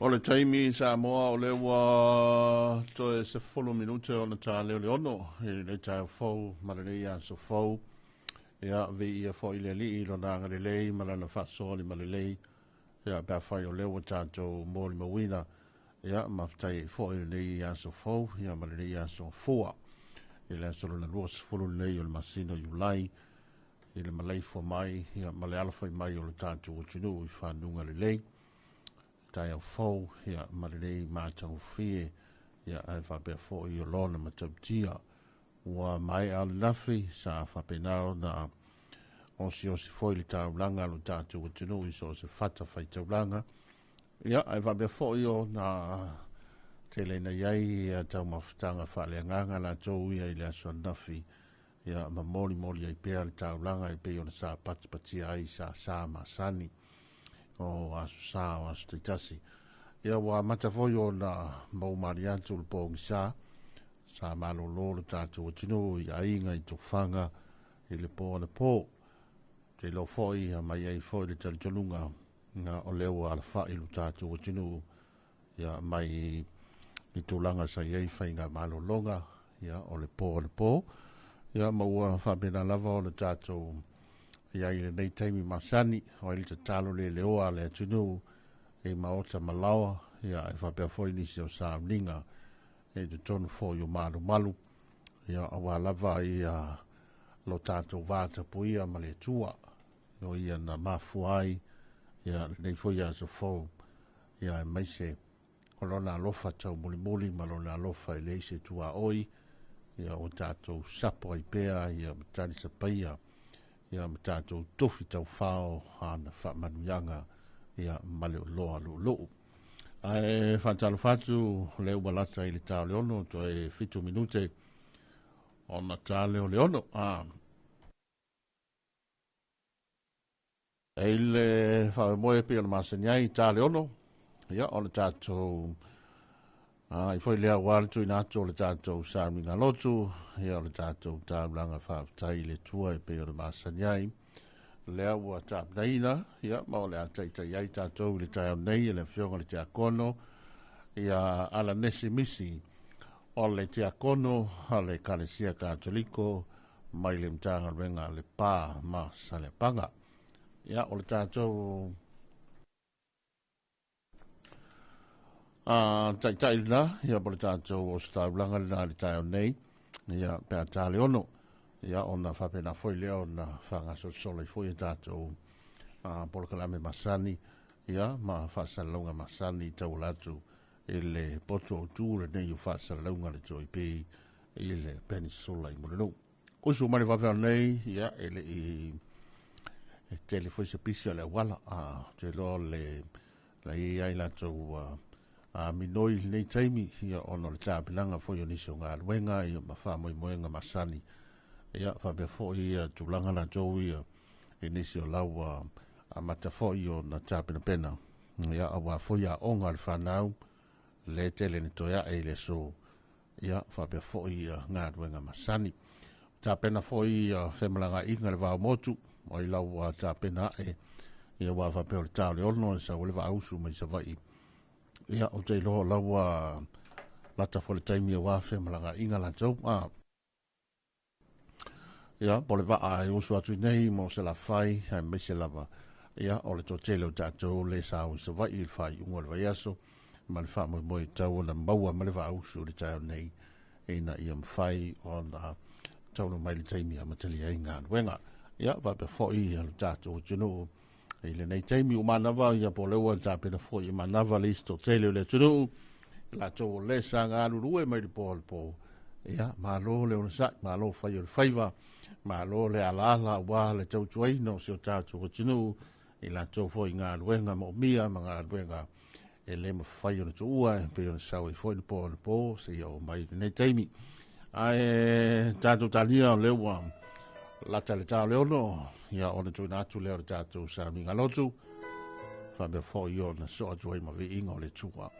O le taimi i Samoa o lea ua toe 10 minute ona ta lea o le 6 i lenei taeao fou ma lenei aso fou. Ia, viia foi le Alii i lona agalelei ma lana faasoa limalelei. Ia, pe afai o lea ua tatou molimauina. Ia, mafetai ai foi i lenei aso fou, ia ma lenei aso fua. I le aso lona 20 lenei o le masina o Iulai, i le maleifua mai, ia, ma le alafai mai o le tatou atunuu i fanuga lelei. Taeao fou, ia, ma lenei matagofie, ia, ae faapea foi o lona matautia. Ua maea le lafi, sa faapena ona osiosi foi le taulaga a lo tatou atunuu i so o se fata faitaulaga. Ia, ae faapea foi ona tele ina i ai taumafataga faaleagaga latou ia i le aso ananafi, ia, ma molimoli ai pea le taulaga e pei ona sa patipatia ai sa sa masani o aso sa o aso taitasi. Ia, ua amata foi ona maumali atu le pogisa, sa malolo le tatou atunuu i aiga i tofaga i le po anapo. Te iloa foi mai ai foi le talitonuga o lea ua alafai lo tatou atunuu, ia, mai i tulaga sa i ai faiga malologa, ia, o le po anapo. Ia, ma ua faapena lava o le tatou ia i lenei taimi masani, o ai le tatalo le leoa a le atunuu i maota malaoa, ia, e faapea foi nisi o sauniga e totonu foi o malumalu, ia, aua lava ia lo tatou vatapuia ma le Atua, o ia na mafua ai, ia, lenei foi aso fou, ia, aemaise o lona alofa taumulimuli ma lona alofa e leai se tuaoi, ia, ua tatou sapo ai pea, ia, ma talisapaia, ia, ma tatou tofi taufao ana faamanuiaga, ia, ma le oloa luuluu. Ae faatalofa atu o lea ua lata i le ta o le 6, toe 7 minute ona ta lea o le 6. E i le faamoemoe pei ona masani ai ta le 6, ia, o le tatou ai foi lea ua le tuuina atu o le tatou sauniga lotu, ia, o le tatou taulaga faafetai i le Atua e pei ona masani ai. Lea ua tapenaina, ia, ma o le a taitai ai tatou i le taeao nei e le afioga i le Tiakono, ia Alanesi Misi, o le Tiakono a le Ekalesia Katoliko mai le Matagaluega a Lepa ma Saleapaga. Ia, o le tatou taitai lena, ia, po le tatou ositaulaga lena i le taeao nei, ia, pe a ta le 6, ia, ona faapena foi lea ona faagasolosolo ai foi e tatou polokalame masani, ia, ma faasalalauga masani tauala atu i le poto autu lenei o faasalalauga le Toipei i le Peninsula i Mulinuu. Usu mai le faafeao nei, ia, e le i e tele foi se pisi o le auala, te loa le la i ai latou minoi lenei taimi, ia, ona o le tapenaga foi o nisi o galuega, ia, ma faamoemoega masani, ia, faapea foi ia tulaga latou ia i nisi o lau amata foi o na tapenapena, ia, aua foi aoga a le fanau le tele ni toe ae i le aso, ia, faapea foi ia galuega masani. Tapena foi ia femalagaiga le vaomotu, o i lau tapena ae, ia, ua faapea o le ta o le 6 e sau le vaausu mai Savaii. Ia, o te iloa o lau lata foi le taimi aua femalagaiga latou. Ia, po le vaa e usu atu nei mo se lafai, aemaise lava, ia, o le toatele o tatou le sa o i Savaii i le faaiuga o le vaiaso, ma le faamoemoe tau ona maua ma le vaausu i le taeao nei, ina ia mafai ona taunuu mai le taimi amatalia ai galuega. Ia, faapea foi le tatou atunuu i lenei taimi ua manava, ia, po o lea ua tapena foi i manava le isi toatele o le atunuu, latou o le sa galulue mai le po le po. Ia, malo le onosai, malo fai o le faiva, malo le alaala aua le tautuaina o si o tatou atunuu i latou foi galuega moomia ma galuega e le mafai ona tuua e pei ona sau ai foi le po le po seia oo mai lenei taimi. Ae tatou talia o lea ua lata le ta o le 6, ia, ona tuuina atu lea o le tatou sauniga lotu, faapea foi ona soo atu ai ma viiga o le Atua.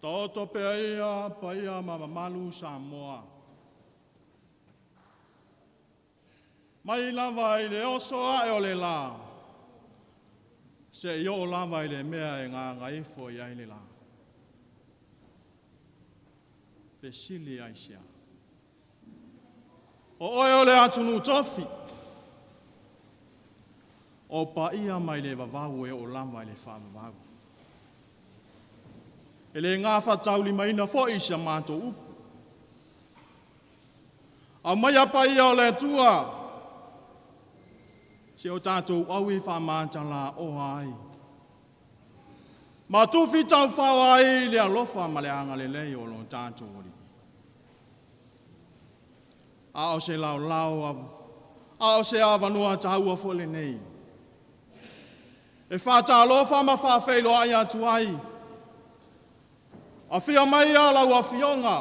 Taoto pea ia paia ma mamalu Samoa. Mai lava i le oso ae o le la, se i oo lava i le mea e gagaifo i ai le la. Fesili ai sea. O oe o le atunuu tofi, o paia mai le vavau e oo lava i le faavavau. E le gafataulimaina foi si a matou upu. Aumaia paia o le Atua, se o tatou aui faamatalaoa ai. Ma tufi taufao ai le alofa ma le agalelei o lo tatou Alii. A o se laolao, a o se avanoa taua foi lenei. E faatalofa ma faafeiloai atu ai. Afio mai a lau afioga,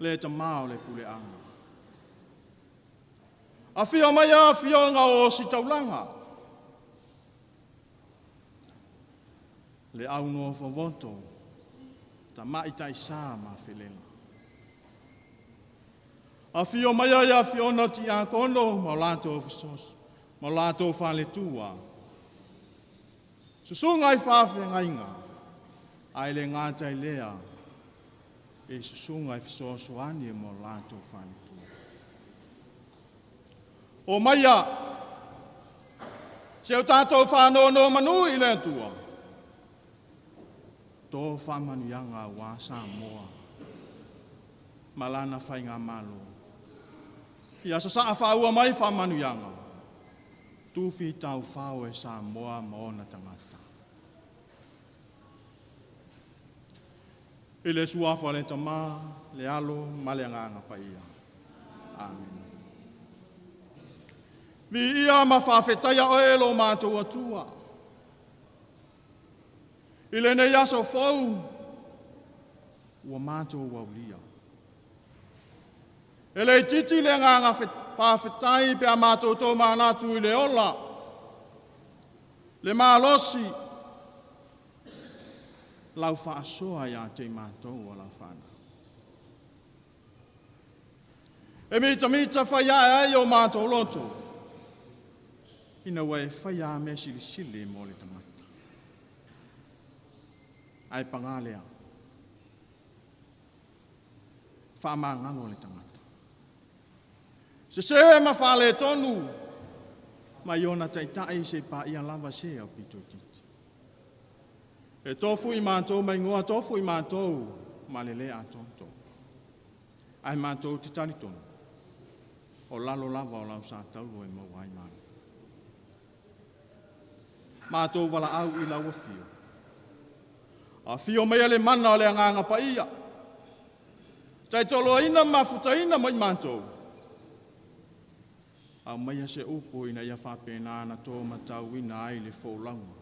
le tamā o le puleaga. Afio mai a afioga o Ositaulaga, le au nofovoto, tamai taisa ma felela. Afio mai ai afioga tiakono ma o latou fesoso, ma o latou faletua. Susuga i faafeagaiga, ae le gata i lea, e susuga i fesoasoani mo latou faletua. O maia, se o tatou whanono manu i le Atua, tō whaamanuiaga auā Samoa ma lana faigamalo. Ia sasaa faaua mai faamanuiaga, tufi taufao e Samoa ma ona tagata. I le suafa o le Tamā, le Alo ma le Agaga Paia. Amen. Viia ma faafetaia oe lo matou Atua. I lenei aso fou, ua matou aulia. E le itiiti le agaga faafetai pe a matou tomanatu i le ola, le malosi, lau faasoa ia te i matou o lau fanau. E mitamita fai ae ai o matou loto, ina ua e faia a mea silisili mo le tagata. Ae pagā lea, faamagalo le tagata. Sesē ma faaletonu, mai ona taitai se paia lava se au pito itiiti. E tofu i matou maingoa, tofu i matou ma le le atoato. Ae matou te talitonu, o lalo lava o lau satauro e maua ai malo. Matou valaau i lau afio. Afio mai le mana o le agaga paia. Taitoloaina ma mafutaina mai matou. Aumaia se upu ina ia faapena na tō matauina ai le folauga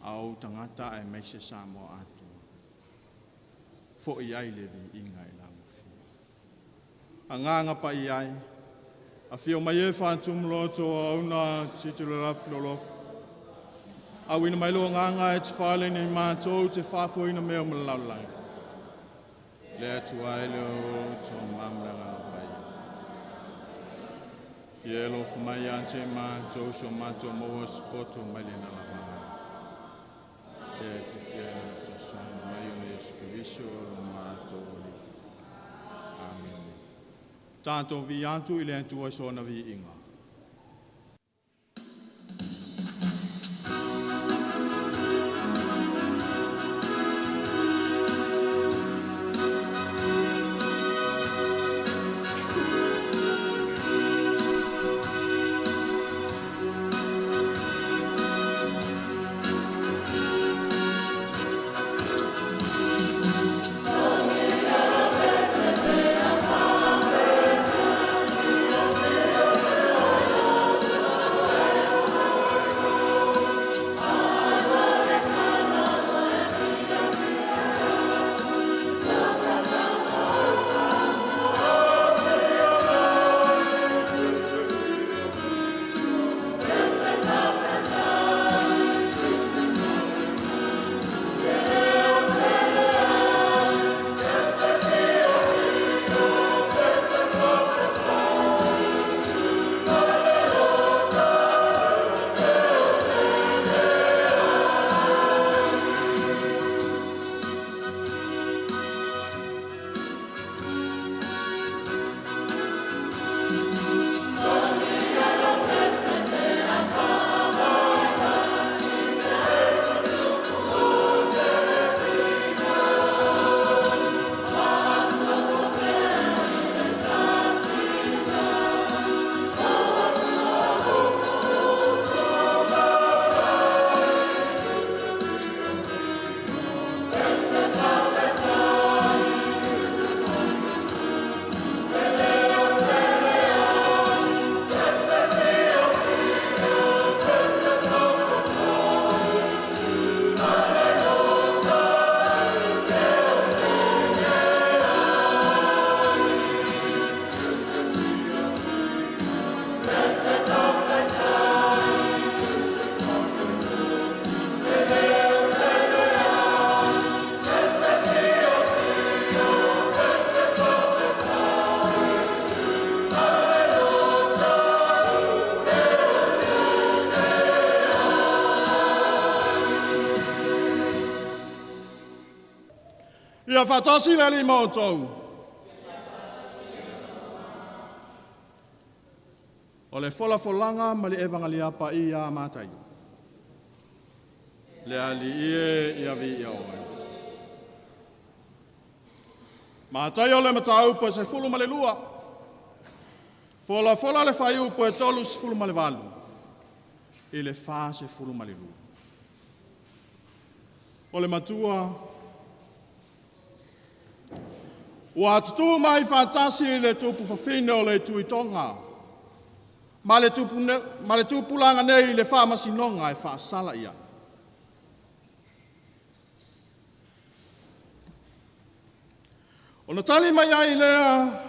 a ou tagata aemaise Samoa atoa. Foi ai le viiga i lau afio. Agaga paia ai, afio mai e faatumuloto auna titilo lafi lolofa. Auina mai lo agaga e te fale nei matou te faafoeina mea o ma le lalolagi. Le Atua ai le o tō mamle agaga paia. Ia alofa mai ia te matou so matou maua se poto mai le lalavaga. E fiafia ai na fesoasoani mai ona Iesu Keriso o lo matou Alii. Amene. Tatou vi atu i le Atua i sona viiga. Ia faatasi le Alii ma outou. O le folafolaga ma le Evagalia Paia a Mataio. Le Alii e ia viia oe. Mataio le mataupu e 12. Folafola le fuaiupu e 38 i le 42. O le matua ua tutū mai faatasi i le tupu fafine o le Tuitoga ma le tupulaga nei i le faamasinoga e faasala ia. Ona tali mai ai lea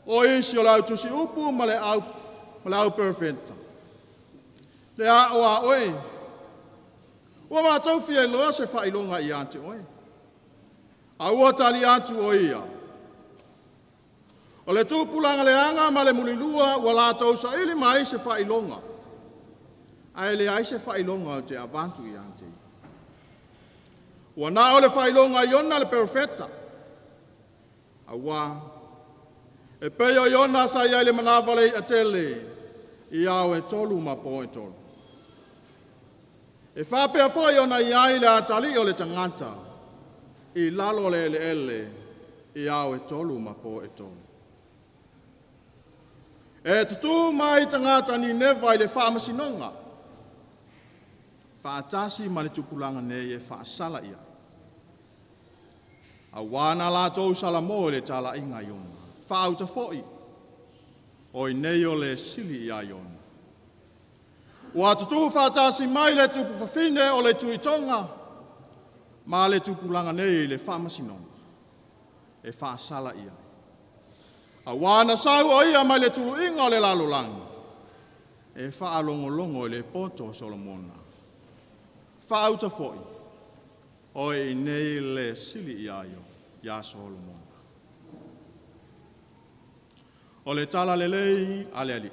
o isi o le au tusi upu ma le au perofeta. Le a o a oe, ua mātou fia iloa se faailoga ia te oe. A ua tali atu o ia. O le tupulaga leaga ma le mulilua ua latou saili mai se faailoga. Ae le ai se faailoga o te avatu ia te ia. Ua na o le faailoga Iona le perofeta. Aua, e pei o Iona sa iai le manava le iatele, i ao e tolu ma po e tolu. E faapea foi ona iai le atalii o le tagata, i lalo le eleele, i ao e tolu ma po e tolu. E tutū mai tagata Nineva i le faamasinoga, faatasi ma le tupulaga nei e faasala ia. Auā na latou salamo i le talaiga Iona, faauta foi, o i nei o le sili ia Iona. Ua tutū faatasi mai le tupu fafine o le Tuitoga, ma le tupulaga nei i le faamasinoga, e faasala ia. Auā na sau o ia mai le tuluiga o le lalolagi, e faalogologo i le poto o Solomona. Faauta foi, o i nei le sili ia ia Solomona. O le tala lelei a le Alii.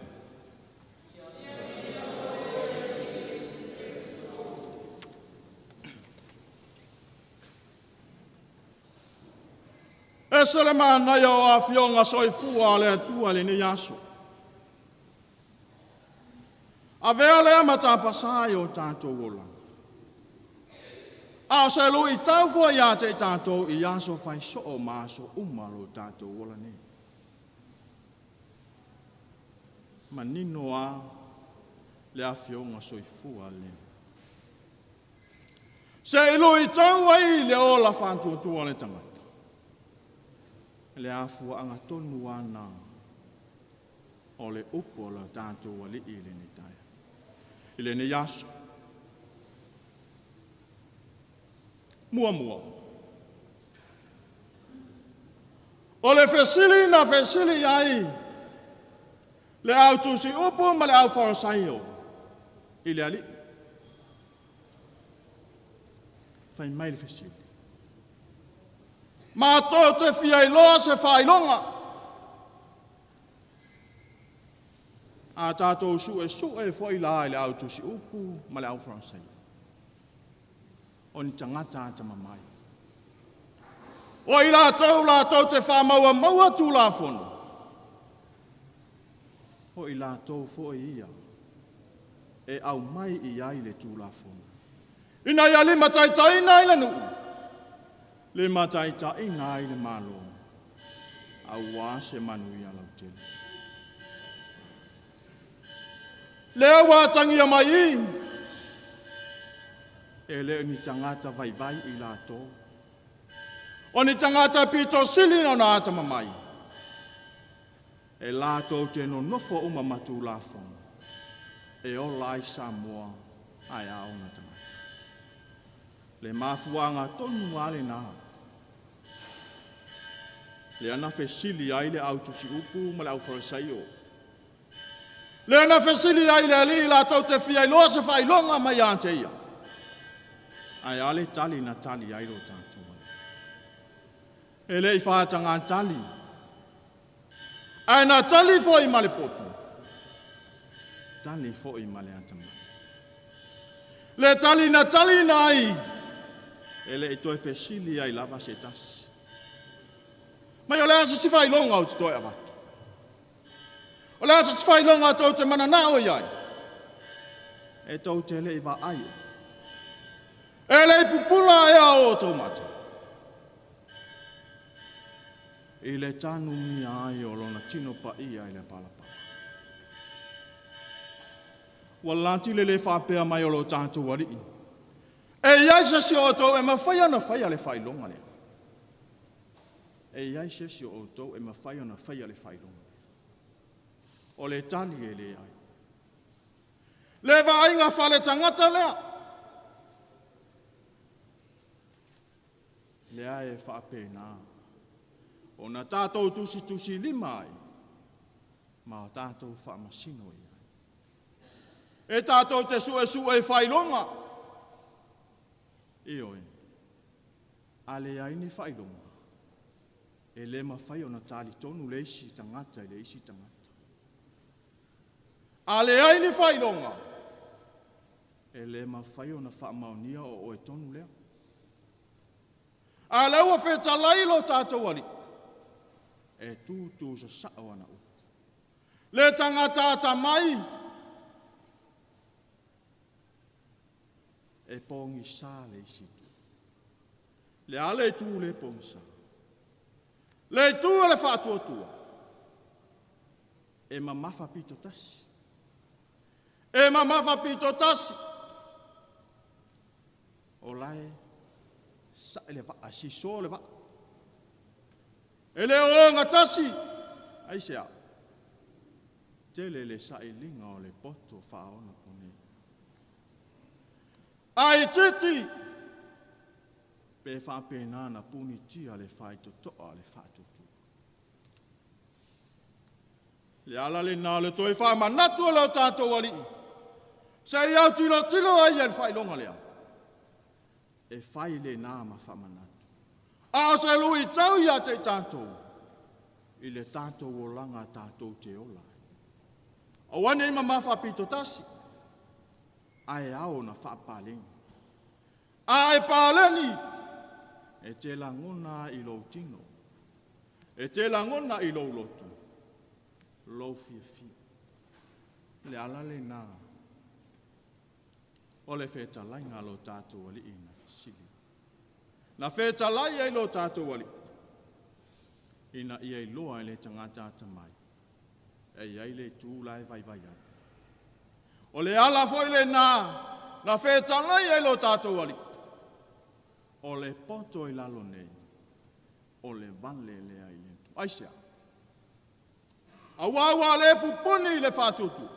E se le manaia o afioga soifua a le Atua lenei aso. Avea lea matapasai o tātou ola. A o se lui tau foi ia te tātou i aso fai soo ma aso uma lo tātou ola nei. Manino a le afioga soifua le. Se i lui tau ai le ola whantuatua le tangata. Le afua anga tonu ana o le upu o le tātou alii i lenei taia. I lenei aso. Mua mua. O le fesili na fesili ai le au tusi upu ma le au farasaio i le alii. Fai mai le fesili. Mātou te fia iloa se faailoga. A tātou sue sue foi la i le au tusi upu ma le au farasaio. O ni tangata ata mamai. O i lātou te whāmaua maua tūlāfono. O i lātou foi ia e au mai i ai le tūlāfono. Ina ia lima taitaina i le nuu, lima taitaina i le malo, auā se manuia lautele. Lea ua tangia mai i, e le ni tangata vaivai i lātou. O ni tangata pito sili na ona ata mamai. E lātou te nonofo uma matūlāfono. E ola ai Samoa ai a ona tangata. Le mafuanga tonu ale nā. Le ana fesili ai le au tusi upu ma le au farisaio. Le ana fesili ai le alii lātou te fia iloa se faailoga mai ia te ia. Ae ale tali na tali ai lo tātou. E le i whaatanga tali. Ae na tali foi ma le poto. Tali foi ma le atamai. Le tali na tali na ai. E le i toe fesili ai lava se tasi. Mai o le a se si faailoga ou te toe avatu. O le a se si faailoga tou te mananao i ai. E tou te le i vaai. E le i pupula ea o outou mata. I le tanumia ai o lona tino paia i le palapala. Ua lati le le faapea mai o lo tatou alii. E iai se isi o outou e mafai ona faia le faailoga lea. E iai se isi o outou e mafai ona faia le faailoga. O le tali e leai. Le vaaiga faaletagata lea. Lea e faapena. Ona tatou tusitusilima ai, ma tatou faamasino i ai. E tatou te suesue i faailoga. Ioe, a leai ni faailoga, e le mafai ona talitonu le isi tagata i le isi tagata. A leai ni faailoga, e le mafai ona faamaonia o oe tonu lea. A lea ua fetalai lo tatou alii, e tūtū sasao ana upu. Le tagata atamai, e pogisa le isi itu. Le a le itu le pogisa. Le itu o le faatuatua, e mamafa pito tasi. E mamafa pito tasi. O lae sae le vaa, siso le vaa. E le o gatasi, ai se a. Tele le sailiga o le poto faaona pone. Ai titi, pe faapena na punitia le faitotoa le faatuatua. Le ala lena o le toe faamanatu o lo tatou alii. Se i autilotilo ai e le faailoga lea. E fai lena ma faamanatu. A o se lui tau ia te i tatou, i le tatou olaga tatou te ola. Aua nei mamafa pito tasi, ae ao na faapaleni. A e paleni, e te lagona i lou tino, e te lagona i lou loto, lou fiafia. Le ala lena o le fetalaiga a lo tatou alii na fesili. Na fetalai ai lo tatou alii, ina ia iloa e le tagata atamai, e iai le itu la e vaivai ai. O le ala foi lena na fetalai ai lo tatou alii, o le poto i lalo nei, o le vale lea i le Atua. Aisea? Aua ua le pupuni i le faatuatua,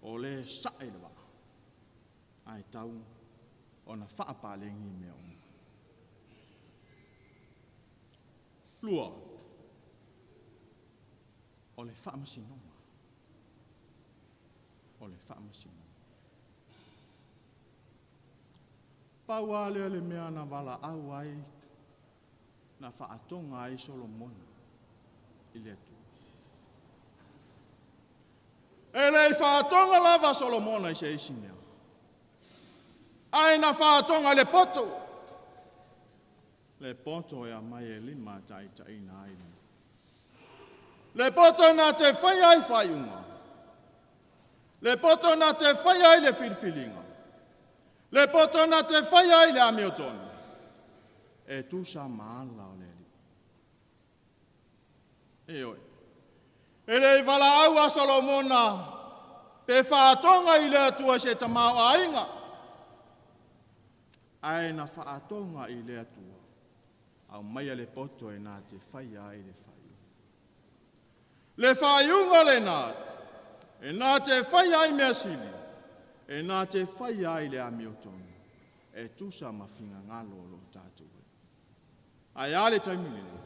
o le sae le vaa, ae tau ona faapalegi mea uma. Lua, o le faamasinoga. O le faamasinoga. Pau lava lea le mea na valaau ai, na faatoga ai Solomona i le Atua. E le i faatoga lava Solomona i se isi mea, ae na faatoga i le poto. Le poto e aumai e lima taitaiina ai le. Le poto na te faia ai faaiuga. Le poto na te faia ai le filifiliga. Le poto na te faia ai le amiotonu. E tusa ma ala o le alii. E oe. E le i valaau a Solomona pe faatoga i le Atua se tamaoaiga. Ae na faatoga i le Atua. Aumaia le poto e na te faia ai le faaiuga. Le faaiuga lena, e na te faia ai mea sili, e na te faia ai le amiotonu, e tusa ma finagalo o lo tatou ai. Ae a le taimi lenei?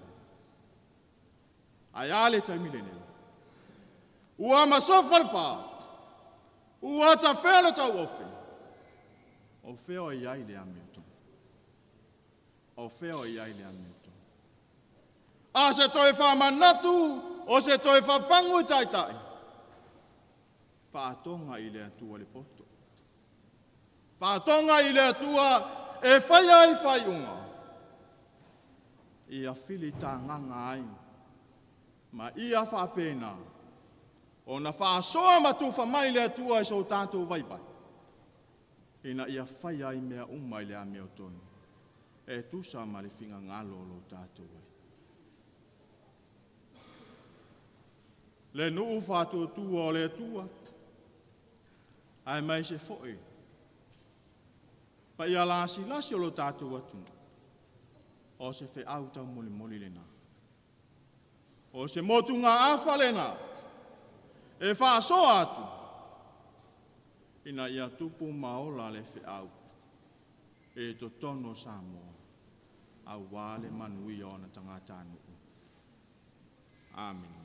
Ae a le taimi lenei? Ua masofa le fā, ua tafea le tauofe, o fea o i ai le amiotonu? O fea o i ai le amiotonu? A se toe faamanatu, o se toe fafagu i taitai, faatoga i le Atua le poto. Faatoga i le Atua e fai ai faaiuga, ia filitagaga ai, ma ia faapena ona faasoa ma tufa mai le Atua i so tatou vaivai, ina ia fai ai mea uma i le amiotonu, e tusa ma le finagalo o lo tatou Alii. Le nuu faatuatua o le Atua, ae mai se foi paia lasilasi o lo tatou atunuu, o se feau taumolimoli lena, o se motugaafa lena, e faasoa atu, ina ia tupu ma ola le feau e totonu o Samoa, auā le manuia o ona tagatanuu. Amene.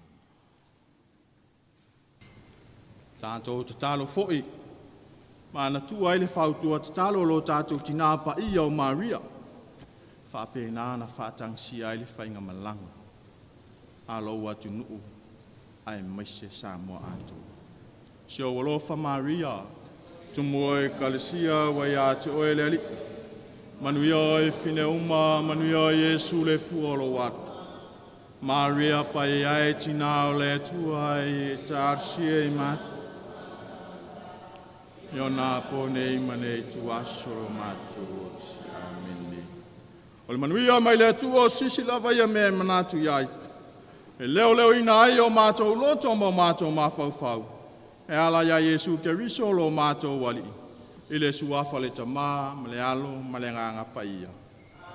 Tatou tatalo foi, manatua ai le fautua tatalo o lo tatou tinā paia o Maria, faapena na faatagisia ai le faigamalaga a lou atunuu aemaise Samoa atoa. Si ou alofa Maria, tumu o Ekalesia ua ia te oe le Alii, manuia oe fine uma, manuia oe Iesu le fua o lou alo. Maria paia e tinā o le Atua e talosia i matou, i ona po nei ma nei ituaso o lo matou oti. Amene. O le manuia mai le Atua o sisi lava ia mea e manatu i ai, e leoleoina ai o matou loto ma o matou mafaufau, e ala ia Iesu Keriso lo matou Alii, i le suafa le Tamā ma le Alo ma le Agaga Paia.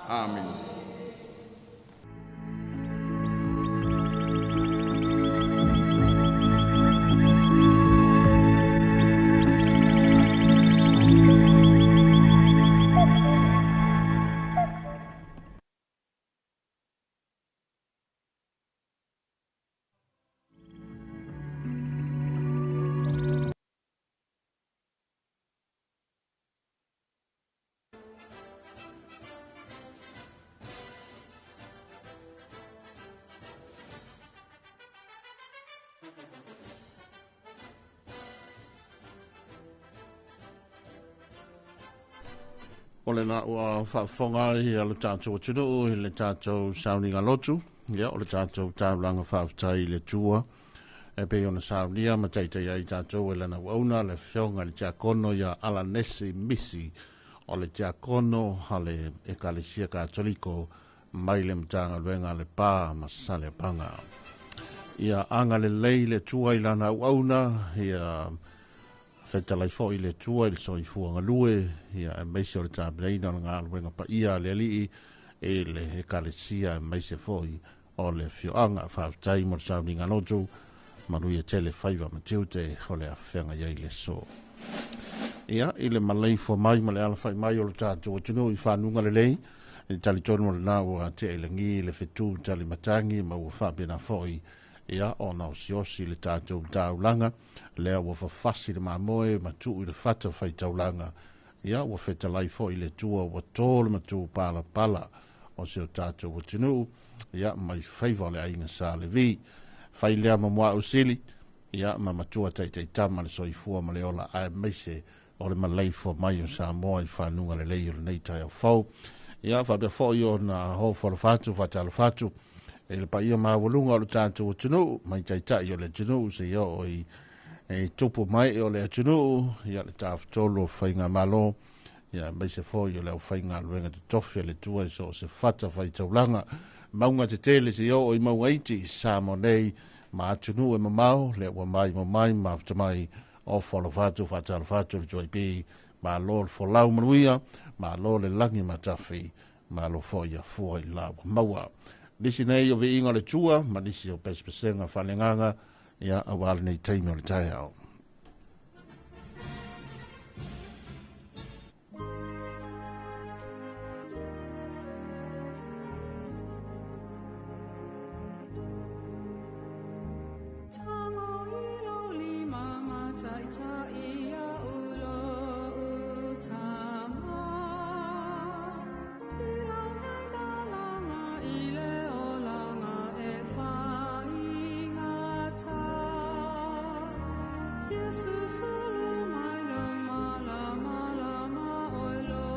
Amene. O le na ua faafofoga ai le tatou atunuu i le tatou sauniga lotu, ia o le tatou taulaga faafetai i le Atua, e pei ona saunia ma taitai ai tatou e lana auauna le afioga i le tiakono ia Alanesi Misi, o le tiakono a le Ekalesia Katoliko mai le Matagaluega a le Pa ma Saleapaga. Ia agalelei le Atua i lana auauna, ia fetalai foi le Atua i le soifua galue, ia aemaise o le tapenaina o le galuega paia a le Alii i le Ekalesia, aemaise foi o le afioaga. Faafetai mo le sauniga lotu, manuia tele faiva ma tiute o le afeaga i ai le aso. Ia, i le maleifua mai ma le alafai mai o le tatou atunuu i fanuga lelei, i talitonu o lena ua tea i lagi le fetu talimatagi ma ua faapena foi ia ona osiosi le tatou taulaga, lea ua fafasi le mamoe ma tuu i le fata faitaulaga, ia ua fetalai foi le Atua ua tō le matu palapala o se o tatou atunuu, ia mai faiva o le aiga Sa Levi. Fai lea ma muaʻu sili, ia ma matua taitaitama le soifua ma le ola, aemaise o le maleifua mai o Samoa i fanuga lelei o lenei taeao fou. Ia faapea foi ona hoofo alofa atu faatalofa atu i le paia maualuga o le tatou atunuu, mai taitai o le atunuu seia oo i e tupu mai o le atunuu, ia le tafatolu o faigamalo, ia aemaise foi o le aufaigaluega totofi a le Atua i so o se fata faitaulaga, mauga tetele seia oo i mauga iti Samoa nei ma atunuu e mamao, lea ua mai ma mai mafuta mai ofo alofa atu faatalofa atu le JB, malo le folau manuia, malo le lagi matafi, malo foi ia fua i la ua maua. Nisi nei o viiga o le Atua ma nisi o pesepesega faaleagaga, ia auā lenei taimi o le taeao. Yesu sulu mai le mala mala ma oi lo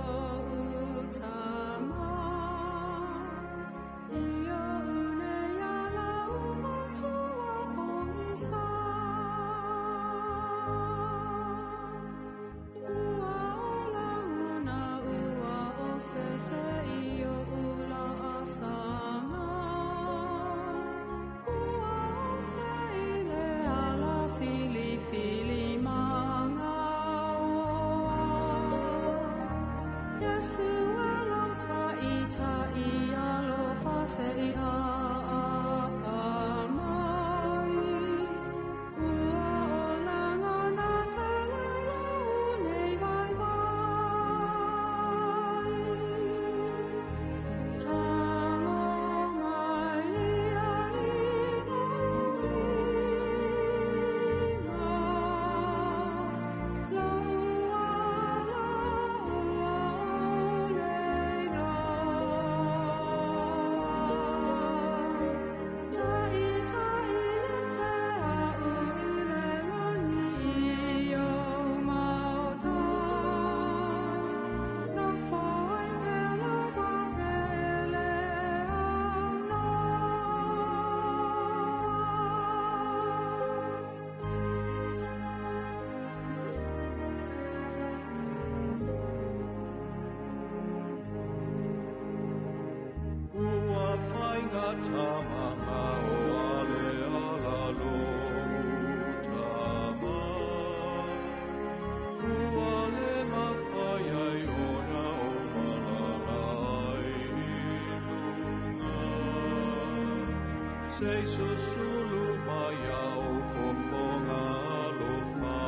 Sei susulu mai au fofonga alofa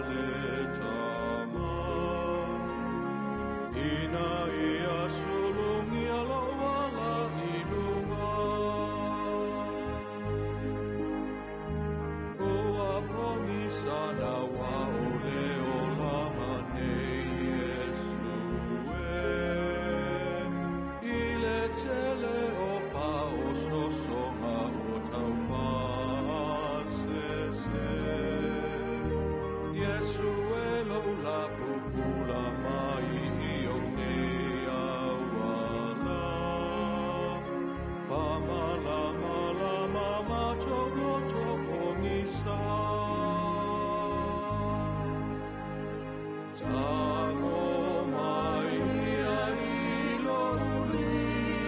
le tama. Ina ia sulungi aloa la ilunga. Ua pongisa na wa o le olanga nei Yesu e. I le tele o fa o sosonga o tau whaasese. Yesu e lo la pupula mai i o nei awala. Whamala mala mama toko toko ngisa. Tango mai ia i lo ulima.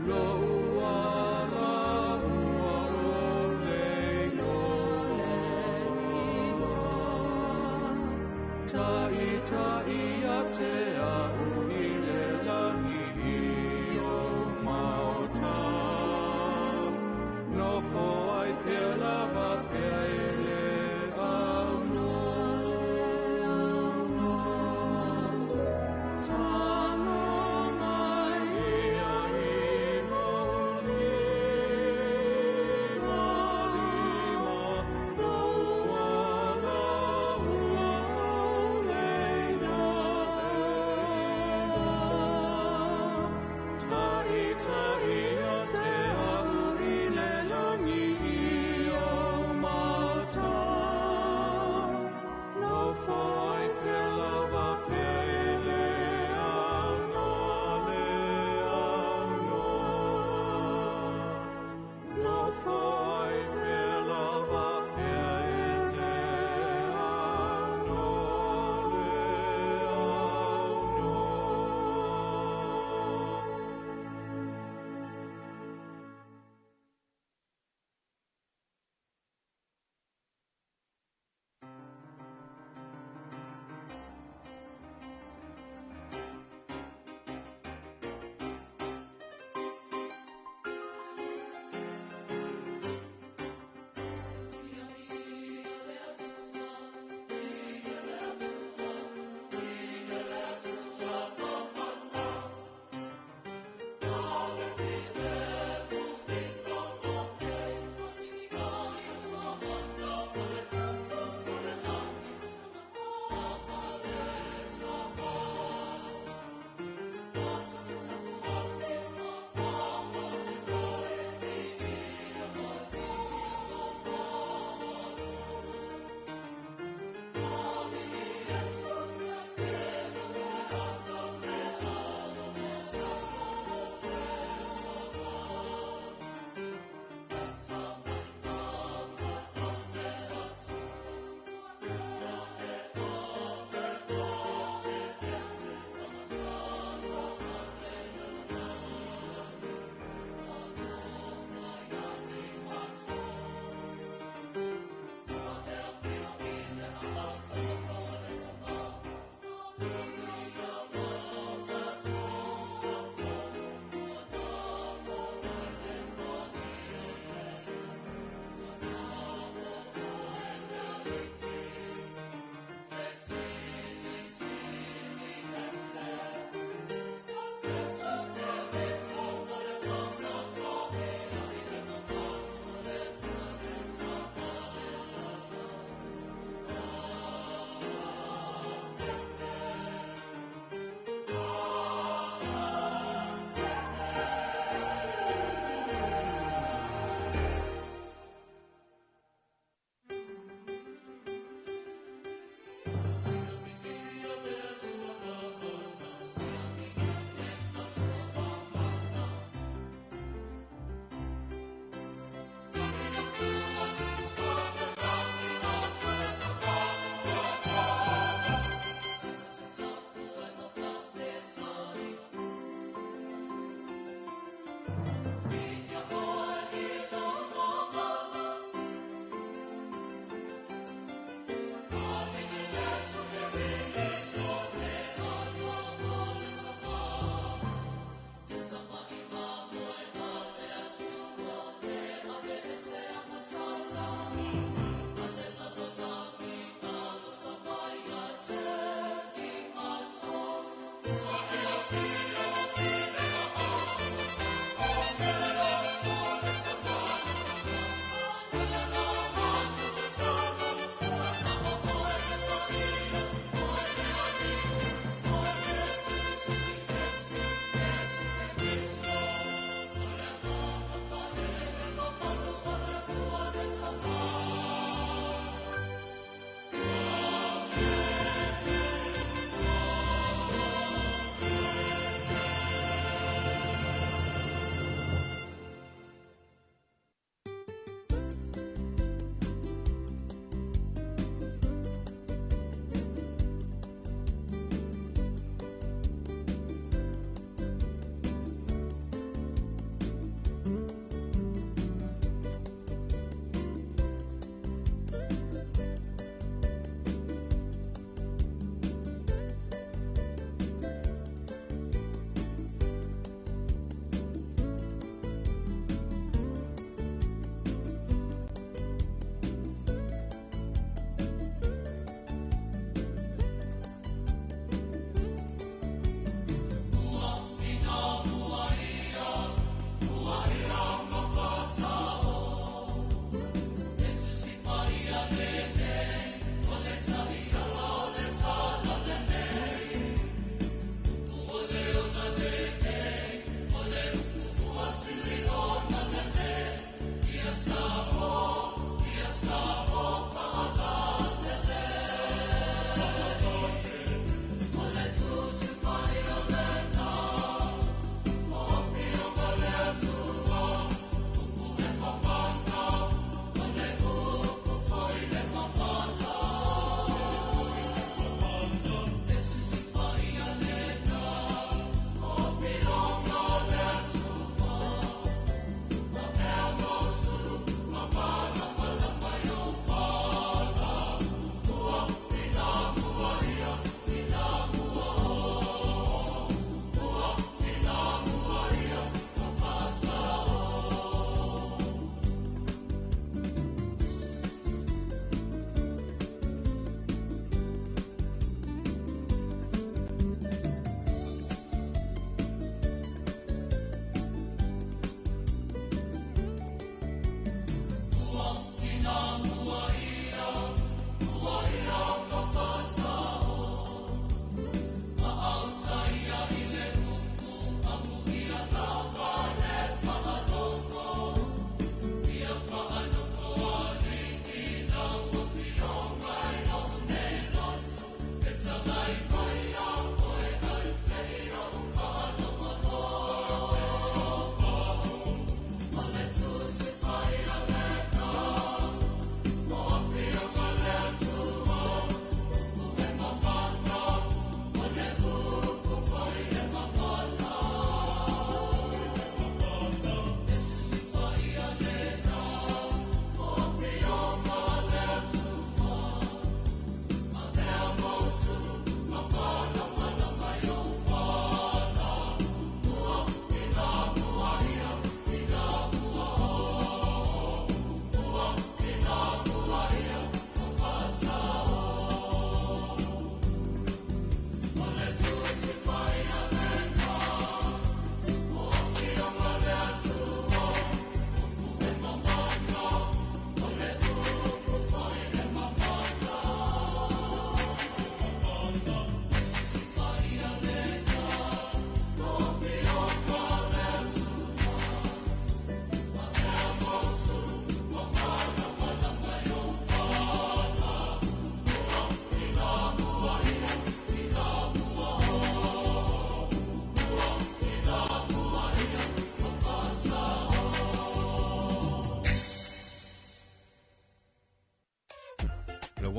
Lo uala ua o le loa. Tai tai a te au i le langi i o maota. Nofo ai pea lava pea e le au noa. Tango mai ia i lo lima, lima, lo uala ua o le loa.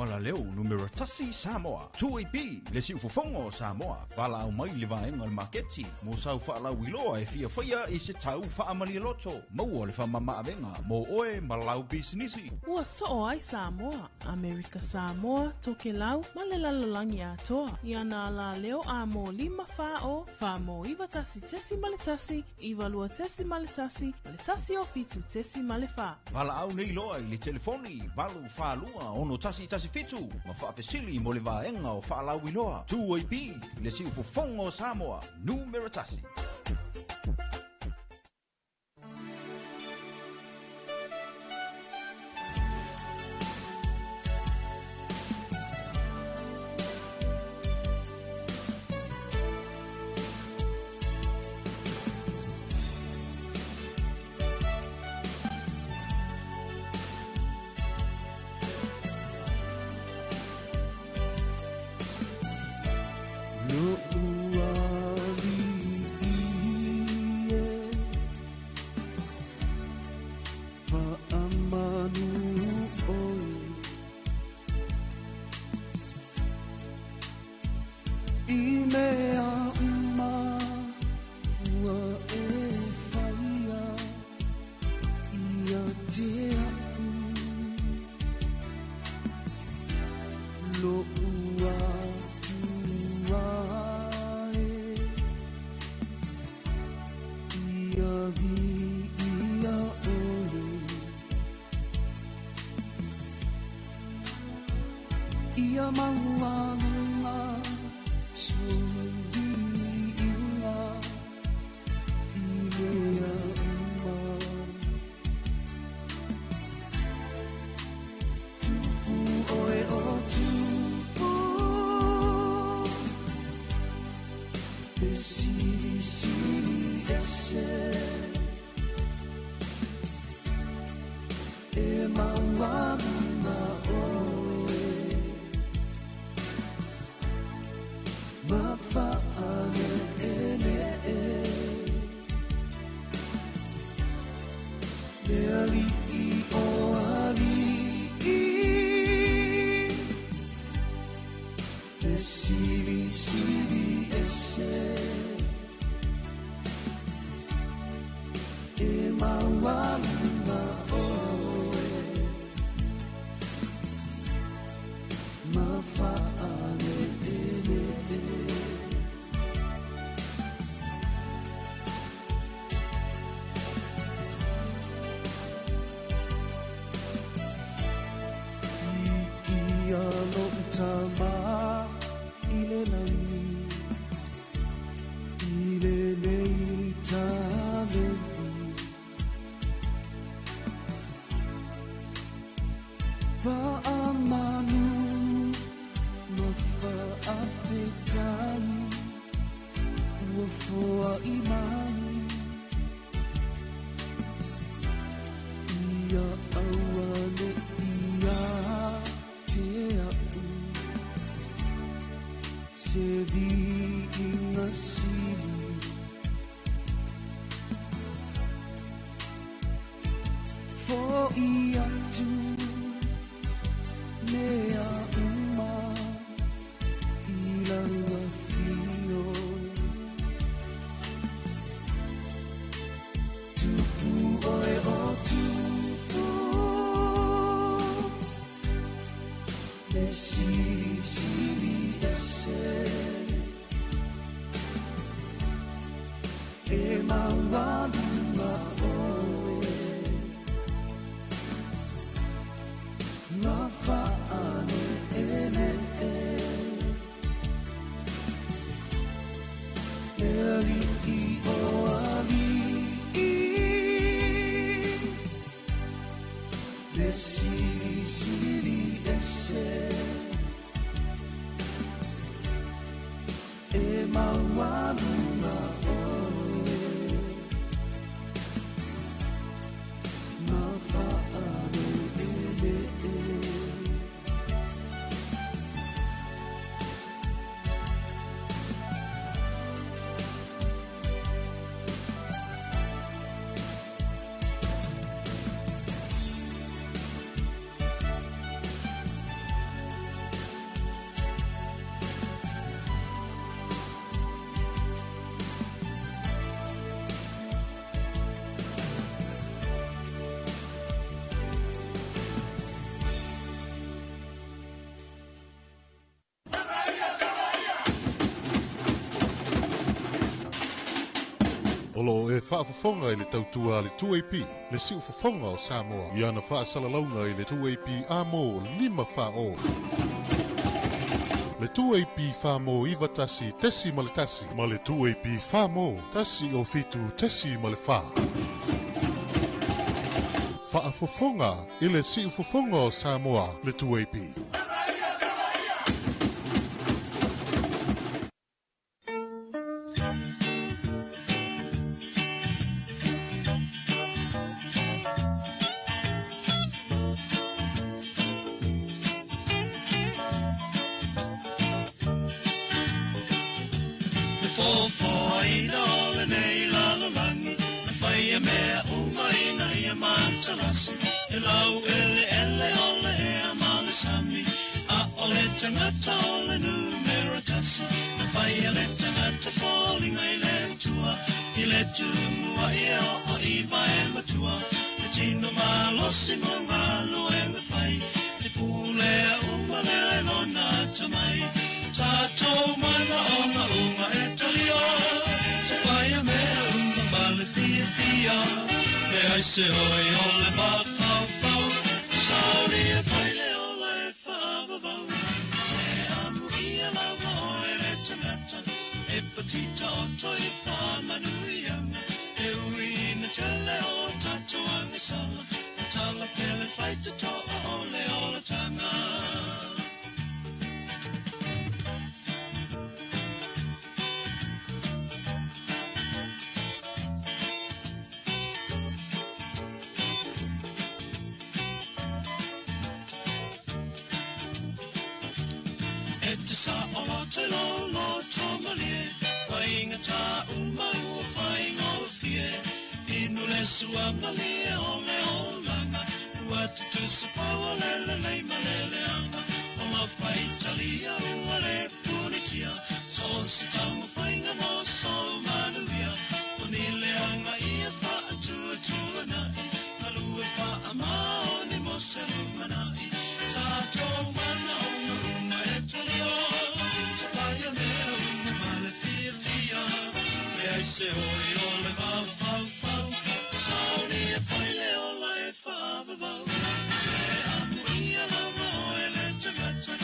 Wala leo numero tasi Samoa. 2AP le siufofoga o Samoa. Valaau mai le vaega o le maketi mo sau faalauiloa e fiafaia i se tau faamalialoto. Maua le faamamaavega mo oe ma lau pisinisi. Ua soo ai Samoa, Amerika Samoa, Tokelau ma le lalolagi atoa. Ia nā la leo a mō 5 4 o, 4 mō 9 1.1, 9 2 1, ma le 1 o 7 4. Valaau nei loa i le telefoni 8 4 2 6 1 7 ma faafesili mo le vaega o faalauiloa. 2AP le siufofoga o Samoa, numero tasi. Se viiga sili Fo'i atu mea uma i lau afio Tupu oe o tupu Le sili sili ese E maualuga oe Ma fa'ale'ele'e Le ali'i o ali'i Le silisili ese E maualuga oe Ma fa'ale'ele'e O lo e faafofoga i le tautua a le 2AP, le siufofoga o Samoa, i ana faasalalauga i le 2AP amo 5 40. Le 2AP whaamo 91.1 ma le 2AP whaamo 107.4. Faafofoga i le siufofoga o Samoa, le 2AP. Le fofoaina o lenei lalolagi na faia mea uma ina ia matalasi e lau eleele o le ea ma le sami a o le tagata o le numera tasi na faia le tagata foliga i le Atua i le tumua ia o i vae matua le tino malosi mo galuega fai te pulea uma lea e lona atamai tatou manaoga uma e talia se paia mea uma ma le fiafia leai se oi o le mafaufau sauli e fai le ola e faavavau se amuia lava oe le tagata e patita oto i faamanuiaga e ui ina tele o tatou agasala tatala pea le faitotoa o le olataga. E te sa o lo te lo lo tō malie Whainga tā uma ua whainga o fie Inu le sua malie o le olanga Ua tutusa paua le le lei ma le leanga O la whaitalia ua le punitia So se tauma whainga mo so manuia O ni leanga ia wha atua tua nai Ngalue wha amao ni mo se lumanai Tātou mana o ngā uma e talia Te paia mea uma ma le fiafia Leai se oi o le mafaufau Sauni e fai le ola e faavavau Se amuia lava oe le tagata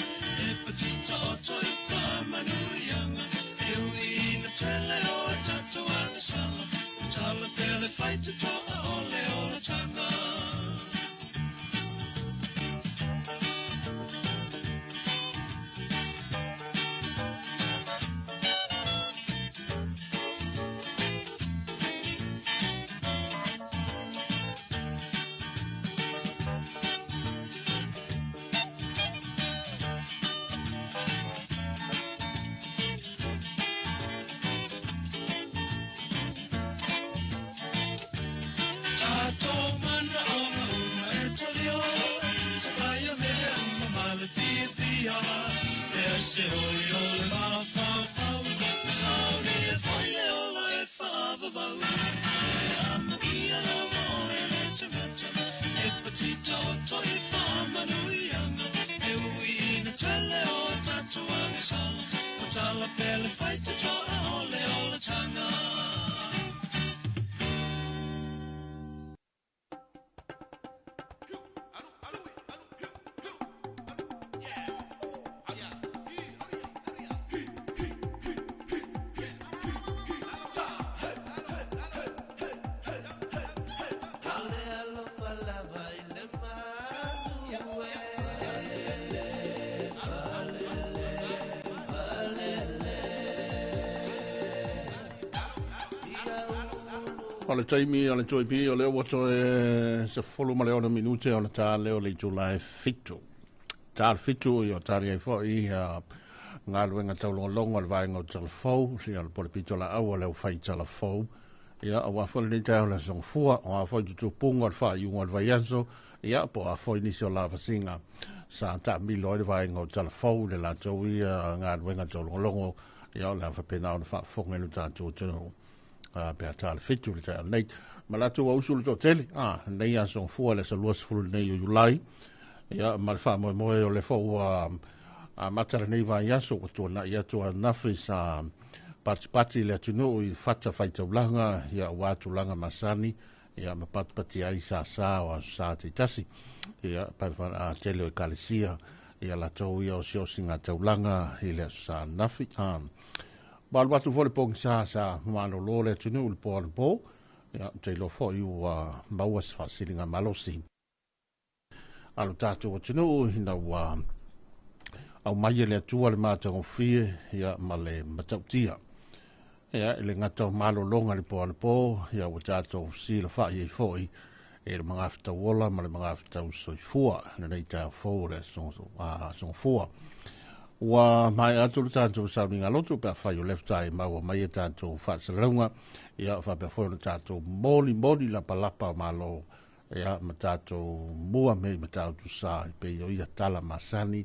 E patita oto i faamanuiaga E ui ina tele o tatou agasala Tatala pea le faitotoa o le olataga. le le faitotoa o le olataga. O le taimi o le 2AP o lea ua toe 16 minute ona ta lea o le itula e 7. Ta le 7 ia o tali ai foi ia galuega taulogologo a le vaega o Talafou, ia le pole pito laau o le aufai Talafou. Ia aua foi lenei taeao o le Aso Gafua, o a foi tutupuga o le faaiuga o le vaiaso, ia po o a foi nisi o lavasiga sa taamilo ai le vaega o Talafou i le latou ia galuega taulogologo, ia o le a faapena ona faafofoga i lo tatou atunuu. Pe a ta le 7 le taeao nei. Ma latou ausu le toatele, lenei aso Gafua le aso 20 lenei o Iulai, ia ma le faamoemoe o le foi ua amata lenei vaiaso ua tuanai atu ananafi sa patipati le atunuu i fata faitaulaga, ia aua tulaga masani, ia ma patipati ai sa sa o aso sa taitasi, ia pa tele o ekalesia, ia latou ia osiosiga taulaga i le aso sa ananafi. Ua alu atu foi le pogisa sa malolo le atunuu i le po anapo, ia ou te iloa foi ua maua se faasiliga malosi a lo tatou atunuu ina ua aumai e le Atua le matagofie ia ma le matautia. Ia i le gata o malologa i le po anapo, ia ua tatou silafai ai foi i le magafetauola ma le magafetau soifua lenei taeao fou o le Aso Gafua. Ua maea atu le tatou sauniga loto pe afai o lea faatoa e maua mai e tatou faasalalauga, ia faapea foi ona tatou molimoli lapalapa o malo, ia ma tatou mua mea i Matautu Sa e pei o ia tala masani,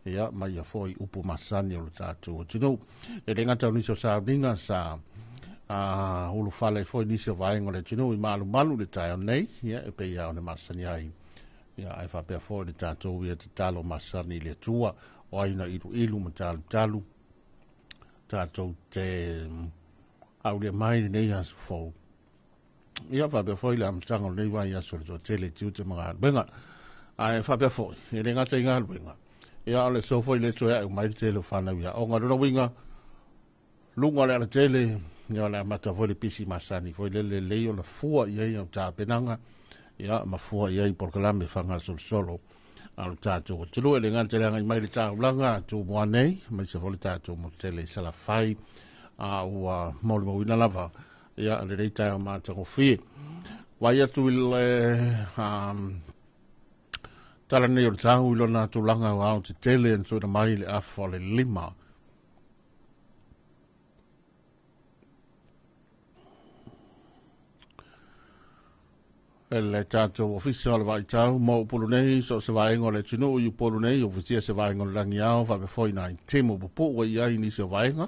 ia ma ia foi upu masani o le tatou atunuu. E le gata o nisi o sauniga sa ulufale ai foi nisi o vaega o le atunuu i malumalu i le taeao nei, ia e pei lava ona masani ai, ia ae faapea foi le tatou ia tatalo masani i le Atua o ai na iluilu ma talutalu tatou te aulia mai lenei aso fou. Ia faapea foi le amataga o lenei vaiaso o le toatele i tiute ma galuega. Ae faapea foi, e le gata i galuega, ia o le aso foi le toe ae mai le tele o fanau i aoga. Lona uiga, luga o le alatele, ia o le amata foi le pisi masani foi le lelei ona fua i ai au tapenaga, ia ma fua i ai polokalame faagasolo a lo tatou atunuu. E le gata i le agai mai le taulaga Tumua nei, aemaise foi le tatou motu tele i Salafai, a ua molimauina lava ia lenei taeao matagofie. Vaai atu i le tala nei o le tau i lona tulaga o ao tetele na tuuina mai i le afa o le 5. E le tatou ofisa o le vaitau mo Upolu nei, so o se vaega o le atunuu i Upolu nei, ofisia se vaega o le langiao, faapea foi nai timu pupuu e i ai nisi o vaega.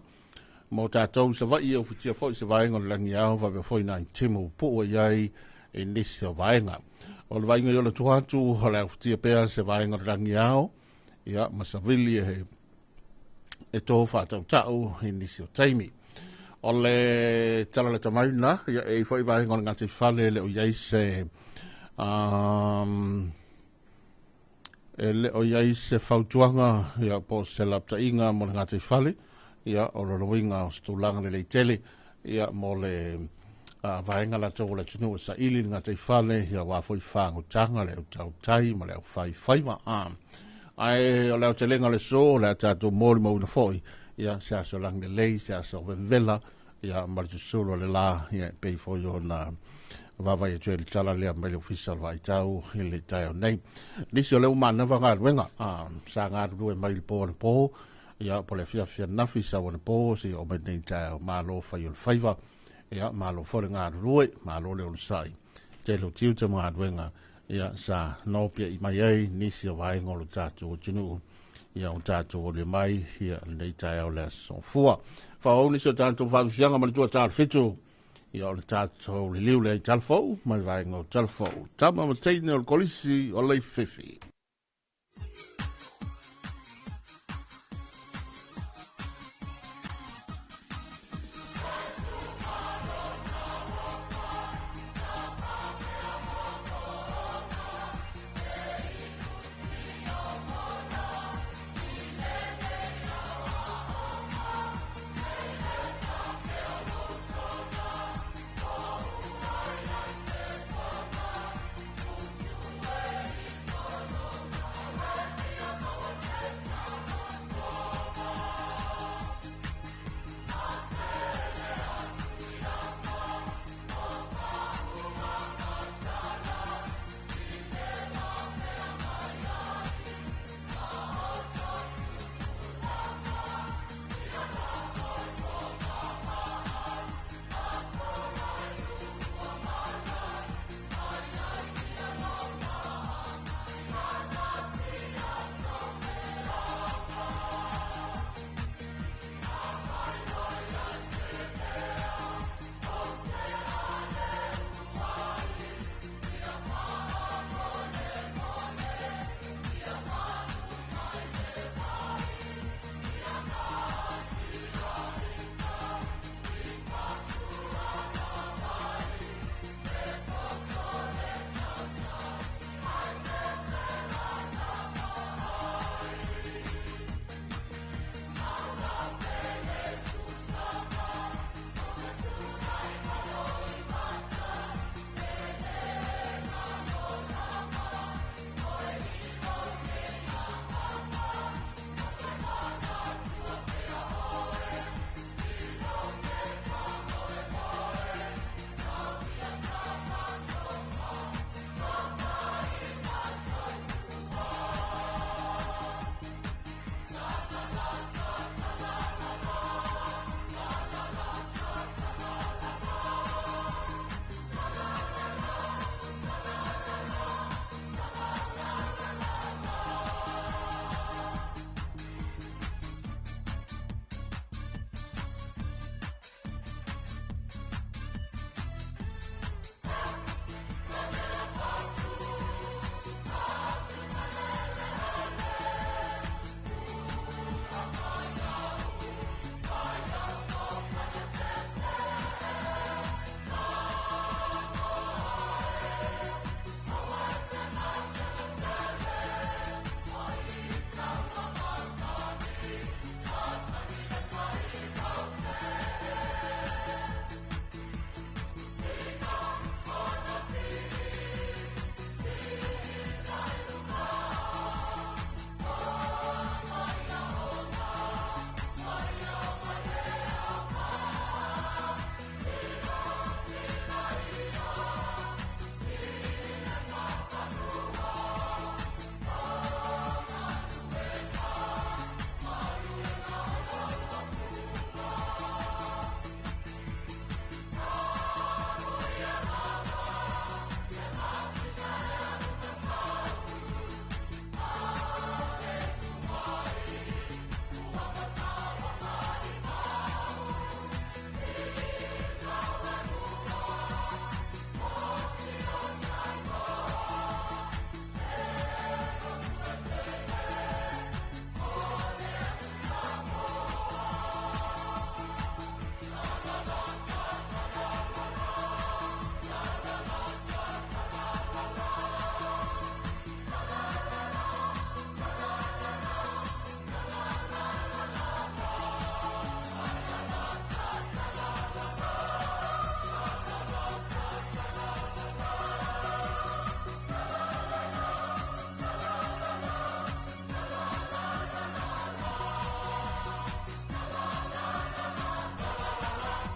Mo tatou i Savaii e ofitia foi se vaega o le langiao, faapea foi nai timu pupuu e i ai i nisi o vaega. O le vaaiga i ona tua atu, o le ofitia pea se vaega o le langiao, ia, ma savili e tō whātautau i nisi o taimi. O le tala le tamai na, ia e i foi vaega o le Ngāti Whale le o iai se e le o iai se fautuaga ia po se laptaiga mo le Ngāti Whale, ia o lona uiga o se tulaga lelei tele ia mo le vaega latou o le atunuu e saili le Ngāti Whale, ia aua foi fagutaga le autautai ma le aufaifaiva. Ae o le aotelega o le aso, o le a tatou molimauina foi ia se aso lagilelei, se aso vevela, ia ma le susulu o le la, ia e pei foi ona vaavaai atu ai le tala lea mai le ofisa o le vaitau i le taeao nei. Nisi o lea ua manava galuega, sa galulue mai le po anapo, ia po le afiafi ananafi, sau anapo, seia oo mai lenei taeao, malo fai o le faiva, ia malo foi le galulue, malo le onosai, tele o tiute ma galuega, ia sa nopiai mai ai nisi o vaega o le tatou atunuu, ia o tatou ole mai ia lenei taeao le aso fua. Faaauau nisi o tatou faafiafiaga ma le tua tala 7, ia o le tatou liliu lea i Talafou, ma le vaega o Talafou. Tama ma teine o le kolisi o Leififi.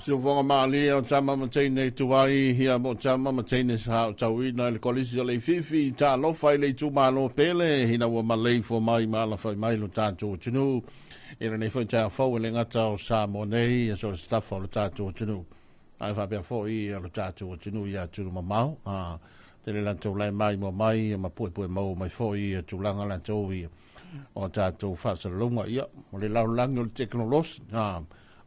Siufoga malie o tama ma teine i tuai, ia mo tama ma teine sa o tauina i le kolisi o le Ififi, talofa i le itumalo pele, ina ua malei fua mai ma alafai mai lo tatou atunuu. I lenei foi taeao fou e le gata o Samoa nei, ia so o se tafa o le tatou atunuu. Ae faapea foi lo tatou atunuu i atunuu mamao. A, tele latou lae mai mo mai, ma puepue maua mai foi ia tulaga latou i o tatou faasalalauga. Ia, o le lalolagi o le tekonolosi, a,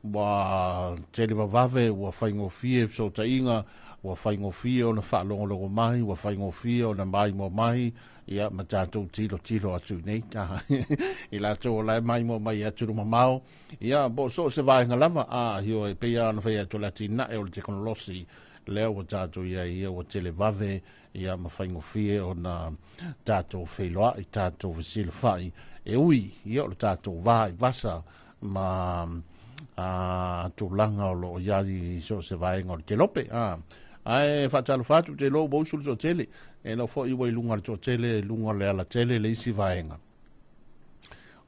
ua tele vavave, ua faigofie fesootaiga, ua faigofie ona faalogologo mai, ua faigofie ona maimoa mai, ia ma tatou tilotilo atu i nei i latou o la e maimoa mai i atunuu mamao, ia po o so o se vaega lava. A ioe, pei lava ona fai atu o le atinae o le tekonolosi lea ua tatou i ai, ia ua tele vave, ia ma faigofie ona tatou feiloai, tatou fesilafai, e ui ia o le tatou va i vasa ma tulaga o lo o i ai i so o se vaega o le kelope. Ae faatalofa atu, te iloa ua usu le toatele, e iloa foi ua i luga o le toatele, i luga o le alatele le isi vaega,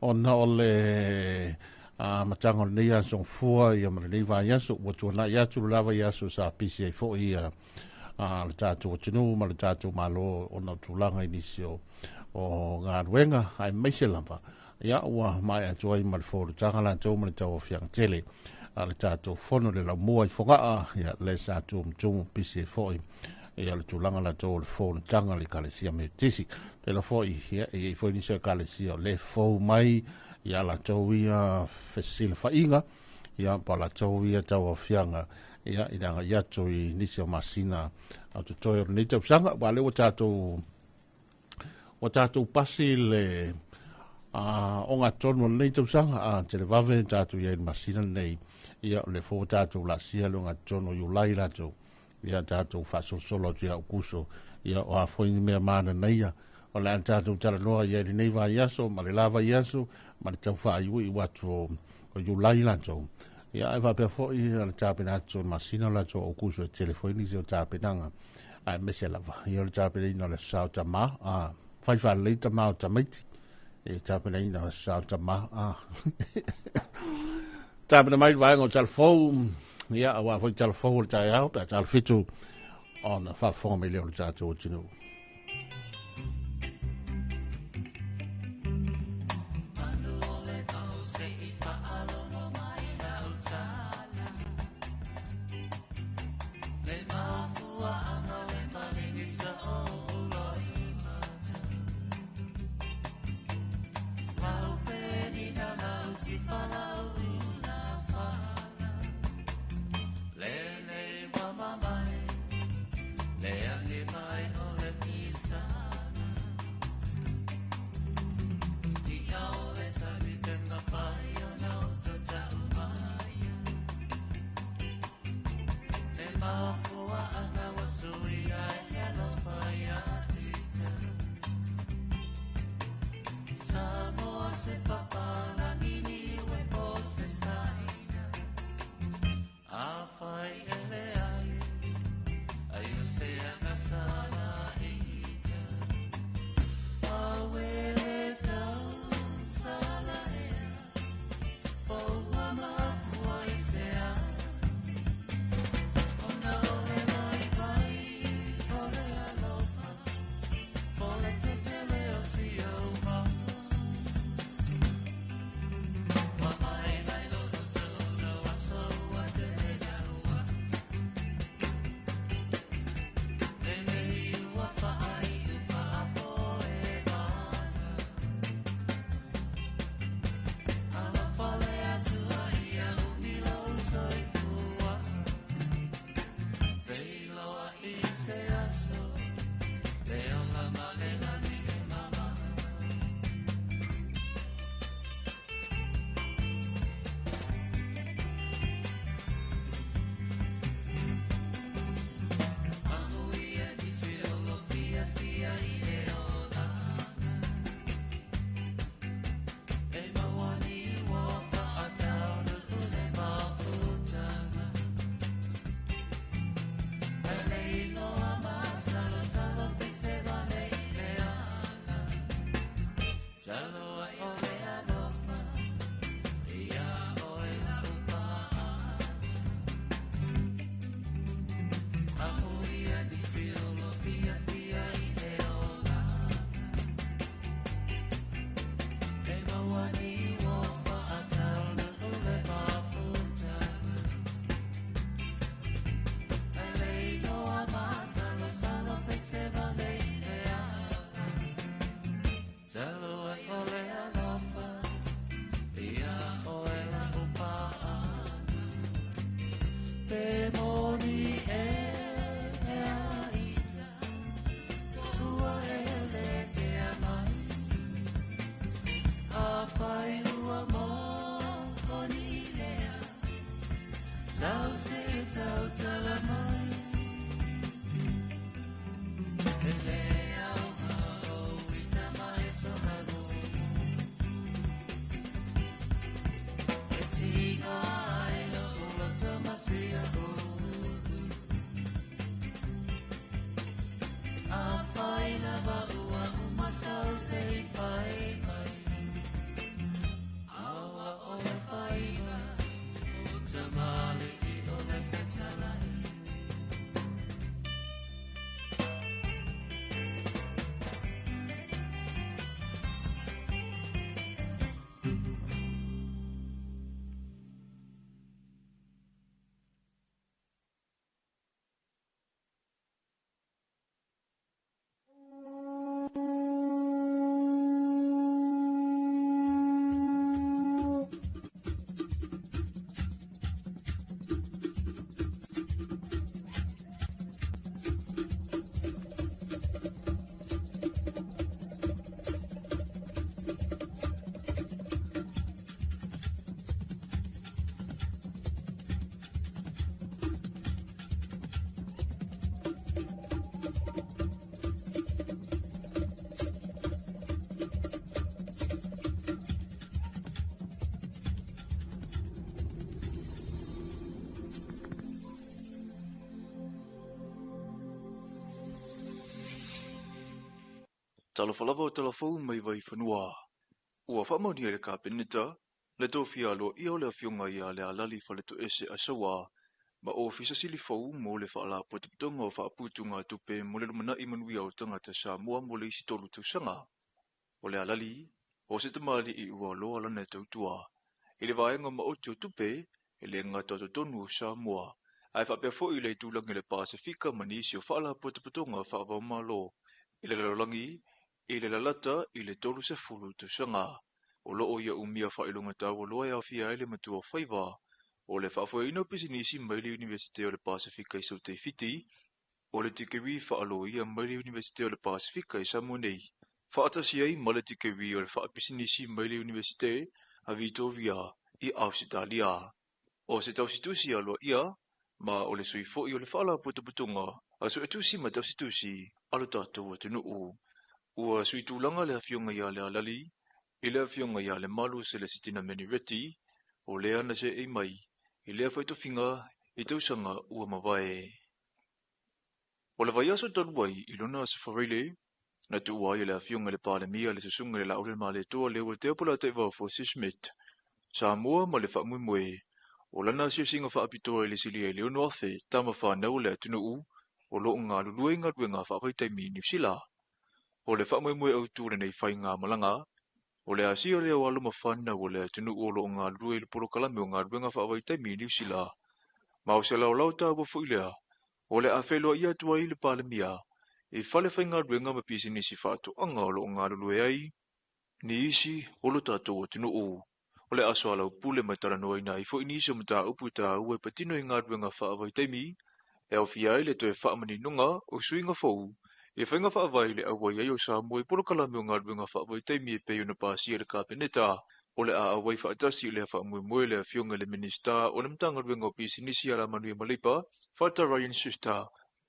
ona o le amataga o lenei aso gafua ia ma lenei vaiaso ua tuanai atu le la vaiaso sa pisi ai foi ia le tatou atunuu ma le tatou Malo ona o tulaga i nisi o galuega, aemaise lava ia ua maea atu ai ma le fonotaga latou ma le tauaofiaga tele a le tatou fono le laumua i Fogaa, ia le sa tumutumu pisi ai foi ia le tulaga latou o le fonotaga le Ekalesia Metotisi. Pela foi ia e i ai foi nisi o Ekalesia o le fou mai ia latou ia fesilafaiga ia pa latou ia tauaofiaga ia i le agai atu i nisi o masina o totoe o lenei tausaga. Ua lea ua tatou pasi le ogatotonu o lenei tausaga, a televave tatou i ai i le masina lenei, ia o le fou tatou laasia le ogatotonu o Iulai latou, ia tatou faasolosolo atu ia Aukuso, ia o a foi ni mea mananaia o le a tatou talanoa i ai lenei vaiaso ma le la vaiaso ma le tau faaiuiu atu o Iulai latou. Ia ae faapea foi le tapena atu o le masina latou o Aukuso, e tele foi nisi o tapenaga, aemaise lava ia o le tapenaina o le aso Sa o Tama, a fai faalelei tama o tamaiti e tapenaina o le aso Sa o Tama, a tapena mai le vaega o Talafou, ia aua foi Talafou o le taeao pe a 6:30 ona faafofoga mai lea o le tatou atunuu. Talo ai o le alofa ia oe la upaanga. Pe moni e ita ua ele ke amai. A whai ua mō ni lea sau se tau tala mai. Ele au hao i tama e sohago. E tinga ai lo ulo tamatia o. A whai lava ua umasau se i whai mai. Aua o le whaiva o tamale i o le whetalai. Talofa lava o talafou mai vai fanua. Ua whaamaunia le Kapeneta, le tofia aloa ia o le afioga ia le alali faletoese asawa, ma ofisa sili fou mo le whaalapotopotoga o faaputuga tupe mo le lumanai manuia o tagata Samoa mo le isi 3 tausaga. O le alali, o se tamali i ua loa lana tautua. I le vaega maoti o tupe, e le gata o totonu o Samoa. Ae faapea foi i le itulagi le Pasefika ma nisi o faalapotopotoga faavaomalo. I le lalolagi, i le lalata i le 30 tausaga. O loo ia umia whailonga taualoa e awhia ai le matua whaiva. O le faafoeina o pisinisi mai le Universite o le Pasefika i Saute Fiti, o le tikeri whaaloia mai le Universite o le Pasefika i Samoa nei. Whaatasi ai ma le tikeri o le faapisinisi mai le Universite a Vitoria i Ausitalia. O se tausitusi aloa ia, ma o le sui foi o le whaalapotopotoga a suetusi ma tausitusi a lo tātou atunuu. Ua sui tulaga le afioga ia le alali, i le afioga ia le malu Selesitina Menireti, o lea na se ei mai, i lea faitofiga i tausaga ua mavae. O le vaiaso talu ai i lona aso Faraile, na tuua ai e le afioga i le Palemia le susuga i le Laau le Maletoa le Uatea Polataivao Fosi Smith, Samoa ma le faamoemoe, o lana asiasiga faapitoa i le silia i le 6,000 tama whanau o le atunuu, o loo galulue i galuega faavaitaimi i Niu Sila. O le faamoemoe autu lenei faiga malaga, o le asia lea o alo ma whanau o le atunuu o loo galulue i le polokalame o galuega faavaitaimi i Niu Sila. Ma o se laolao tāua foi lea, o le afeiloai atu ai le Palemia, i fale faigaluega ma pisinisi faatoaga o loo galulue ai, ni isi o lo tātou atunuu. O le aso alaupule ma talanoaina ai foi nisi o mataupu tāua e patino i galuega faavaitaimi, e aofia ai le toe faamaninoga o suiga fou, i faiga faavae le auai ai o Samoa i polokalame o galuega faavaitaimi e pei ona pasia le Kapeneta. O le a auai faatasi i lea faamoemoe le afioga i le Minisita o le Matagaluega o Pisinisi Alamanuia ma Leipa, Fata Ryan Schuster.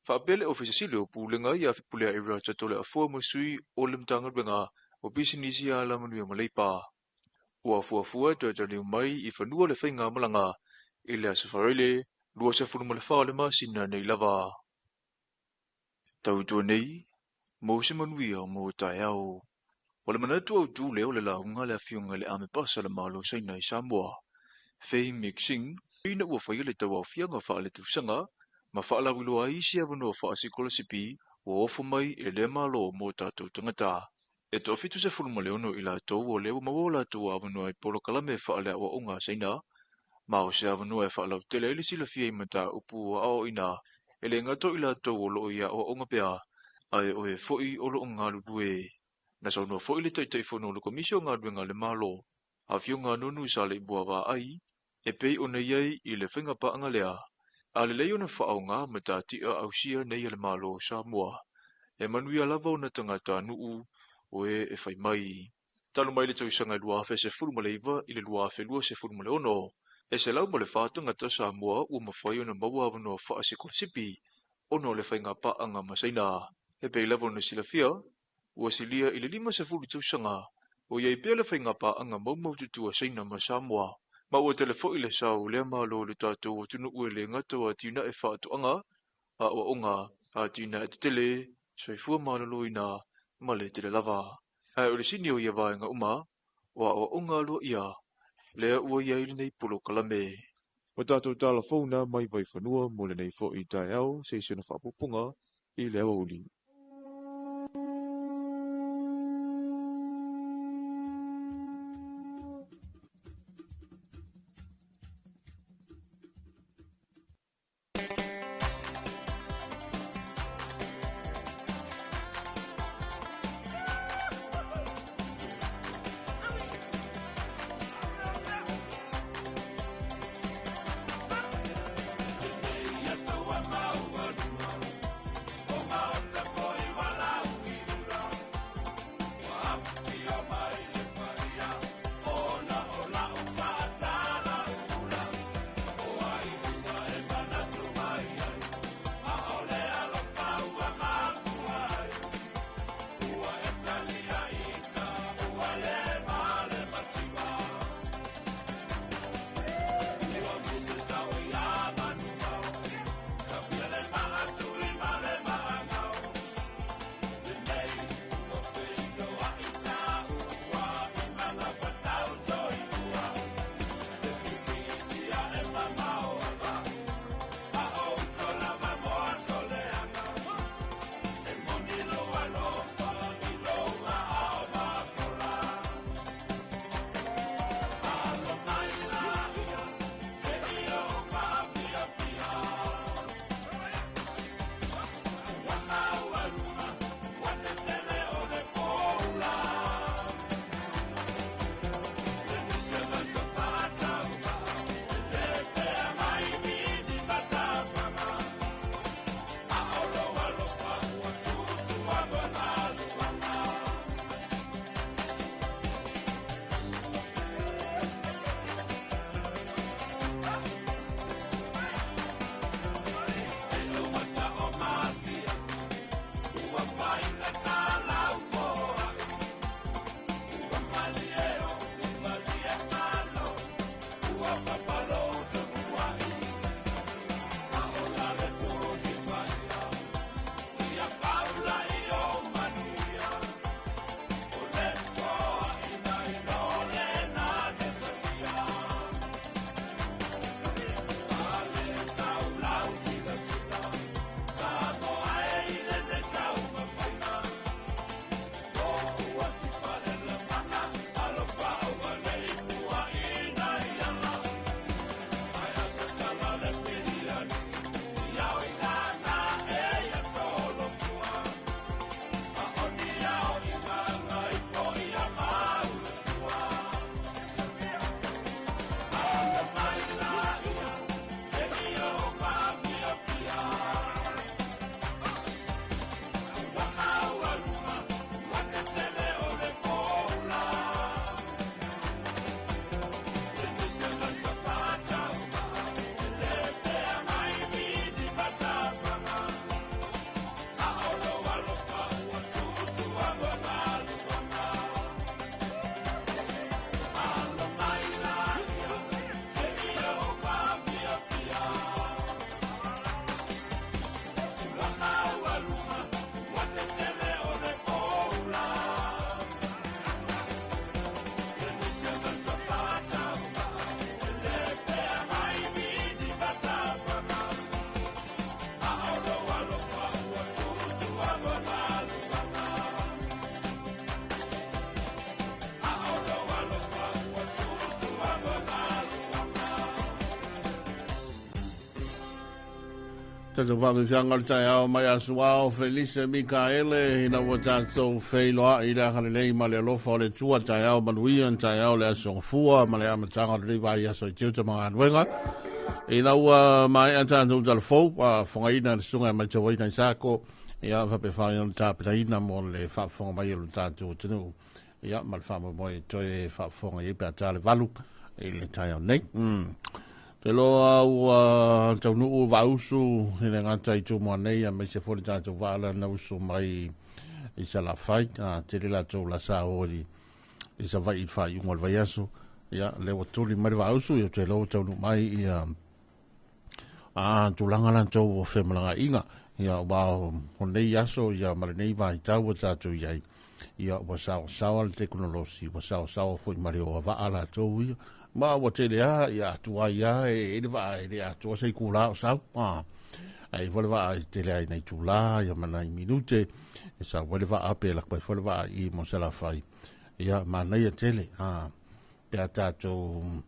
Faapea le Ofisa Sili o Pulega ia Fepuleai Rata Toleafoa ma sui o le Matagaluega o Pisinisi Alamanuia ma Leipa. Ua fuafua e toe taliu mai i fanua le faiga malaga i le aso Faraile 24 o le masina nei lava. Tautua nei, mo se manuia mo taeao. O le manatu autu lea o le lauga le afioga i le Amepasa le Malo Saina i Samoa. Fei Mixing, ina ua whaia le tauaofiaga faale-tausaga, ma faalauiloa ai isi avanoa faasikolasipi ua ofo mai e lea malo mo tātou tagata. E 76 i latou o lea ua maua o latou avanoa i polokalame faaleaoaoga a Saina, ma o se avanoa e faalautele ai le silafia i mataupu ua aoaoina e le gata o i latou o loo i aoaoga pea, ae o e foi o loo galulue. Na saunoa foi le Taitaifono o le Komisi o Galuega a le Malo, Afioga Nonu Saleibua Vaai, e pei ona i ai i le faigapaaga lea, a lelei ona faaaoga matatia ausia nei a le Malo o Samoa, e manuia lava ona tagatanuu o e e fai mai. Talu mai le tausaga 2019 i le 2026, e 104 tagata Samoa ua mafai ona maua avanoa faasikolasipi ona o le faigapaaga ma Saina. E pei lava ona silafia, ua silia i le 50 tausaga o i ai pea le faigapaaga maumaututu a Saina ma Samoa. Ma ua tele foi le sao o lea Malo i le tatou atunuu e le gata o atinae faatoaga, aoaoga, atinae tetele, soifua maloloina ma le tele lava. Ae o le sini o ia vaega uma, o aoaoga aloaia, lea ua i ai lenei polokalame. O tatou tala fou na mai Vaifanua mo lenei foi taeao se i si ona faapupuga i le aoauli. Tatou faafiafiaga o le taeao mai Asuao Felise Mikaele ina ua tatou feiloai i le agalelei ma le alofa o le Atua. Taeao manuia, taeao le aso gafua ma le amataga o lenei vaiaso i tiute ma galuega. Ina ua maea tatou talafou, faafofogaina le susuga e matauina i Sako, ia faapea ona tapenaina mo le faafofoga mai o le tatou atunuu. Ia ma le faamoemoe e toe faafofoga i ai pe a ta le 8 i le taeao nei. Te loa ua taunuu vausu i le gata i Tumua nei aemaise foi le tatou vaa lea na usu mai i Salafai. Tele latou lasa o i Savaii i le faaiuga o le vaiaso. Ia, lea ua tuli mai le vausu, ia te loa ua taunuu mai ia tulaga latou o femalagaiga. Ia, ua o nei aso ia ma lenei vaitau ua tatou i ai. Ia, ua saosaoa le tekonolosi, ua saosaoa foi ma le oa vaa latou ia. Ma ua tele a, ia atu ai a, e le vaa, e le atoa se itula o sau. Ai foi le vaa e tele ai nai itula, ia ma nai minute, e sau ai le vaa pe laka mai foi le vaa i mo Salafai. Ia, manaia tele, pe a tatou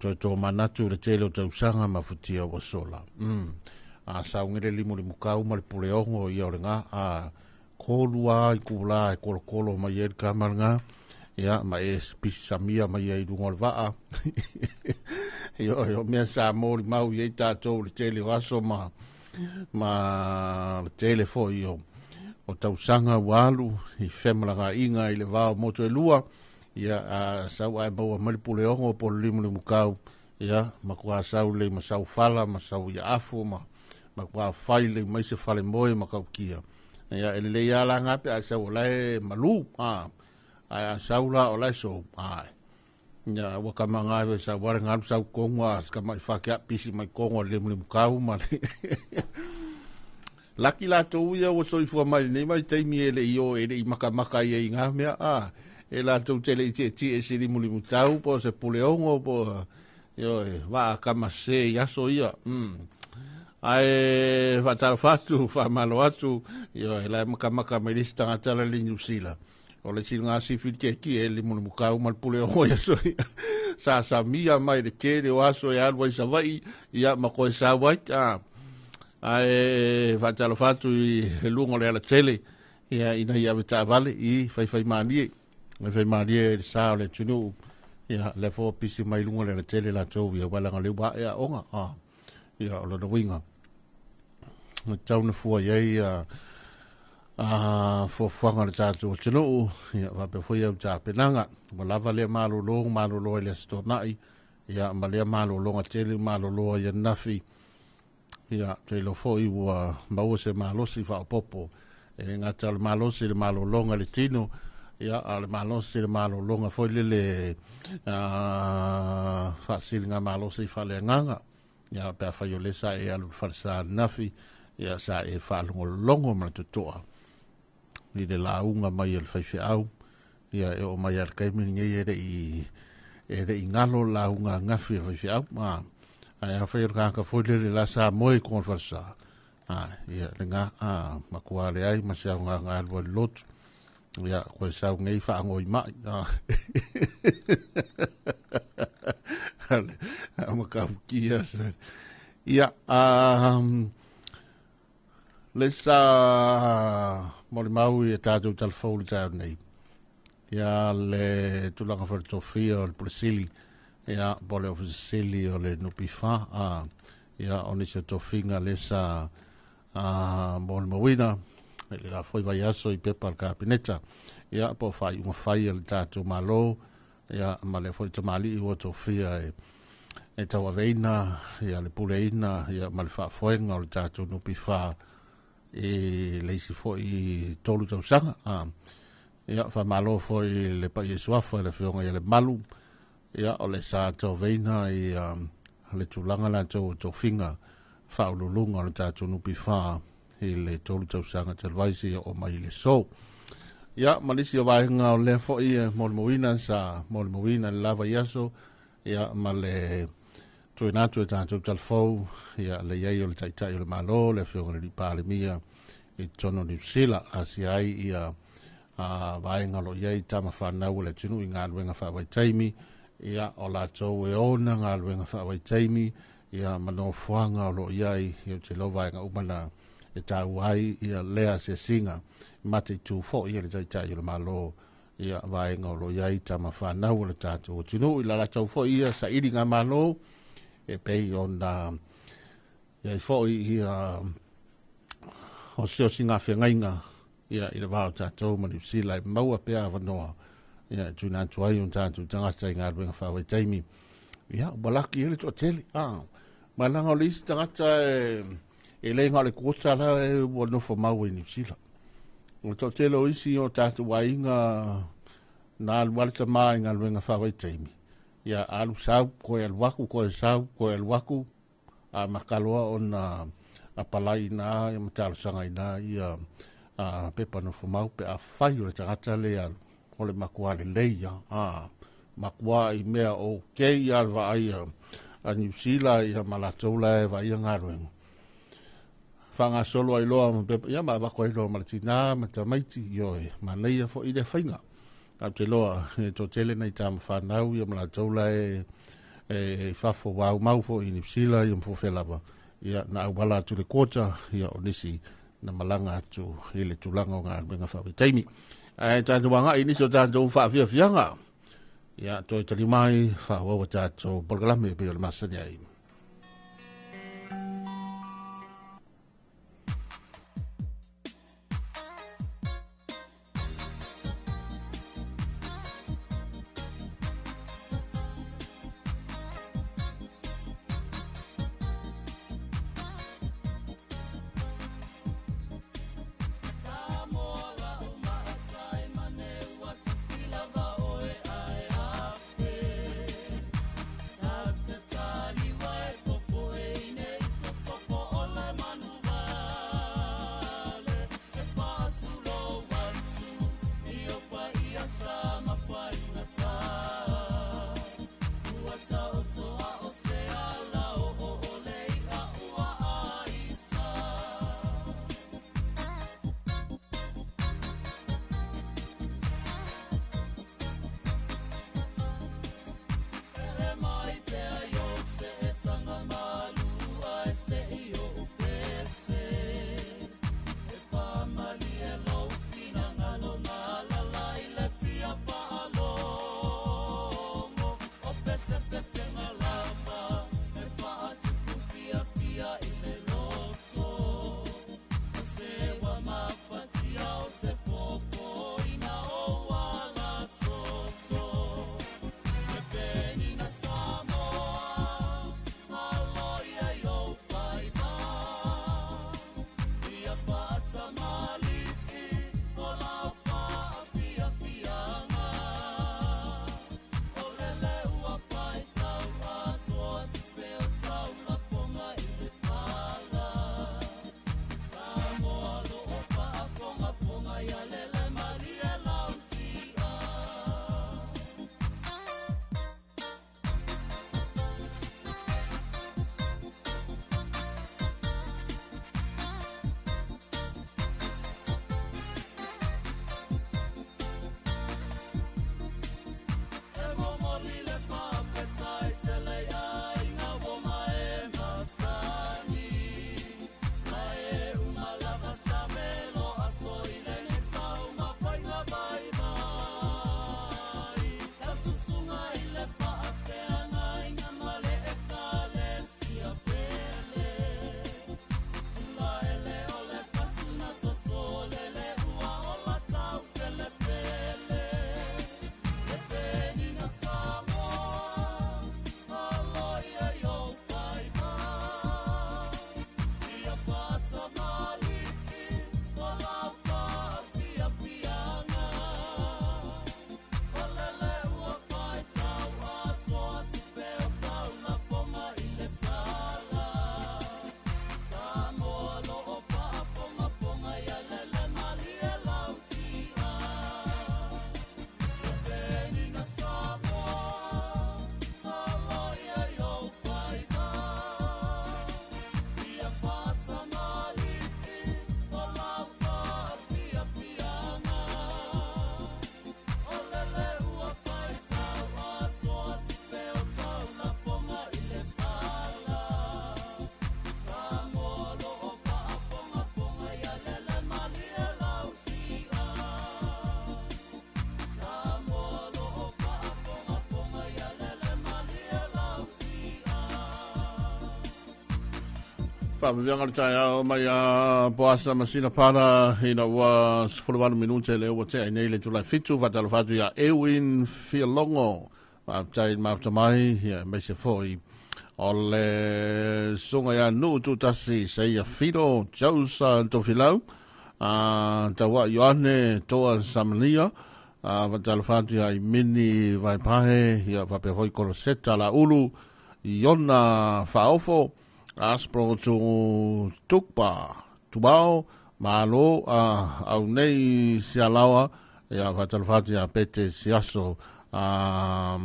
toe tō manatu le tele o tausaga ma futia ua sola. A saugele limu kau ma le pule ongo ia o le ngā, kolua ai kula e kolokolo mai e le kamalanga. Ia, ma e pisi samia mai ai lunga o le vaa. Io, io, mea sa mōri mau i ei tātou le tele o aso ma le tele foi o tausaga ua alu i femalagaiga i le vao motu e lua. Ia, sau ae maua mai le pule ongo po le limulimu kau. Ia, matua sau lei ma sau fala, ma sau ia afu, ma matua fai lei mai se fale moe ma kaukia. Ia, e lelei a la ngape ae sau o lae malu. Ae a sau la o lae sou. Ia, ua kamanga ai sa wale ngalu sau kongo a ska mai whake a pisi mai kongo le limulimu kau ma le. Laki latou ia ua soifua mai nei mai taimi e le i o e le i makamaka ia i ngā mea. E latou tele i te tie e se limulimu tau po se pule ongo po io e waa kama se i aso ia. Ae whaatalofa atu, whaamalo atu, io e lae makamaka mai lisi tangata la le New Zealand. O le sili ngā sifi te ki e limulimu kau ma le pule ongo ia so ia. Sa samia mai le kere o aso e alu ai Savai, ia ma koe sa wai. Ae whaatalofa atu i he lunga o le ala tele, ia ina ia ave taavale i whaiwhai mānie. Whaiwhai mānie e le sa o le tunu. Ia le fo pisi mai lunga le ala tele latou ia walanga le wā ea onga. Ia o lona winga. Na tauna fua iai fuafuaga le tatou atunuu, ia faapea foi au tapenaga. Ua lava lea malolo, malolo ai le aso Toonai, ia ma lea malologa tele malolo ai ananafi. Ia, te iloa foi ua maua se malosi faaopoopo. E le gata o le malosi le malologa le tino, ia, a o le malosi le malologa foi lele faasiliga malosi faaleagaga. Ia, pe afai o le sa e alu le falesa ananafi, ia sa e faalogologo ma le totoa i le lauga mai e le faifeau. Ia e oo mai a le taimi lenei e le i galo le lauga agafi e le faifeau. Ae afai o le tagata foi lele la sa moe i kuga o le falesa. Ia le gā matua leai ma se aoga alua i le lotu. Ia koe sau nei faagoi mai. Ale, makaukia se. Ia, le sa molimau i e tātou talafou le taeao nei. Ia le tulaga faletofia o le Pule Sili, ia po le Ofisa Sili o le NPF, ia o nisi o tofiga le sa molimauina i le la foi vaiaso i pepa a le Kapeneta. Ia po o faaiuga fai a le tatou Malo, ia ma le foi tamalii ua tofia e tauaveina ia le puleina ia ma le faafoega o le tatou NPF i le isi foi 3 tausaga. Ia faamalo foi le paia suafa i le afioga ia Lemalu, ia o le sa tauaveina i le tulaga latou o tofiga faauluuluga o le tatou NPF i le 3 tausaga talu ai seia oo mai i le aso. Ia ma nisi o vaega o lea foi e molimauina sa molimauina le lava i aso, ia ma le tuuina atu e tatou talafou, ia le iai o le Taitai o le Malo, le afioga i le Palemia i totonu o Niu Sila, asia ai ia vaega o lo o i ai tama whanau o le atunuu i galuega faavaitaimi, ia o latou e ona galuega faavaitaimi, ia ma nofoaga o loo i ai. Ia ou te iloa vaega uma na e taua ai ia lea asiasiga mataitu fo'i e le Taitai o le Malo ia vaega o loo i ai tama fanau o le tatou atunuu i la latou fo'i ia sailiga malo e pei ona i ai fo'i ia osiosiga fegaiga ia i le va o tatou ma Niusila e maua pea avanoa ia e tuuina atu ai o tatou tagata i galuega faavaitaimi. Ia ua laki ai le toatele ma leaga o le isi tagata e le na o le kuota la e ua nofo mau i Niusila. O le toatele o isi o tatou aiga na alu ale tamā i galuega faavaitaimi, ia alu sau koe alu aku koe sau koe alu aku a makaloa ona apalai ina ia ma talosaga ina ia pepa nofo mau pe afai o le tagata le alu o le matua lelei ia matua i mea o kei ia le vaai a Niu Sila ia ma latou la e vaaia galuega faagasolo ai loa ma pepa ia ma avatu ai loa ma le tinā ma tamaiti ioe manaia fo'i le faiga. Ae ou te iloa e toatele nai tama fanau ia ma latou la e fafo ua aumau fo'i i Niu Sila ia ma fofe lava ia na auala atu le quota ia o nisi na malaga atu i le tulaga o galuega faavaitaimi. Ae tatou agai i nisi o tatou faafiafiaga ia toe tali mai faaauau a tatou polokalame e pei o le masani ai. Samoa. Faaviviaga o le taeao mai a Poasa ma sina pala ina ua 18 minute le ua tea nei le itula e 7. Faatalofa atu ia Ewin Fialongo. Faafetai i le mafuta mai, ia aemaise foi o le susuga ia Nuu Tutasi Saia Fido Josa Tofilau, a Tauaa Ioane Toa Samania, a faatalofa atu ia Imini Vaepae, ia faapea foi Koloseta Laulu, Iona Faaofo, Aspro tu Tukpa Tubao Malo a au nei Sialaoa, ia faatalofa atu ia Pete Siaso a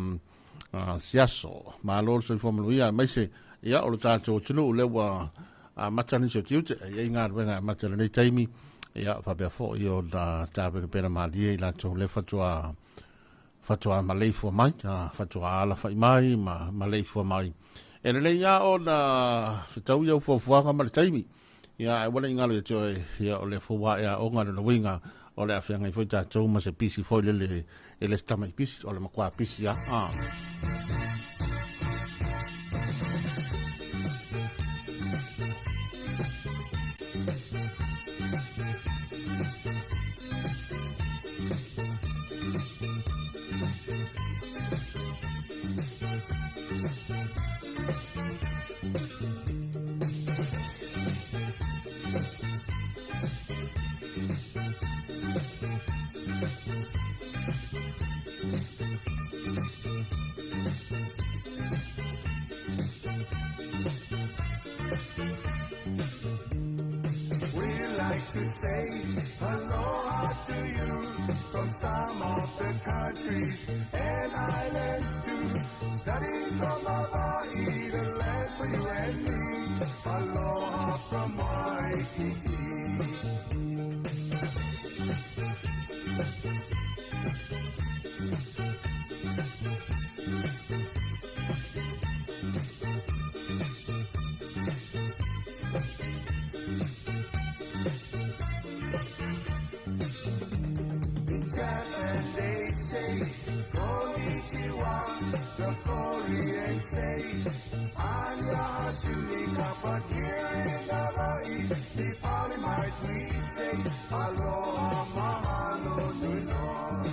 Siaso. Malo le soifua manuia aemaise ia o le tatou atunuu lea ua amata nisi o tiute e i ai galuega e amata i lenei taimi, ia faapea foi ona tapenapena malie i latou le faatoa faatoa maleifua mai, faatoa alafai mai ma maleifua mai. E lelei lava ona fetaui au fuafuaga ma le taimi, ia ae ua le i galo ia te oe, ia o le fou ae aoga lona uiga o le a feagai foi tatou ma se pisi foi lele e le se tamai pisi, o le makuā pisi lava. We like to say aloha to you from some of the countries and islands too. Study from Hawaii, the land for you and me. Aloha from Waikiki. In Japan they say konnichiwa, the Koreans say annyeonghaseyo, but here in Hawaii, the Polymite we say aloha mahalo nui loa.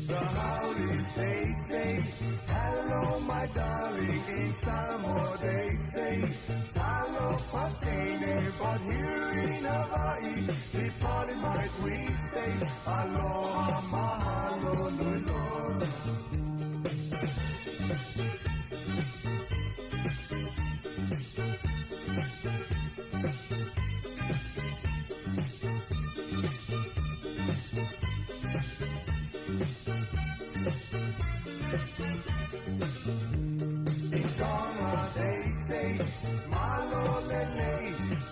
The howdies they say, hello my darling. In Samoa they say, talo fatene. But here in Hawaii, the Polymite we say, aloha mahalo nui loa. In Tonga they say, malo lele.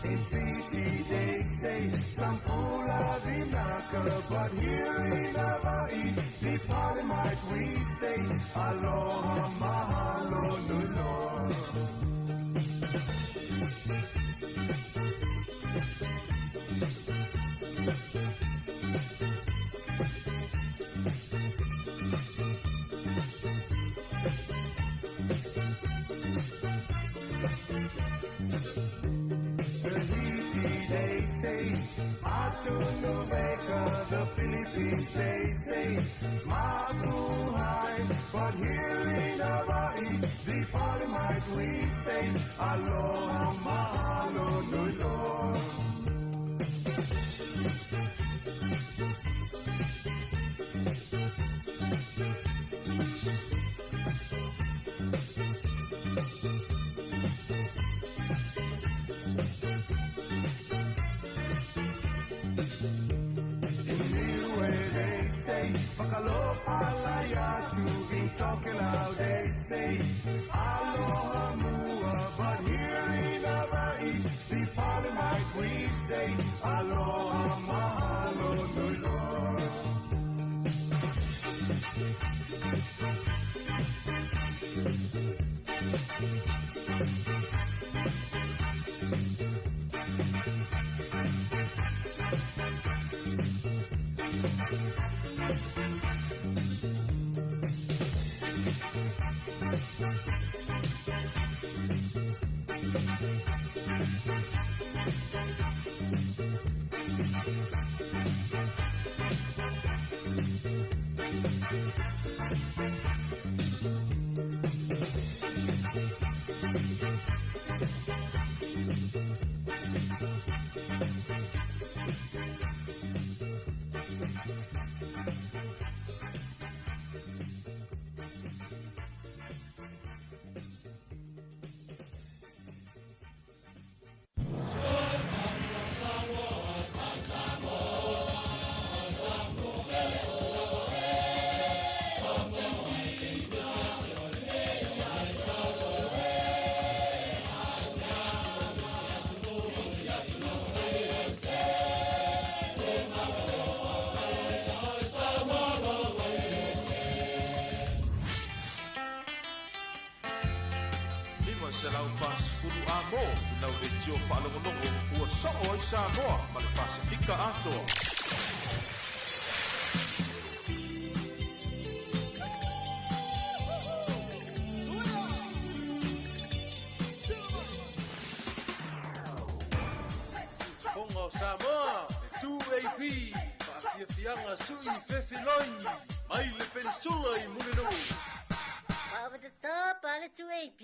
In Fiji they say, sampula vinaka. But here in Hawaii, the Polymite we say, aloha mahalo nui loa. Tahiti they say, Atu Nuveka. The Philippines they say, Mabuhay. But here in Hawaii, the Polymite we say, aloha mahalo nui loa. In Niue they say, Fakalofa laiatu. In Tokelau they say, aloha mua. But here in Hawaii, the Polymite we say, aloha mahalo nui loa. 540 amo i lau leitio faalogologo ua soo ai Samoa ma le Pasefika atoa. Fonga o Samoa, le 2AP, faafiafiaga suʻi fefiloi, mai le penisula i Mulinuu. Over the top, ale 2AP.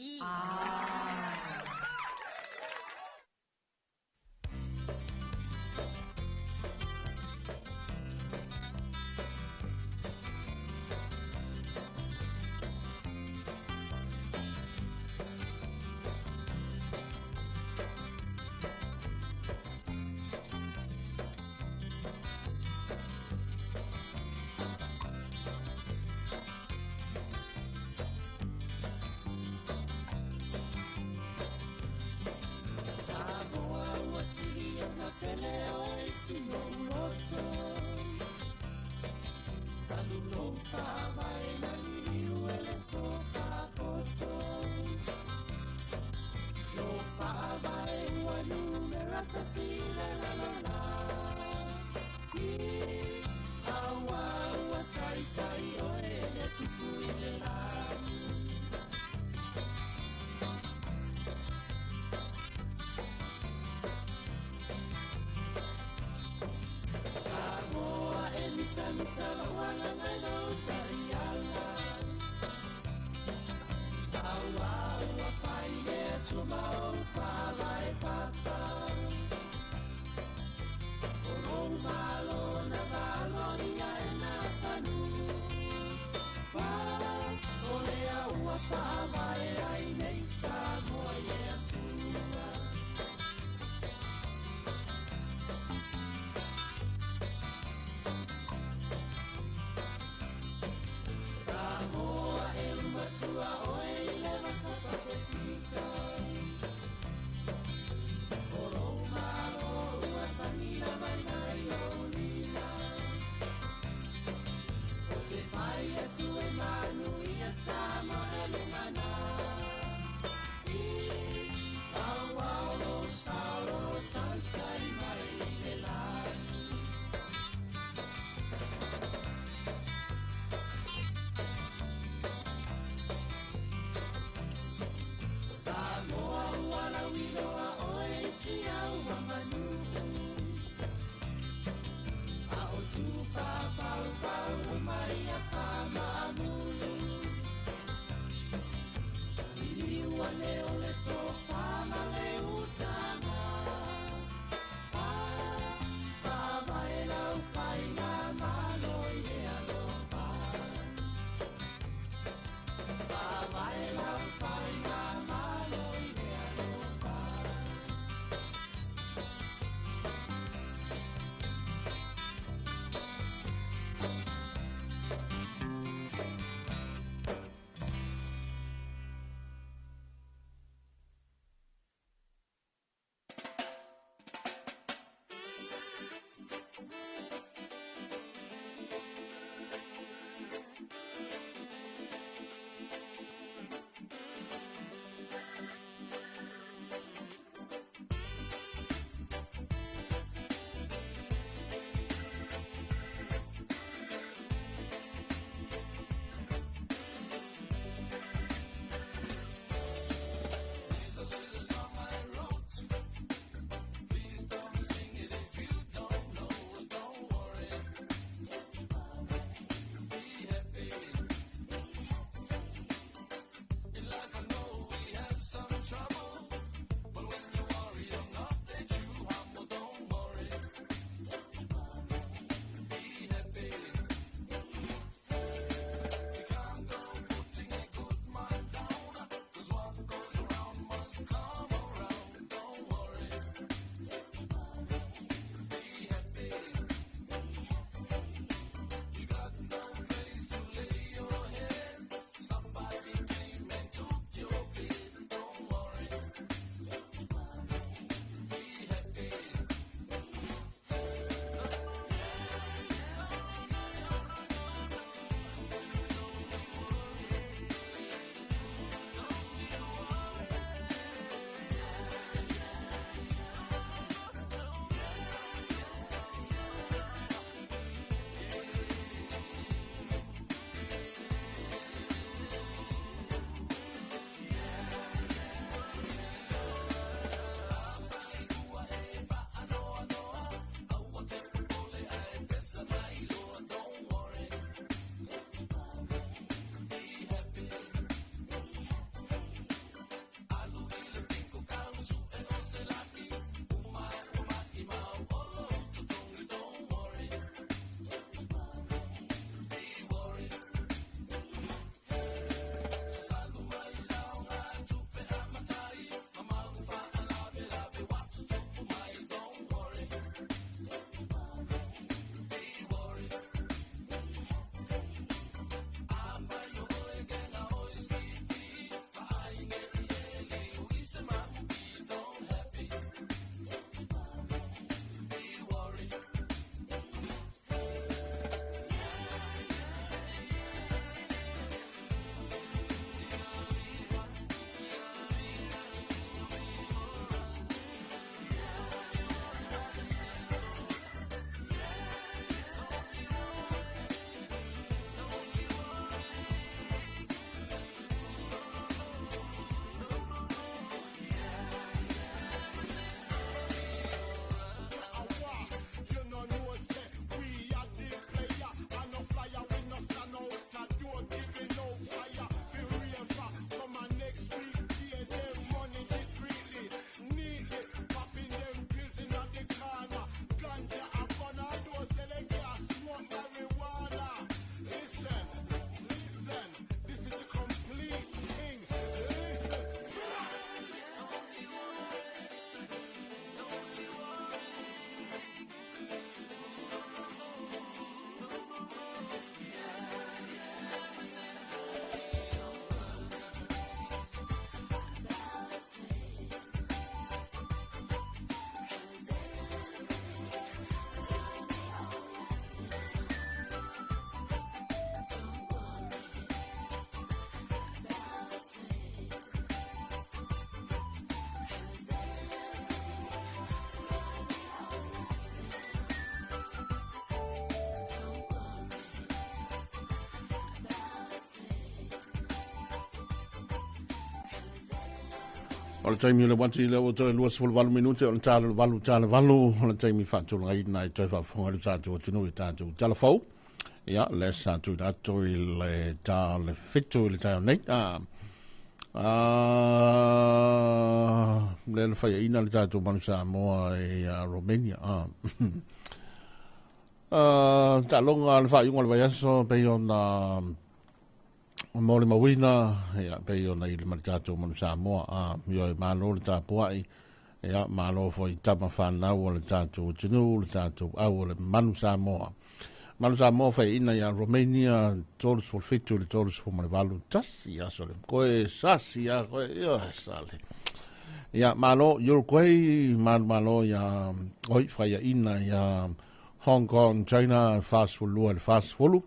O le taimi o le wati le ua toe 28 minute o le tala le valu tala valu o le taimi faatulagaina i toe faafofoga le tatou atunuu i tatou talafou. Ia, le sa tuuina atu i le ta le 7 i le taeao nei. Le na faiaina le tatou manu Samoa i Romania. Taaloga le faaiuga o le vaiaso pei ona mo le mauina, ia, pei ona i le ma le tatou manu Samoa. Ioe, malo le tapuai, ia, malo foi tama whanau o le tatou atunuu, le tatou au o le manu Samoa. Manu Samoa faiaina ia Romania 37 le 38 tasi aso le koe sasi a koe io sale. Ia, malo Uruguay, malo malo ia oi faiaina ia Hong Kong, China 42 le 40.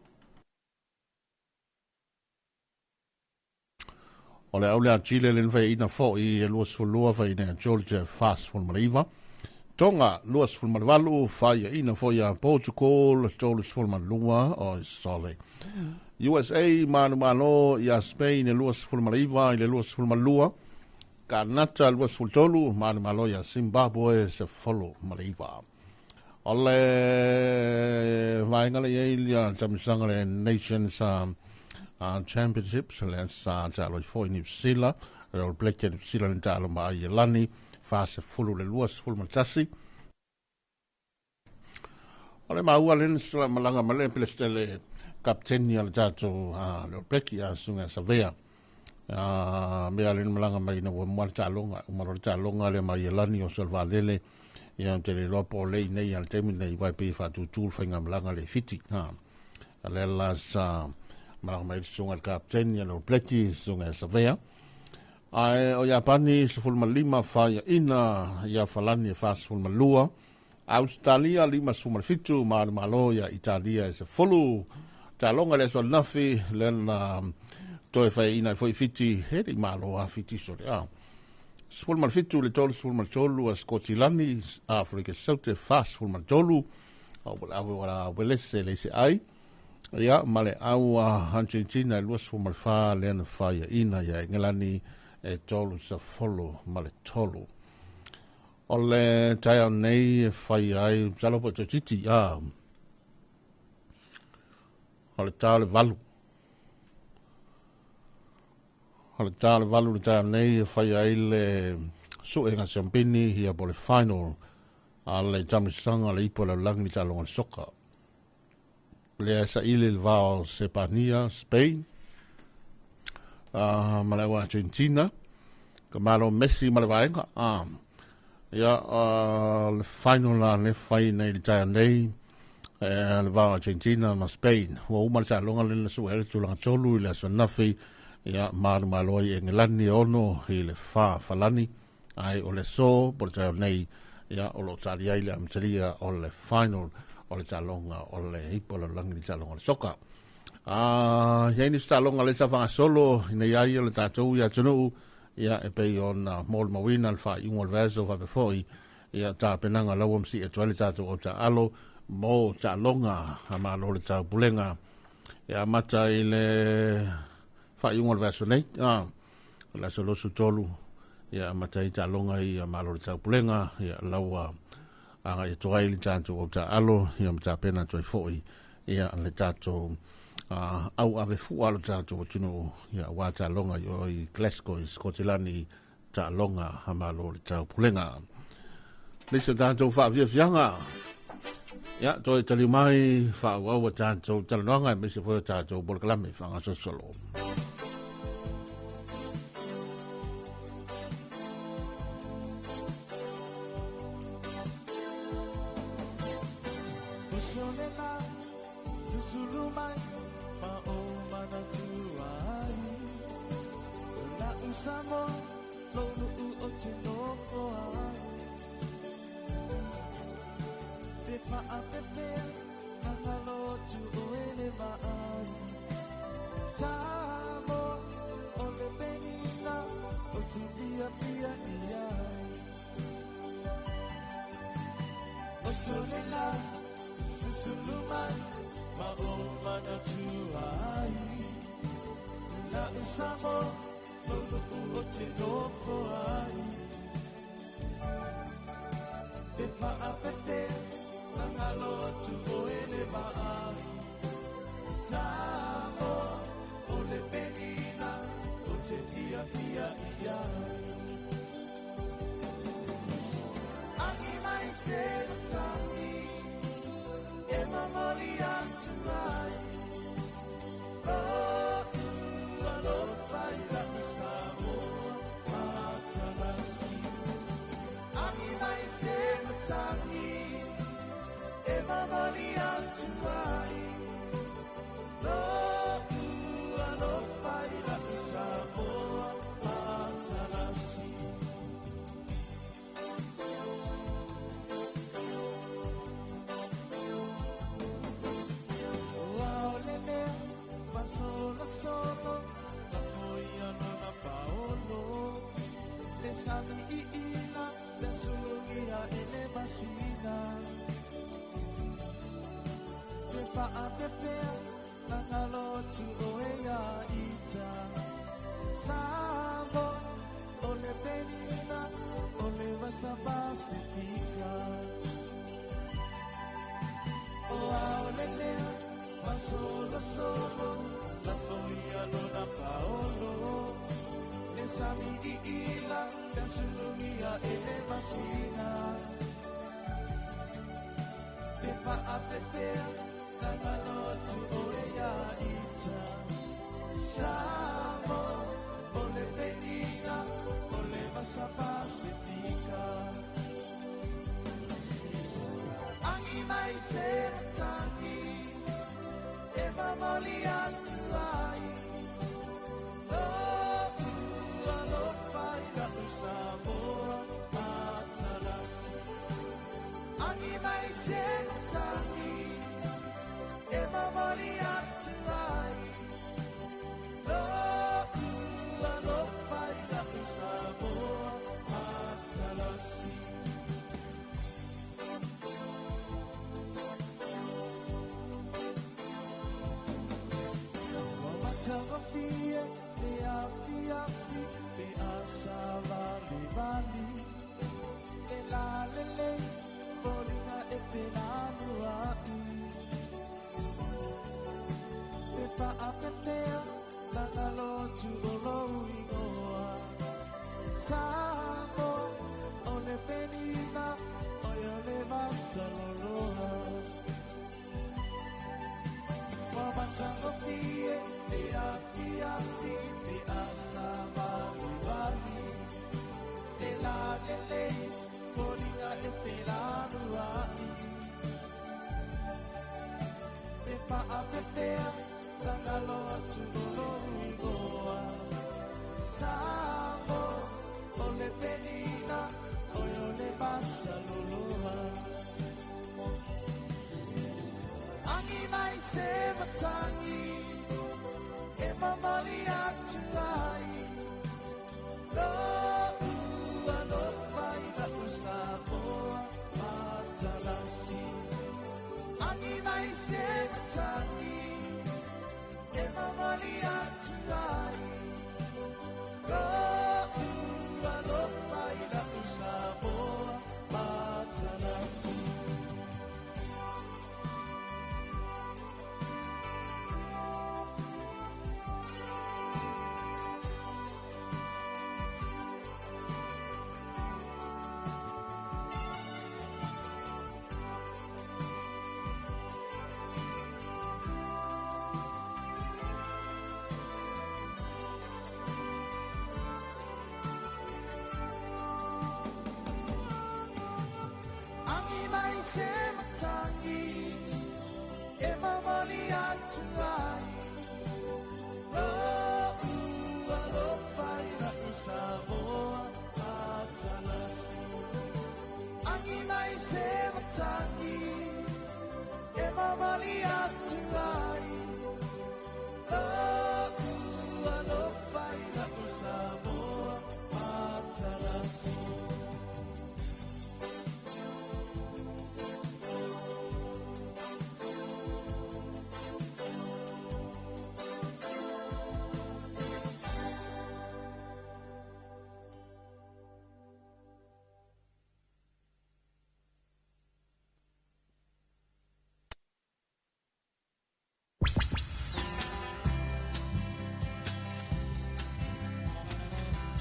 O le au lea Chile le faiaina foi e 22 faiaina Georgia 49. Tonga 28 faiaina foi a Portugal 32 o sole. USA manu malo ia Spain e 29 i le 22. Kanata 23 manu malo ia Zimbabwe 19. O le vaenga le iai lia tamisanga le Nations Championships le sa talo i foi New Zealand le All Black New Zealand le talo ma ai lani 40 le 21. O le maua le sala malanga ma le pelestele kapteni ale tatou le All Black ia sunga Savea. Mea le malanga mai na ua mua le talonga umalo le talonga le mai lani o Salvalele ia te le loa po lei nei al taimi nei wai pe whātūtū whainga malanga le fiti. Ale la sa malanga mai sunga le kapteni ale All Black sunga Savea. Ae o Japani 15 whaia ina ia Falani e 42. Australia 57 malu malo ia Italia e 10. Talonga le aso nafi lena toe whaia ina foi fiti he di malo a fiti sore. 17 le 33 a Scottilani Afrika Saute 43. O wala wala welese le se ai. Ia male au a Argentina 24 lena whaia ina ia Engelani e 30 male 3. O le taeao nei e whai ai talo po te titi o le tao le valu. O le tao le valu le taeao nei e whai ai le suenga siampini ia po le final a le tamisanga le ipo le langi talonga le soka. Le sa ile le vao Sepania, Spain, ma le Argentina, ka malo Messi ma le vaenga. Ia le final la le whai nei le taeao nei le vao Argentina ma Spain. Ua uma le taaloga le sue le tulaga tolu i le aso nafi ia malu malo ai Engelani 6 i le 4 Falani. Ai o le so po le taeao nei ia o lo tali ai le amatalia o le final o le taaloga o le ipo le langi le taaloga o le soka. Ia ni taaloga le tawhangasolo ina ia ia le tatou ia atunuu ia e pei ona mo le mauina le whaiunga o le vaso whapefoi ia tāpenanga laua msi e toa le tatou o taalo mo taaloga a malo le taupulega ia mata i le whaiunga o le vaso nei. O le aso losu tolu ia mata i taaloga ia malo le taupulega ia laua anga i toa i le tatou o taalo ia matapena toi foi ia le tatou au ave fua le tatou atunuu ia wā taaloga i o i Glasgow i Scotland taaloga a malo le taupulega. Lisa tatou whaafiafianga ia toi tali mai whaauaua tatou talanoaga e maise foi o tatou polokalame whangasosolo. Samo, lo o te nofo ai. matangi e mamali atu ai Lo'u alofa i la'u Samoa matalasi. Ua o le mea masolosolo Lafoia lona paolo Le sami i'ila Le sulugia e le masina Pe faapefea Nagalotu oe ia ita Samo o le penina O le vasa Pasifika O ao le lea Masolosolo Lafoia lona paolo Le sami i'ila Le sulugia e le masina Pe faapefea Nagalotu oe ia ita Samo o le penina O le vasa Pasifika Angi mai se matangi E mamali atu ai Lo'u alofa i la'u Samoa matalasi Angi mai se matangi E mamali atu ai Lo'u alofa i la'u Samoa matalasi. Ua matagofie le afiafi pe asavalivali Le lalelei foliga e felanua'i Pe faapefea lagalotu o lou igoa Samoa o le penina Oe o le vasaloloa Ua matagofie le afiafi pe asavalivali Le lalelei foliga e felanua'i Pe faapefea lagalotu o lou igoa Samoa o le penina Oe o le vasaloloa Angi mai se matangi E mamali atu ai Lo'u alofa i la'u Samoa matalasi Angi mai se matangi E mamali atu ai Lo'u alofa i la'u Samoa matalasi. Angi mai se matangi E mamali atu ai Lo'u alofa i la'u Samoa matalasi Angi mai se matangi E mamali atu ai Lo'u alofa i la'u Samoa matalasi.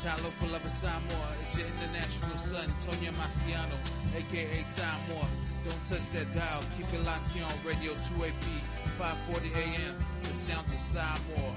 Talofa lava Samoa, it's your international son, Tonya Marciano, aka Samoa. Don't touch that dial, keep it locked here on Radio 2AP, 540 AM, the sounds of Samoa.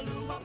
Alofa.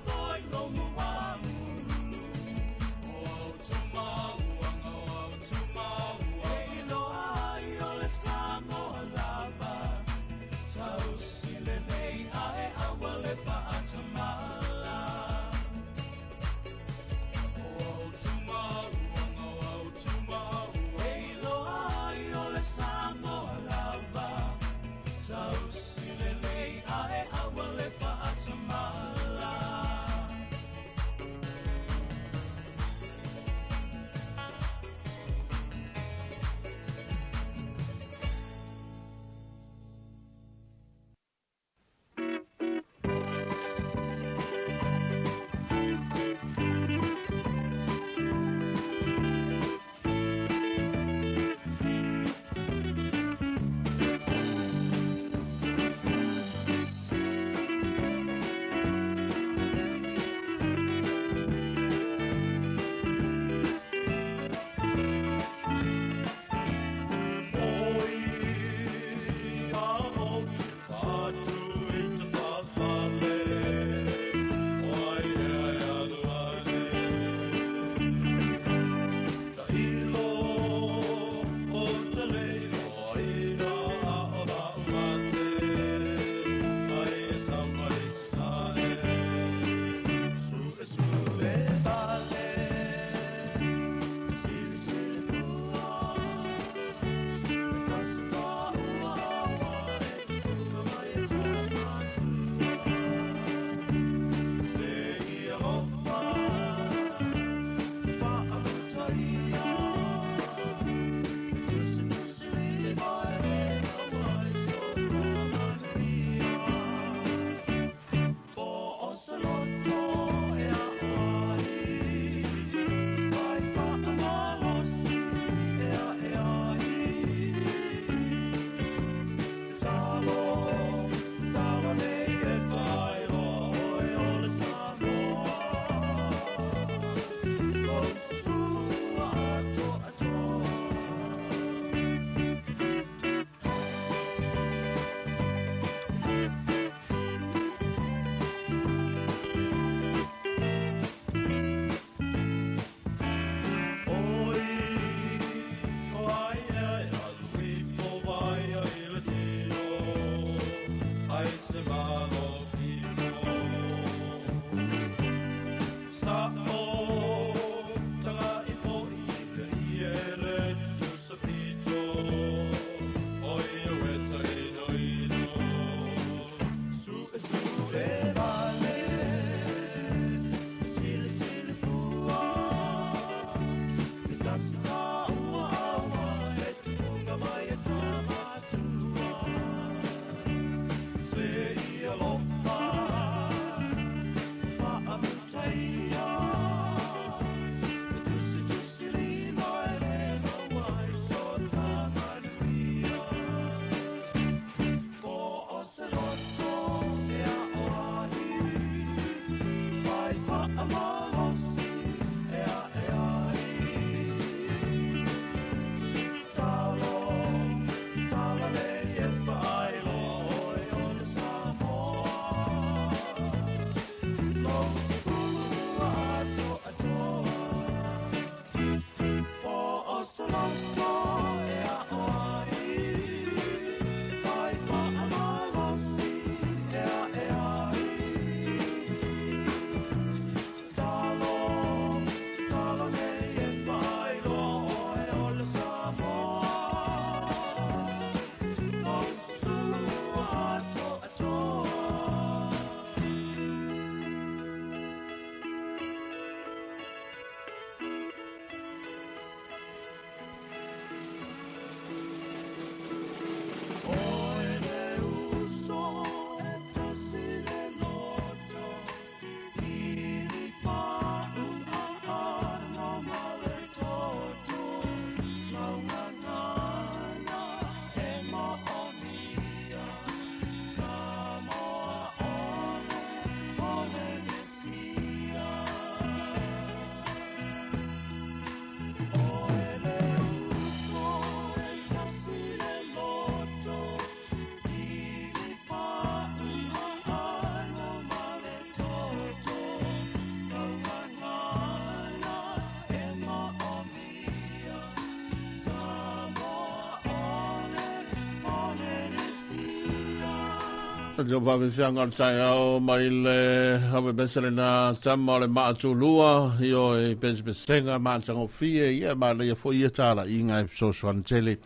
Jo vave fianga o le taeao mai le ave pese lena tama o le maatulua io e pesepesega maatagofie ia ma leia foi ia talaiga e fesoasoani tele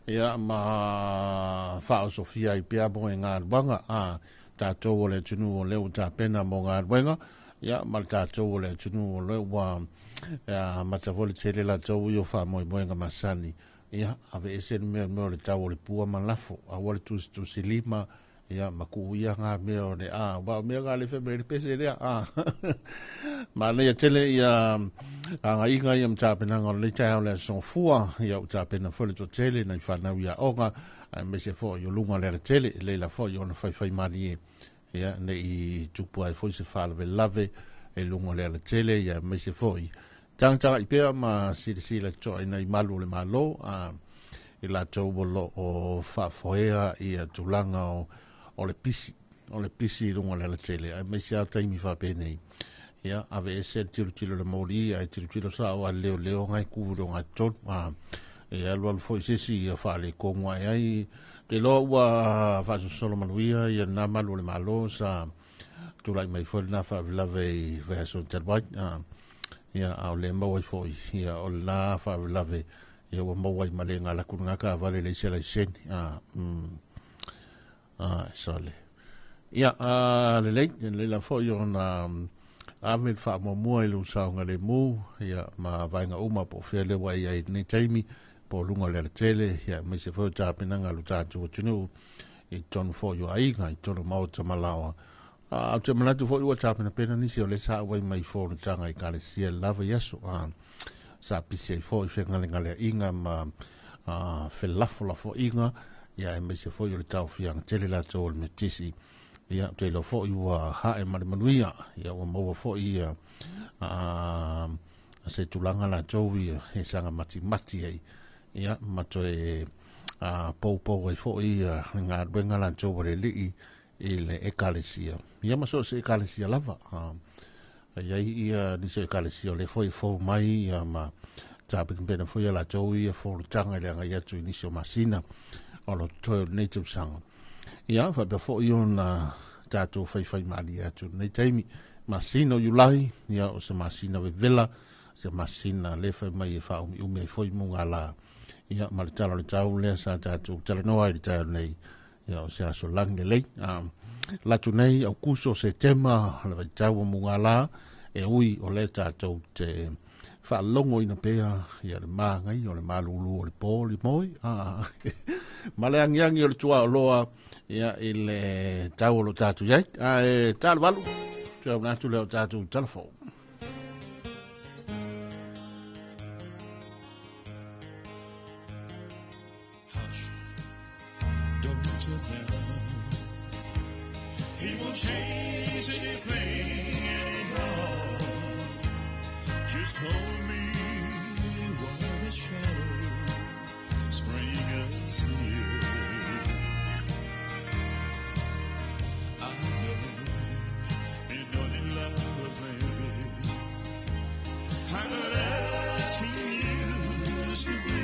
ia ma faaosofia ai pea mo e galuaga a tatou o le atunuu o lea ua tapena mo galuega ia ma le tatou o le atunuu o lea ua mata foi le tele latou ia o faamoemoega masani ia ave ese le mea o le tau o le pua ma lafo aua le tusitusi lima ia ma ku ia ngā mea o le a wa mea ngā le wheme le pese lea a ma leia tele ia anga inga ia mtapenanga o le tae o le aso fua ia u tapena fo le tele na i whanau ia onga a me se fo i lunga le tele le la fo i ona whai whai mani ia ne i tupu ai fo i se whalave lave e lunga le tele ia me se fo i tanga i pea ma sila sila toa ina i malu o le malo a i latou o lo o faafoea ia tulaga o le pisi i luga o le alatele ai mai se a taimi faapenei ia ave ese le tilotilo le moli ai tilotilo sao a leoleo ngai ku le ngai tolu a e alu alu foi se isi ia faaletonu ae ai te loa ua faasosolo manuia ia lena malu o le malo sa tulai mai foi lena faavelave i vaiaso talu ai ia a o le maua ai foi ia o lena faavelave ia ua maua ai ma le galaku lena kaavale le isi laiseni sole. Ia, lelei, lelei la foi ona ave le faamuamua i le usaoga lemu, ia, ma vaega uma po o fea lea ua i ai i lenei taimi, po o luga o le alatele, ia, aemaise foi o tapenaga a lo tatou atunuu, i totonu foi o aiga, i totonu o maota ma laoa. Ou te manatu foi ua tapenapena nisi o lea sa auai mai i fonotaga i Ekalesia i le lava i aso. Sa pisi ai foi fegalegaleaiga ma felafolafoaiga, ia aemaise foi o le taofiaga tele latou o le metisi. Ia, ou te iloa foi ua hae ma le manuia, ia ua maua foi ia se tulaga latou ia e saga matimati ai, ia ma toe poupou ai foi ia le galuega latou o le alii i le ekalesia. Ia ma so o se ekalesia lava. Ai ai ia nisi o ekalesia o le foi fou mai ia ma tapenapena foi ia latou ia fonotaga i le agai atu i nisi o masina o lo totoe o lenei tausaga. Ia, faapea foi ona tatou faifai malie atu lenei taimi. Masina o Iulai, ia o se masina vevela, se masina le fai mai e faaumiumi ai foi mugala. Ia, ma le tala o le tau lea sa tatou talanoa ai le taeao nei, ia o se aso lagi lelei. Latu nei, Aukuso, Setema, le vaitau o mugala, e ui o le tatou te faalogo ina pea ia le magai o le malulu o le po le moi ma le agiagi o le tuaoloa ia i le tau o lo tatou iai ae talovalu toe atu lea o tatou telefon. Hush, don't you tell. He won't change anything anyhow. Just hold me while the shadows bring us near. I know you're not in love with me. I'm not asking you to be,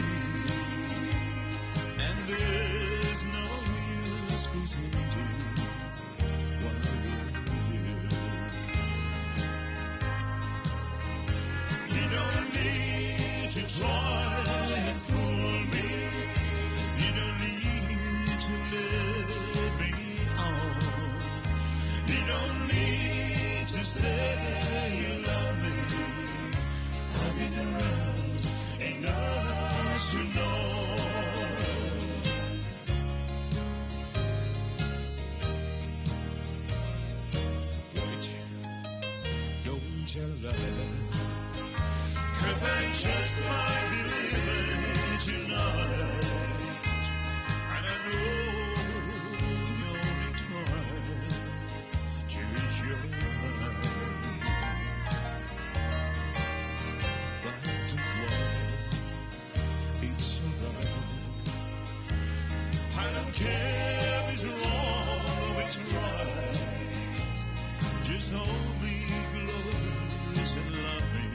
and there's no use pretending while we're here. You don't need to try and fool me. You don't need to let me on. You don't need to say you love me. I've been around enough to know. Wait, don't tell a lie, 'cause I just might be leaving tonight. And I know you're only trying to ease your mind. But don't worry, it's alright. I don't care if it's wrong or it's right. Just hold me close and love me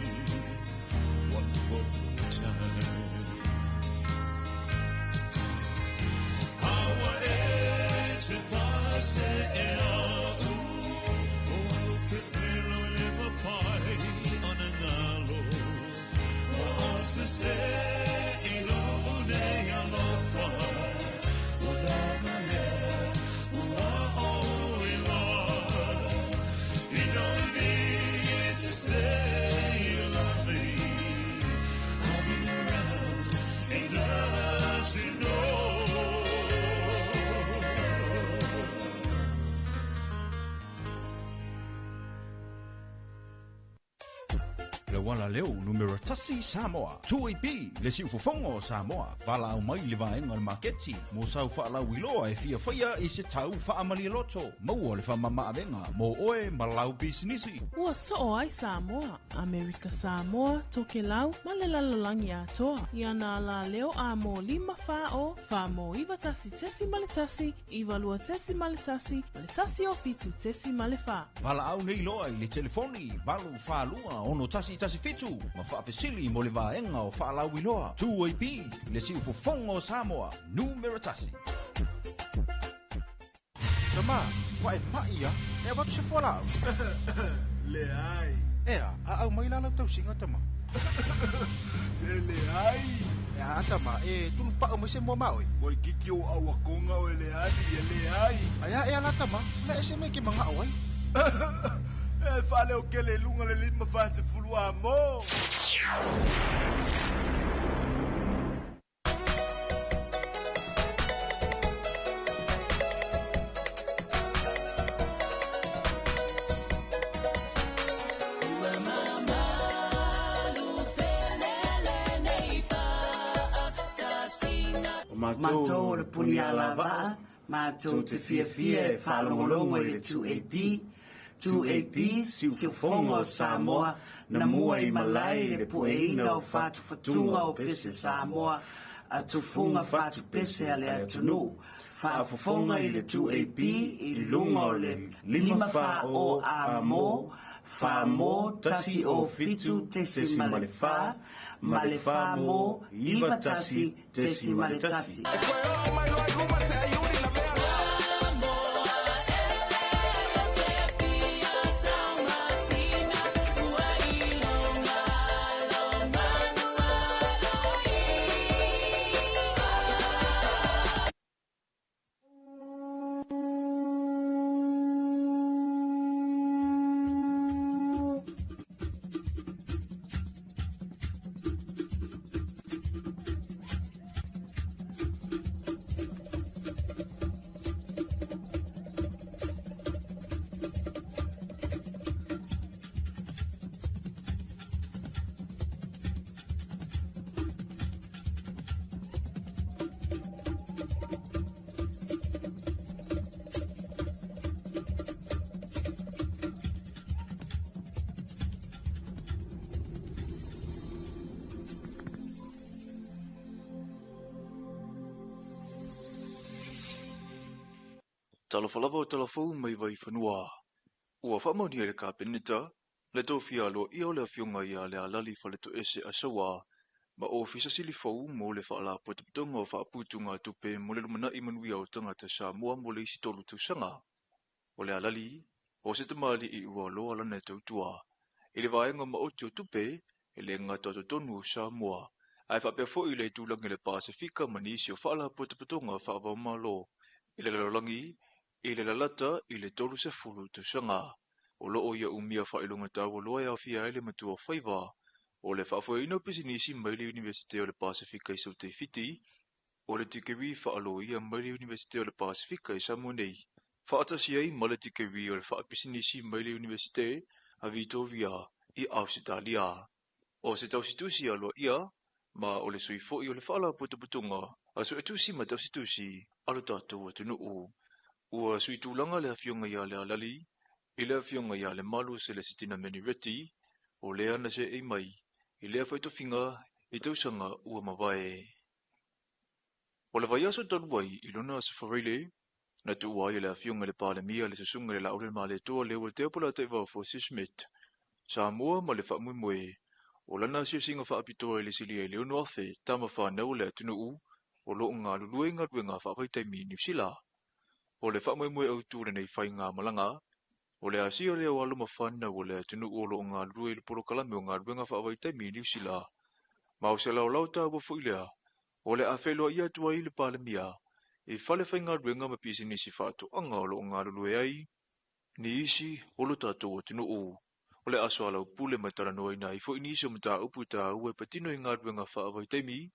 one more time. Aua e te whase Le uala leo numera tasi Samoa. 2AP, le siufofoga o Samoa. Valaau mai i le vaega o le maketi mo sau faalauiloa e fia faia i se tau faamalialoto. Maua le faamamaavega mo oe ma lau pisinisi. Ua soo ai Samoa, Amerika Samoa, Tokelau ma le lalolagi atoa i ana alaleo a mo 5 4 0 4 mo 9 1.1 9 2.1 ma le 1 o 7.4. Valaau nei loa i le telefoni 842 6117 ma faafesili mo le vaega o faalauiloa. 2AP, le siufofoga o Samoa, numera tasi. Tama, ua e mai ia, e avatu se fualaau. Leai. Ea, a au mai la lau tausiga tama. E leai. E a tama, e tunu pao mai se mua maoi. Oi kiki o au akonga o e leani, e leai. Ai a e ala tama, le ese mai ke manga o ai. E whale o kele lunga le lima whate fulua mo. O matou o le Punialavaa, matou te fiafia e faalogologo i le 2AP, 2AP, Siufofoga o Samoa, na mua i malae i le pueina o fatufatuga o pese Samoa, a tufuga fatupese a le atunuu, faafofoga i le 2AP i luga o le 5 fa o a mo, fa mo tasi o fitu tesi ma le fa, ma le fa mo iva tasi tesi ma le tasi. Talofa lava o talafou mai Vaifanua. Ua faamaonia e le Kapeneta le tofia aloaia o le afioga ia Lealali Faletoese Asaua ma Ofisa Sili fou mo le Faalapotopotoga o Faaputugatupe mo le Lumanai Manuia o Tagata Samoa mo le isi 3 tausaga. O Lealali, o se tamalii ua loa lana e tautua i le vaega maoti o tupe e le gata o totonu o Samoa, ae faapea foi i le itulagi o le Pasefika ma nisi o Faalapotopotoga faava-o-Malo i le lalolagi i le lalata i le 30 tausaga. O loo ia umia faailoga taualoa e aofia ai le matua faiva o le faafoeina o pisinisi mai le Iunivesite o le Pasefika i Saute Fiti, o le tikeri faaloia mai le Iunivesite o le Pasefika i Samoa nei, faatasi ai ma le tikeri o le faapisinisi mai le Iunivesite a Vitoria i Ausetalia. O se tausitusi aloaia ma o le sui foi o le faalapotopotoga a suetusi ma tausitusi a lo tatou atunuu. Ua sui tulaga le afioga ia Lealali i le afioga ia Lemalu Selesitina Menireti, o lea na seei mai i lea faitofiga i tausaga ua mavae. O le vaiaso talu ai i lona aso Faraile, na tuua ai e le afioga i le Palemia le susuga i le Laau le Maletoa le Uatea Polataivao Fosi Smith, Samoa ma le faamoemoe o lana asiasiga faapitoa i le silia i le 6,000 tama fanau o le atunuu o loo galulue i galuega faavaitaimi i Niu Sila. O le faamoemoe autu lenei faiga malaga, o le asia lea o alo ma fanau o le atunuu o loo galulue i le polokalame o galuega faavaitaimi i Niu Sila. Ma o se laolao taua foi lea, o le afeiloai atu ai le Palemia i fale faigaluega ma pisinisi faatoaga o loo galulue ai ni isi o lo tatou atunuu. O le aso alaupule ma talanoaina ai foi nisi o mataupu taua e patino i galuega faavaitaimi,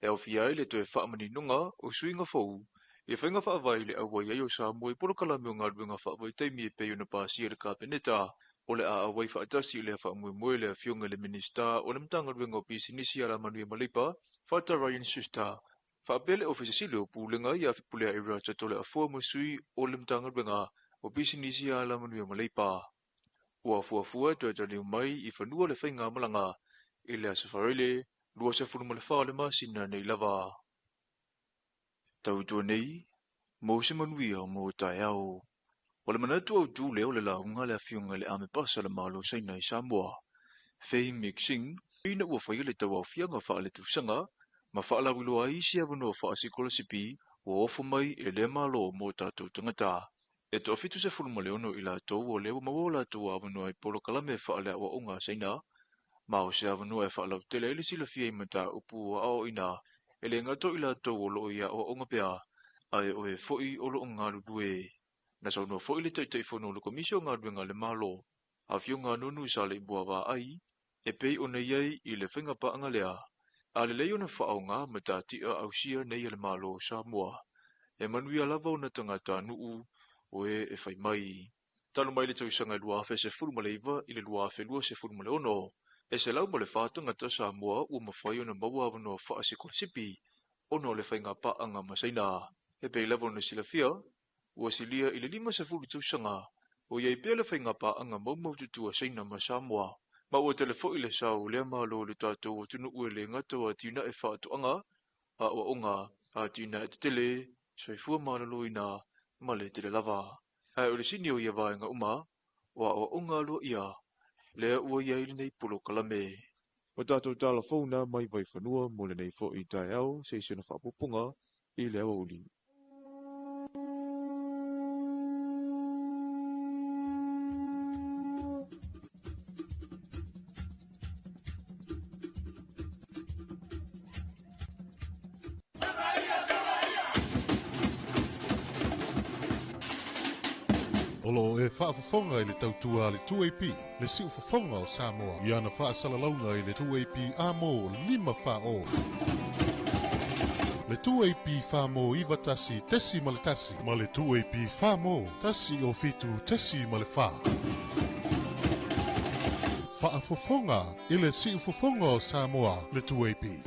e aofia ai le toe faamaninoga o suiga fou i faiga faavae i le auai ai o Samoa i polokalame o galuega faavaitaimi e pei ona pasia e le Kapeneta. O le a auai faatasi i lea faamoemoe le Afioga i le Minisita o le Matagaluega o Pisinisi Alamanuia ma Leipa, Fata Ryan Schuster, faapea le Ofisa Sili o Pulega ia Fepuleai Roger Toleafoa ma sui o le Matagaluega o Pisinisi Alamanuia ma Leipa. Ua fuafua e toe taliu mai i fanua le faigamalaga i le Aso Faraile 24 o le masina nei lava. Tautua nei, mo se manuia mo taeao. O le manatu autu lea o le lauga a le Afioga i le Amepasa o le Malo o Saina i Samoa, Fei Mixing, ina ua faia le tauaofiaga faaletausaga ma faalauiloa ai isi avanoa faasikolasipi ua ofo mai e lea Malo mo tatou tagata. E toa-76 i latou o lea ua maua o latou avanoa i polokalame faaleaoaoga a Saina, ma o se avanoa e faalautele ai le silafia i mataupu ua aoaoina e le gata o i latou o lo o i aoaoga pea, ae o e foi o lo o galulue. Na saunoa foi le Taitaifono o le Komisi o Galuega a le Malo, Afioga Nonu Saleimoa Vaai, e pei ona i ai i le faigapaaga lea, a lelei ona faaaoga matatia ausia nei e le Malo o Samoa, e manuia lava ona tagatanuu o e e fai mai. Talu mai le tausaga 2019 i le 2026, e 104 tagata Samoa ua mafai ona maua avanoa faasikolasipi ona o le faigapaaga ma Saina. E pei lava ona silafia, ua silia i le 50 tausaga o i ai pea le faigapaaga maumaututu a Saina ma Samoa, ma ua tele foi le sao o lea Malo i le tatou atunuu e le gata o atinae faatoaga, aoaoga, atinae tetele, soifua maloloina ma le tele lava. Ae o le sini o ia vaega uma, o aoaoga aloaia, lea ua i ai lenei polokalame. O tatou tala fou na mai Vaifanua mo lenei foi taeao se i si ona faapupuga i le aoauli. O lo o e faafofoga i le tautua a le 2AP, le siufofoga o Samoa, i ana faasalalauga i le 2AP Amo 5 40. Le 2AP 4 91.1 ma le 2AP 4 107.4. Faafofoga i le siufofoga o Samoa, le 2AP.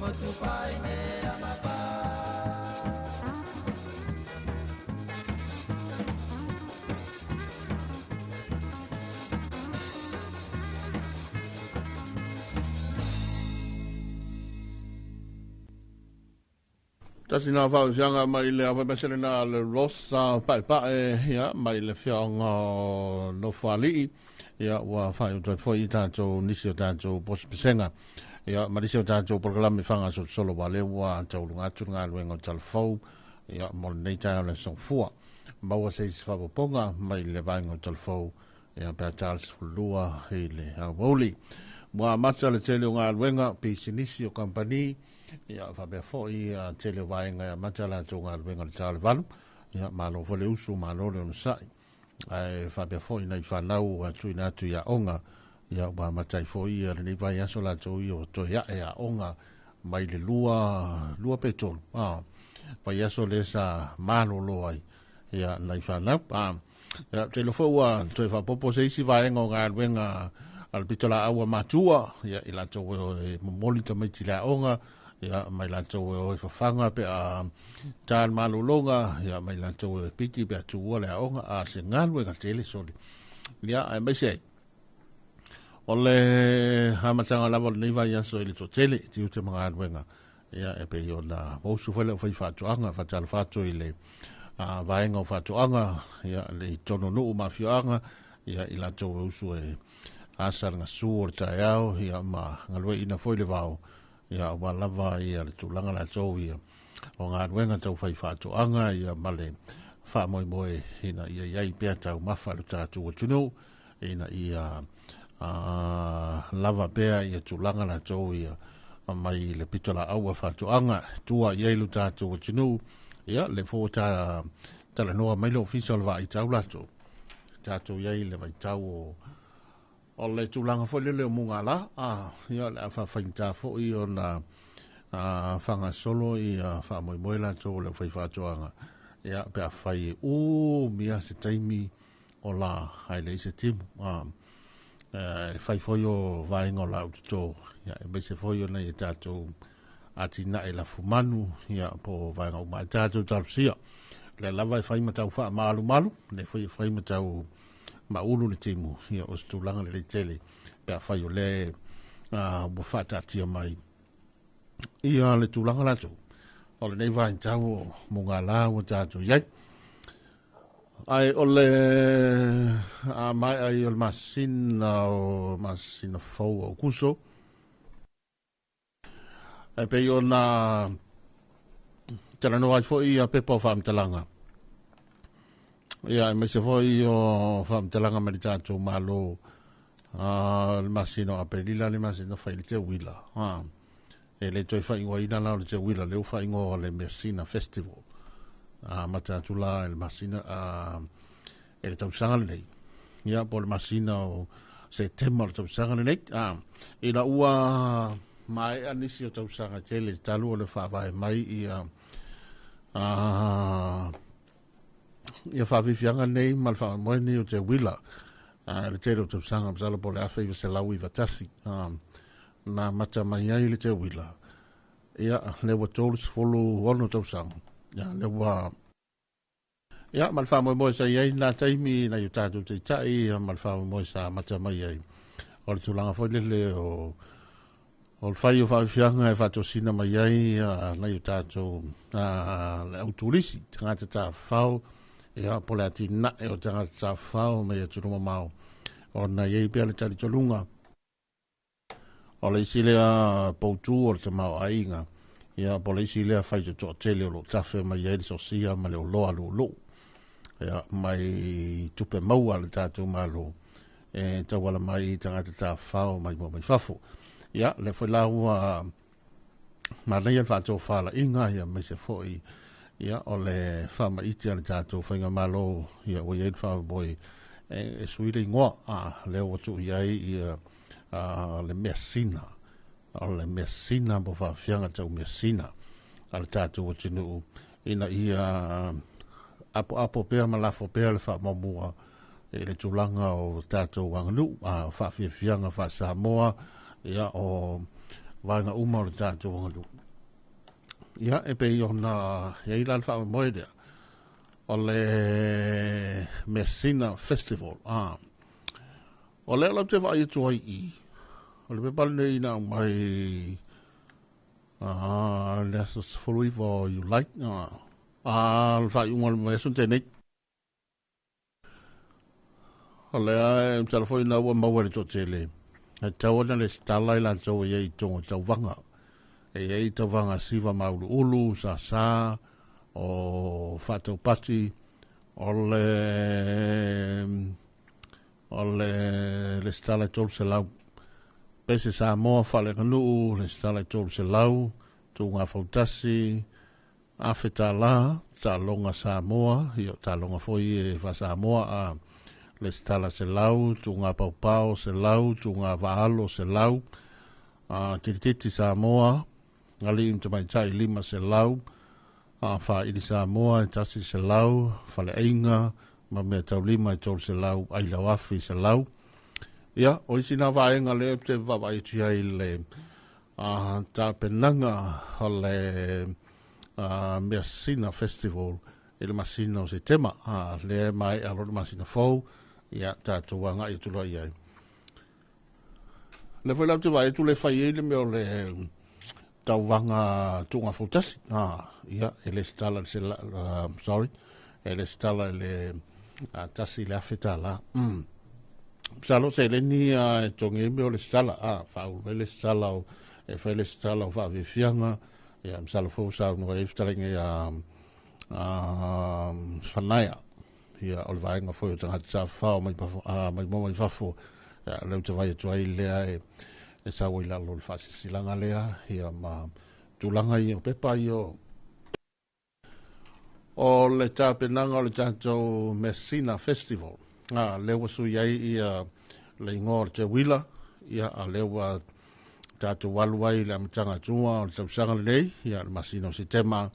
motu pai mea mapa. Tasi na whausianga mai le awai mesele na le Rosa Paepae, ia, mai le whiaonga o Nofoalii, ia, ua whai o toi foi i tātou nisi o tātou posipesenga, ia, ma nisi o tātou polokalame whanga so solo wa le ua taulunga atu ngā luenga o talafou, ia, mo le nei tae o le songfua. Maua se isi whapoponga mai le vaenga o talafou, ia, pea Charles Fulua i le awauli. Mua mata le tele o ngā luenga, pisinisi o kampani, ia whapea foi a tele waenga ia mata la tō ngā luenga le tāle valu, ia malo fo le usu, malo le onasai. Ai whapea foi nei whanau a tuina atu ia onga, ia ua matai foi ia le nei vai aso la tō i o toi ae a onga mai le lua petolu. Vai aso le sa malo loa ai, ia nei whanau. Ia te lo fo ua toi whapopo se isi waenga o ngā luenga al pito la aua matua, ia i la tō e momoli tamaiti la onga, ia mai la tō e oi whawhanga pe a tāl malolonga, ia mai la tō e piti pe a tūua le aonga, a se ngalu e ngā tele soli. Ia, ai mai se, o le hamatanga lava o le nei vai aso i le tō tele, ti ute mga aluenga, ia e pe i o na mausu whele o whai whātuanga, whātala whātu i le vaenga o whātuanga, ia le i tono nuu mawhioanga, ia i la tō e usu e asa nga su o le taeao, ia ma ngalue ina foi le vao, ia ua lava ia le tulaga la tou ia o ngā ruenga tau whai whātoanga, ia ma le whaamoemoe ina ia iai pea tau mafa le tātou atunuu, ina ia lava pea ia tulaga la tou ia mai le pito la aua whātoanga tua iai le tātou atunuu, ia le fō tā talanoa mai le ofisa o le vaitau latou tātou iai le vaitau o le tulaga foi lele o munga la, ia le a whawhainta foi o na whangasolo i whaamoemoe latou le whai whātoanga. Ia pe a whai e ū mia se taimi o la hai le se timu. E whai foi o vaenga o la ututo. Ia e meise foi o nei e tātou ati nae la fumanu, ia po vaenga o mai tātou talusia. Le lava e whai matau wha malu malu, le whai e whai matau maulu le timu, ia o se tulaga le tele, pe a whai o le ua whaatatia mai ia le tulaga latou. O le nei vaitau o mo ngā la ua tātou iai. Ai o le mai ai o le masina o masina fou o kuso. Ai pe i o nā talanoa ai foi ia pepa o whaamtalanga. Ia, e meise foi o whaamtalanga mai le tātou malo le masina o Aperila, le masina whai le te wila. E le toi whaingoa ina la o le te wila, le u whaingoa o le Messina Festival. Mata atu la le masina e le tausanga lenei. Ia, po le masina o Setema o le tausanga lenei. Ina ua mai anisi o tausanga tele, talu o le whaavae mai ia ia whaafifianga nei ma le whaamoe nei o te wila. Le tele o tausanga masalo po le awha i vaselau i vatasi. Na mata mai ai le te wila. Ia, le ua 36 tausanga. Ia, le ua... Ia, ma le whaamoemoe sa iai nā taimi nai o tātou teitai, ma le whaamoemoe sa mata mai ai. O le tulaga foi lele o le whai o whaafifianga e whaatosina mai ai nai o tātou le autulisi, tangata tāwhao, ia, po le ati nae o tangata tāwhao mai atunuu mamao. O na iai pea le talitolunga. O le isi lea poutu o le tamao aiga, ia, po le isi lea whai te toatele o lo tafe mai ai le sosia ma le oloa lulu. Ia, mai tupe maua le tātou malo, e tauala mai tangata tāwhao mai mua mai fafo. Ia, le foi la ua manaia le whaatou whala inga, ia, mai se foi, ia, o le whaamaiti a le tātou whainga malo, ia, ua iai le whaamamoe, e sui le ingoa, lea ua tuu iai, ia, le Messina, o le Messina po whaafianga tau Messina, a le tātou atunuu, ina ia apo apo pea ma lafo pea le whaamamua, e le tulaga o tātou anganuu, whaafiafianga whaasamoa, ia, o vaenga uma o le tātou anganuu. Ia, e pei ona iai la le faamoemoe lea o le Messina Festival. Ah. O lea lau te vaai atu ai i o le pepa lenei na aumai le aso 19 o Iulai, le faaiuga o le vaiaso na tea nei. O lea e masalo foi na ua maua e le toatele, e tatau ona resitala i latou e i ai i totonu o tauvaga. E i ai tauvaga siva mauluulu, sasa, o faataupati, o le o le resitala e 300. Pese Samoa faaleaganuu, resitala e 300, tuuga fautasi, afe tala, taaloga Samoa, ia taaloga foi e faa-Samoa, a resitala 100, tuuga paopao 100, tuuga vaalo 100, a kiriketi Samoa, alii ma tamaitai 500, a faaili Samoa e 100, faleaiga ma mea taulima e 300, ailao afi 100. Ia, o isi na vaega lea ou te vaavaai atu i ai i le tapenaga o le Measina Festival i le masina o Setema. Lea e maea loa le masina fou, ia tatou agai atu loa i ai. Lea foi la ou te vaai atu le fai ai le mea o le tauvaga tuuga fautasi. Ia, e lesitala i le sorry, e lesitala i le $1,000. Masalo o seleni e togi ai mea o lesitala. Faaulu mai lesitala o, e fai lesitala o faafiafiaga. Ia, masalo foi ua saunoa i ai le fetalaiga ia Fanaia. Ia, o le vaega foi o tagata tafafao mai, mai mai fafo. Ia, lea ou te vaai atu ai lea e sau ai lalo o le faasilasilaga lea, ia ma tulaga ia o pepa ia o le tapenaga o le tatou Messina Festival. Lea ua sui ai ia le igoa o le Teuila, ia a lea ua tatou alu ai i le amataga atua o le tausaga lenei, ia le masina o Setema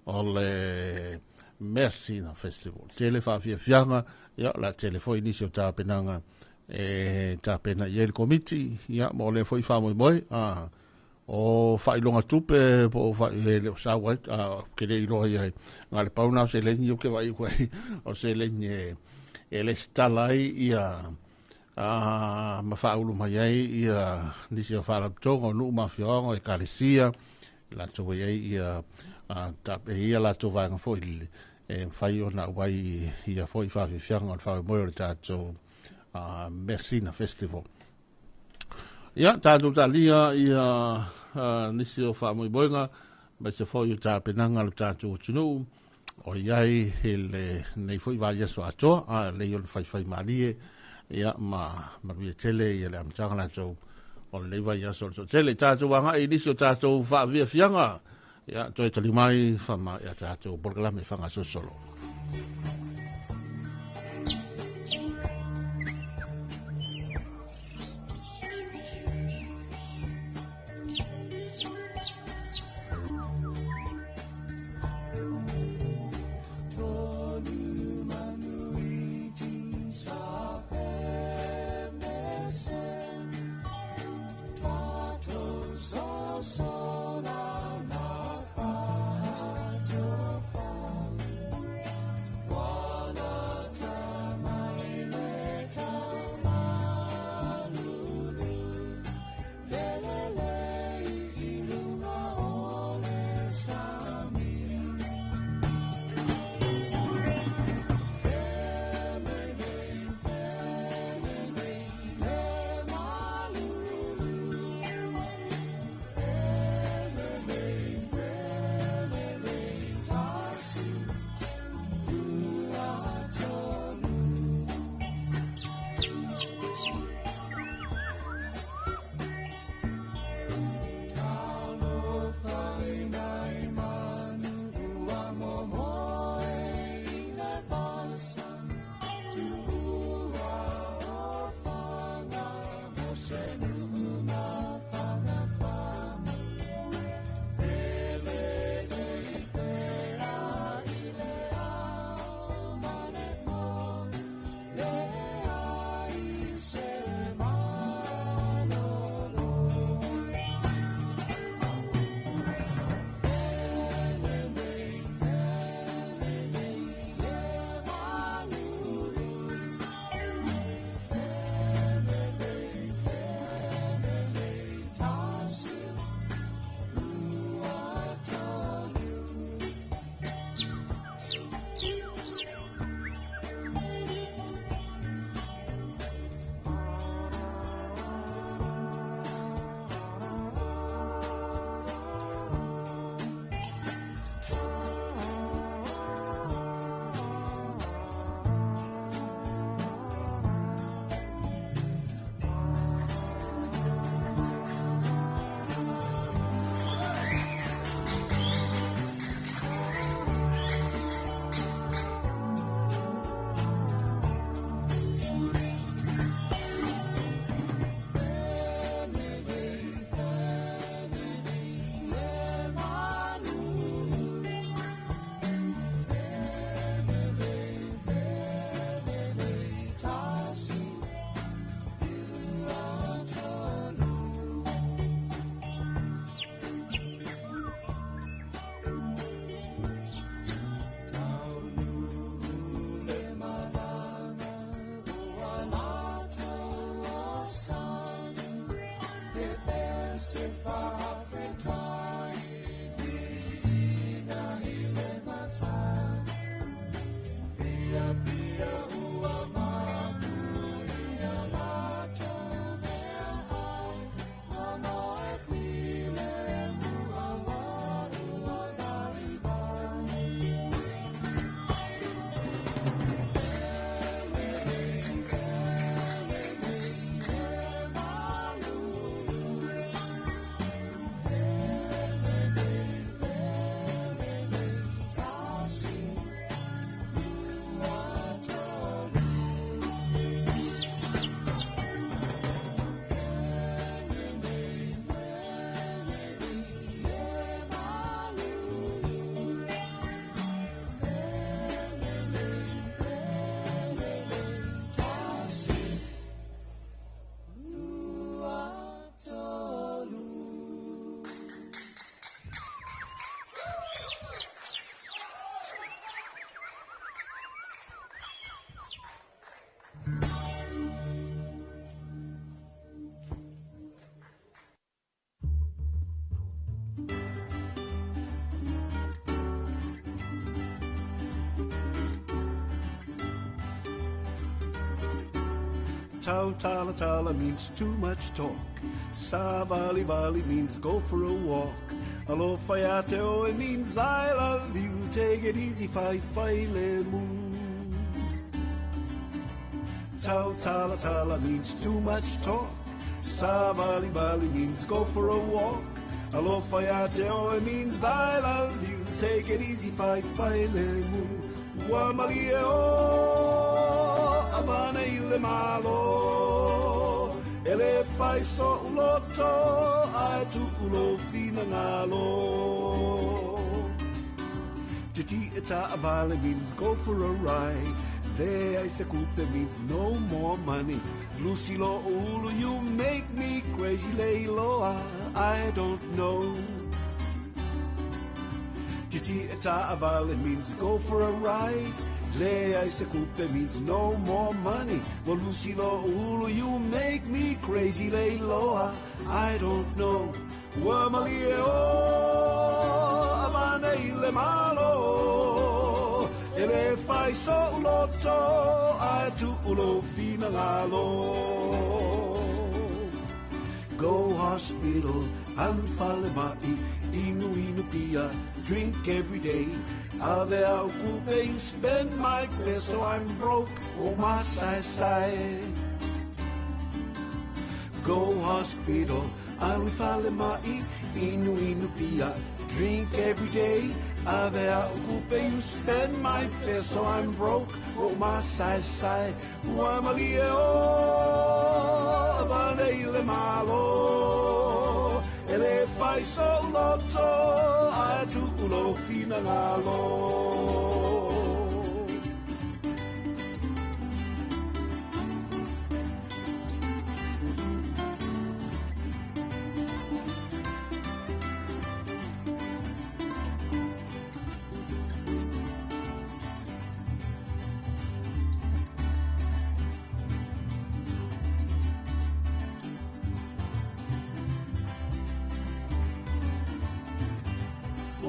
o le Messina Festival. Tele faafiafiaga, ia o le a tele foi nisi o tapenaga e tapena i ai le komiti, ia mo lea foi faamoemoe. O faailoga tupe po o e le o sau ai, ke le iloa i ai. Na le pau na o seleni o ke vai ua o seleni e lesitala ai ia ma faaulu mai ai ia nisi o faalapotopotoga o nuu ma afioaga o ekalesia latou ai ai ia tape ia latou vaega foi e mafai ona auai ia foi faafiafiaga o le faamoemoe o le tatou Messina Festival. Ia, tatou talia ia nisi o faamoemoega aemaise foi o tapenaga a le tatou atunuu o i ai i lenei foi vaiaso atoa, a lelei ona faifai malie, ia ma manuia tele ia le amataga latou o lenei vaiaso o le toatele. Tatou agai i nisi o tatou faafiafiaga, ia toe tali mai faamaea tatou polokalame fagasolosolo. Tau tala tala means too much talk. Sa vali vali means go for a walk. Alofa ia te oe means I love you. Take it easy, fai fai le mu. Tau tala tala means too much talk. Sa vali vali means go for a walk. Alofa ia te oe means I love you. Take it easy, fai fai le mu. Ua malie o, avana i le malo. E le fai so uloto, ai tu ulo fina ngalo. Titi e ta avale means go for a ride. Le ai se kupe means no more money. Lucy lo ulu, you make me crazy, Leiloa, I don't know. Titi e ta avale means go for a ride. Le ai se kupe means no more money. Well, Lucy lo ulu, you make me crazy, Leiloa, I don't know. Ua malie o, avana i le malo. E le fai so uloto, ai tu ulo fina ngalo. Go hospital, alu fale mai, inu inu pia, drink every day. Ave au kupe, you spend my peso, I'm broke, oh my sai sai. Go hospital, alu fale mai, inu inu pia, drink every day. Ave au kupe, you spend my peso, I'm broke, oh my sai sai. Ua malie o, avana i le malo. E le fai so loto, ai tu ulo fina ngalo.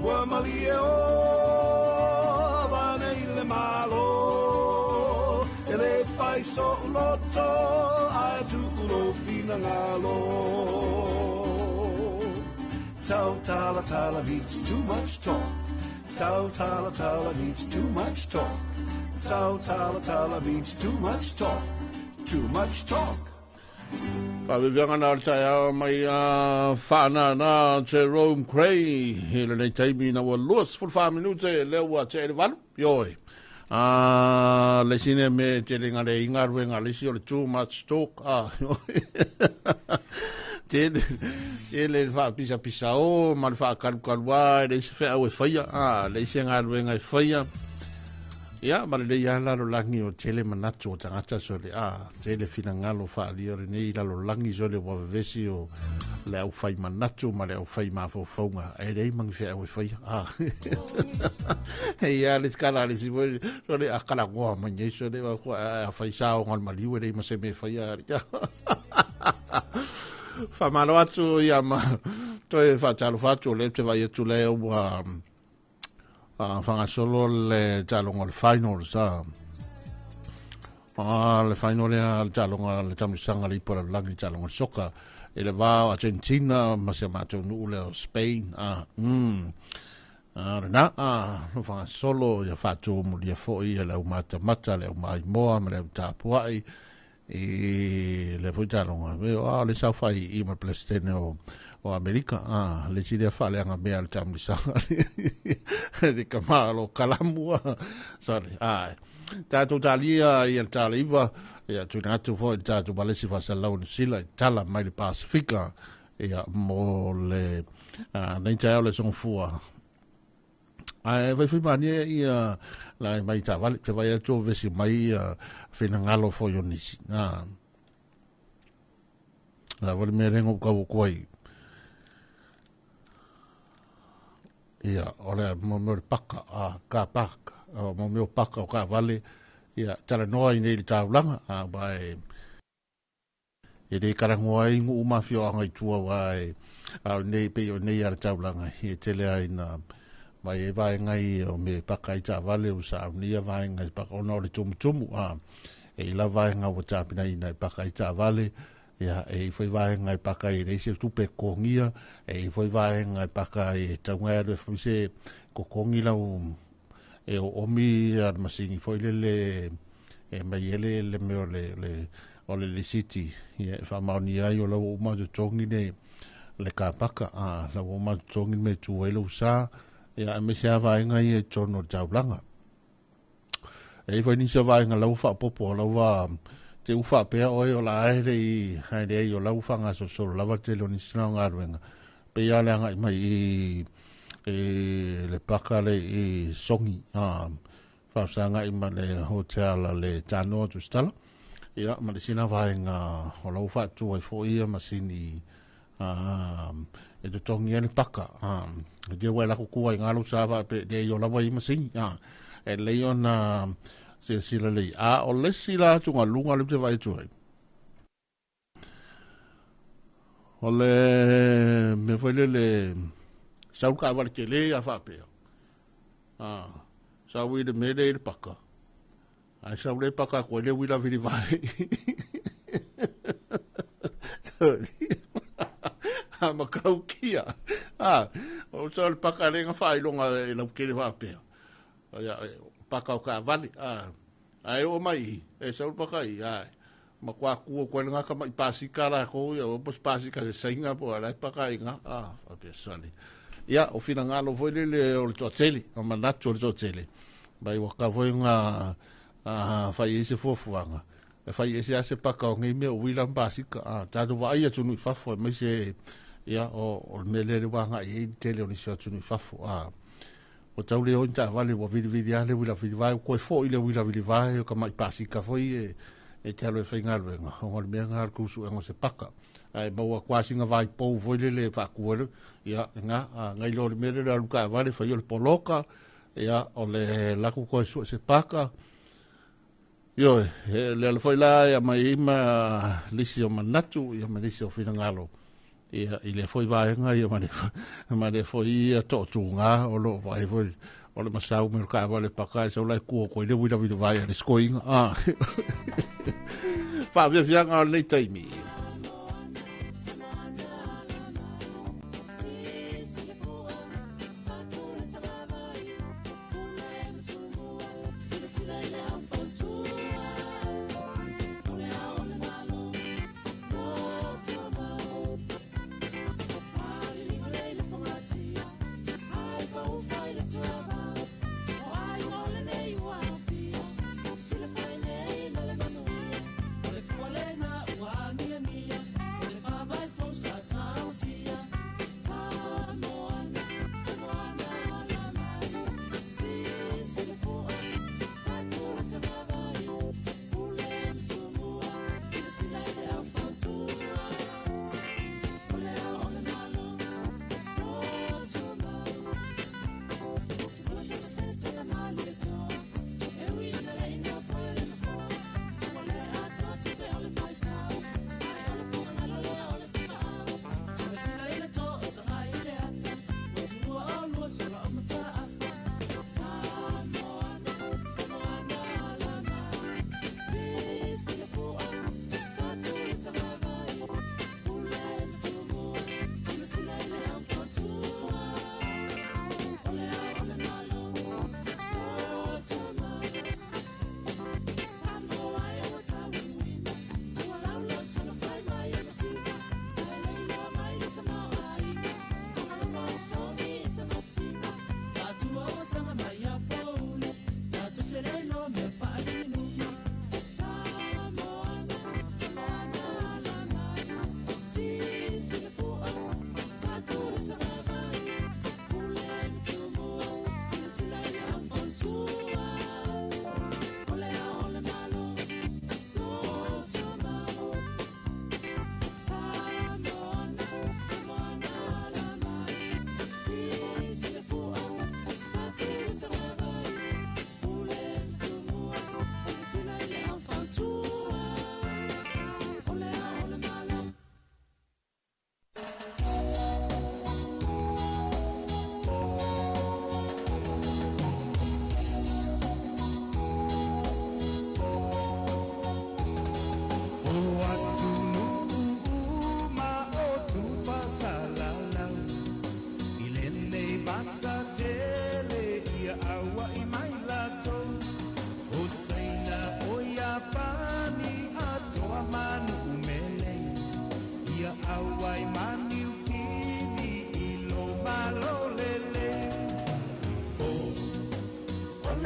Ua malie o, avana i le malo. E le fai so uloto, ai tu ulo fina ngalo. Tau tala tala means too much talk. Tau tala tala means too much talk. Tau tala tala means too much talk. Too much talk. Whaaweweanga nā tai ao mai a whaana nā Jerome Cray. He le nei taimi na ua luas fulu wha minute le ua te ele walu. Ioi. Le sine me te le ngare ingarue ngā lisi o le too much talk. Te le wha pisa pisa o, ma le wha karu karua, le isi whea au e whaia. Le isi ngarue ngai whaia. Ia, ma le lei lalo langi o tele manatu o tangata so le a, tele finangalo whaalia o nei lalo langi so le wawesi o le au whai manatu ma le au whai mawhaufaunga. E lei mangi whea au e whaia. Hei ia, le tikala le si voi, so le a kala goa mai so le a whai sao ngal maliu e lei mase me whaia. Whamalo atu ia ma toe whatalo whatu le te vai atu le ua whangasolo le talonga le finals le final le talonga le tamusanga le ipola langi talonga le soka e le vao Argentina ma se mātou nuu le o Spain rena no whangasolo ia whātu mulia foi le au matamata le au maimoa ma le au tāpuai e le foi talonga le saufai i ma presidente o Amerika, le tiri a whaale anga mea le tamulisanga le kamalo kalamua sorry, tātou tālia i le tāle iwa ia tuna atu foi tātou balesi whasalau ni sila i tala mai le Pasifika ia mo le nei taeo le songfua ai vai fui mania ia la mai tāwale te vai atu vesi mai ia whinangalo foi o nisi la voli mea rengo kau kuai ia, o le mo meo le paka, ka paka, mo meo paka o ka vale, ia, tala noa i nei le taulanga, bai, e le karangoa i ngu mawhio anga i tua wai, a nei pe o nei a le taulanga, e tele ai na, mai e vai ngai o me paka i ta vale o sa, o nia vai ngai paka ona o le tumutumu, E i la vaega ua tapenaina e paka ai taavale, ia e i foi vaega e paka ai e leai se tupe e totogia, e i foi vaega e paka ai e tauga e alu e fai se totogi lau e oomi ia le masini foi lele e mai ai le le mea o le le o le lisiti ia e faamaonia ai o la ua uma ona totogi le le kapaka a la ua uma ona totogi le mea e tu ai lou sa ia aemaise lava vaega ia i totonu o le taulaga. E i ai foi nisi o vaega la ua faaopoopo la ua te u faapea oe o la e le i ae leai o la ua faagasolosolo lava le tele o nisi na o galuega pei lava le agai mai i i le paka le i Sogi a faafesagai ma le hotel a le Tanoa Tusitala ia ma le sina vaega o la ua faatu ai foi ia masini a e totogi ai le paka a e te ua e lako kua i ngā lou sa faape le i o lawa i masini a e lei ona silasila lei a o le isi la atugaluga lea ou te vaai atu ai o le mea foi lele sau le taavale tele a faapea a sau i le mea lea i le paka ae sau le paka atu ai le uila vilivae a makaukia a o sau le paka le na faailoga e lautele faapea ia paka o taavale a ae oo mai i e sau le paka i ae matua tu atu ai le gata mai pasika latou ia po o se pasika se Saina po o la e paka ai ina a faapea sale ia o finagalo foi lele o le toatele o manatu o le toatele mai ua tatau foi ona fai ai se fuafuaga e fai ese lava se paka o nei mea o uila ma pasika a tatou vaai atunuu i fafo aemaise ia o le mea lea le ua agai ai le tele o nisi o atunuu i fafo a ua tau le o ni taavale ua vilivili lava le uila vilivae ua toe foi le uila vilivae o tamai pasika foi e e te alu e faigaluega ona o le mea lena o le tuusuega o se paka ae maua atu lava sina vai pou foi lele e faatu ai ia lena nai lo le mea lea o le alu taavale fai o le poloka ia o le alu atu toe sue se paka. Ioe, e le ala foi la e aumai ai ma nisi o manatu ia ma nisi o finagalo ia i lea foi vaega ia ma le ma lea foi ia toatuga o lo o vaai foi o le masau mai o le taavale paka e sau la e tu atu ai le uila vilivae a le sikoiga a faafiafiaga o lenei taimi.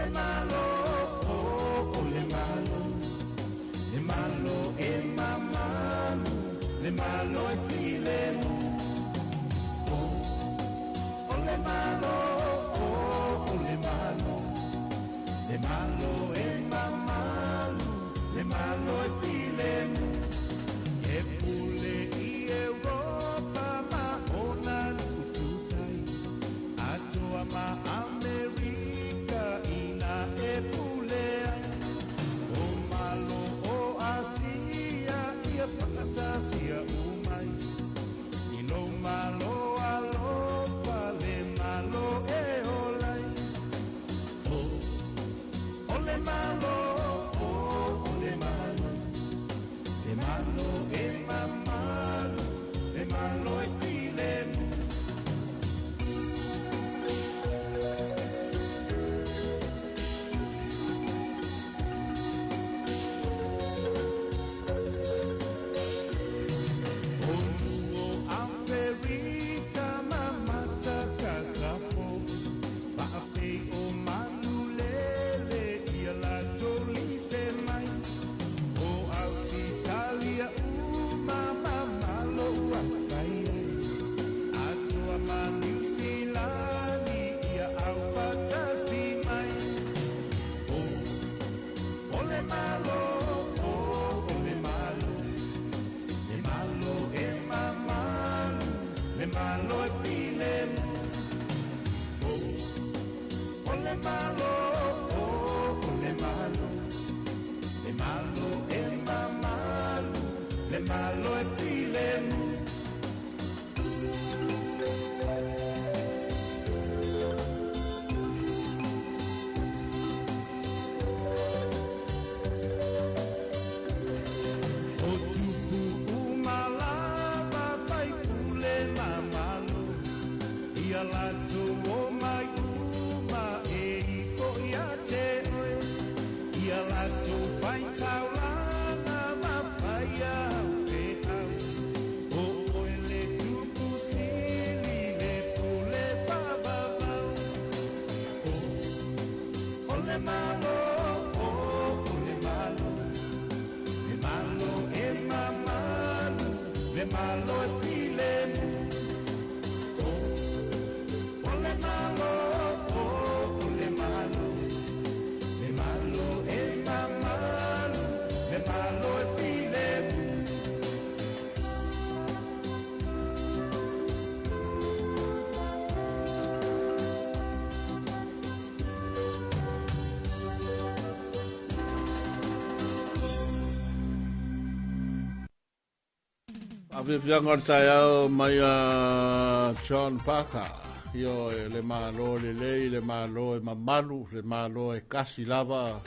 malo, o le malo, le malo e mamalu, le malo e filemu. O le malo, o le malo, le malo e mamalu, le malo e filemu. E pule i Europa ma ona tututai, atoa ma Amerika ina e pule ai. O malo o Asia ia whakatasia umai, i lo malo alofa le malo e olai. O le malo, o le malo, le malo e mamalu, le malo e filemu. O nu o Amerika ma Matakasapo, Paapei o Manulele ia latou lise mai. O Ausitalia uma mamalo ua fai ai, atoa ma Niu Silani ia aufatasi mai. O le malo, o le malo, le malo e mamalu, le malo e filemu. O le malo, o le malo, le malo e mamalu, le malo e filemu. O tupu umalava fai pule mamalo, ia latou o mai uma e ifo ia te oe. Ia latou fai taulanga ma fai au pe au. O oe le tupu sili le pule pavavau. O le malo, o le malo, le malo e mamalu, le malo e filemu. O le malo, o le malo, le malo e mamalu, le malo e filemu. Afiafiaga o le taeao mai a John Parker. Io e le malo lelei, le malo e mamalu, le malo e kasi lava,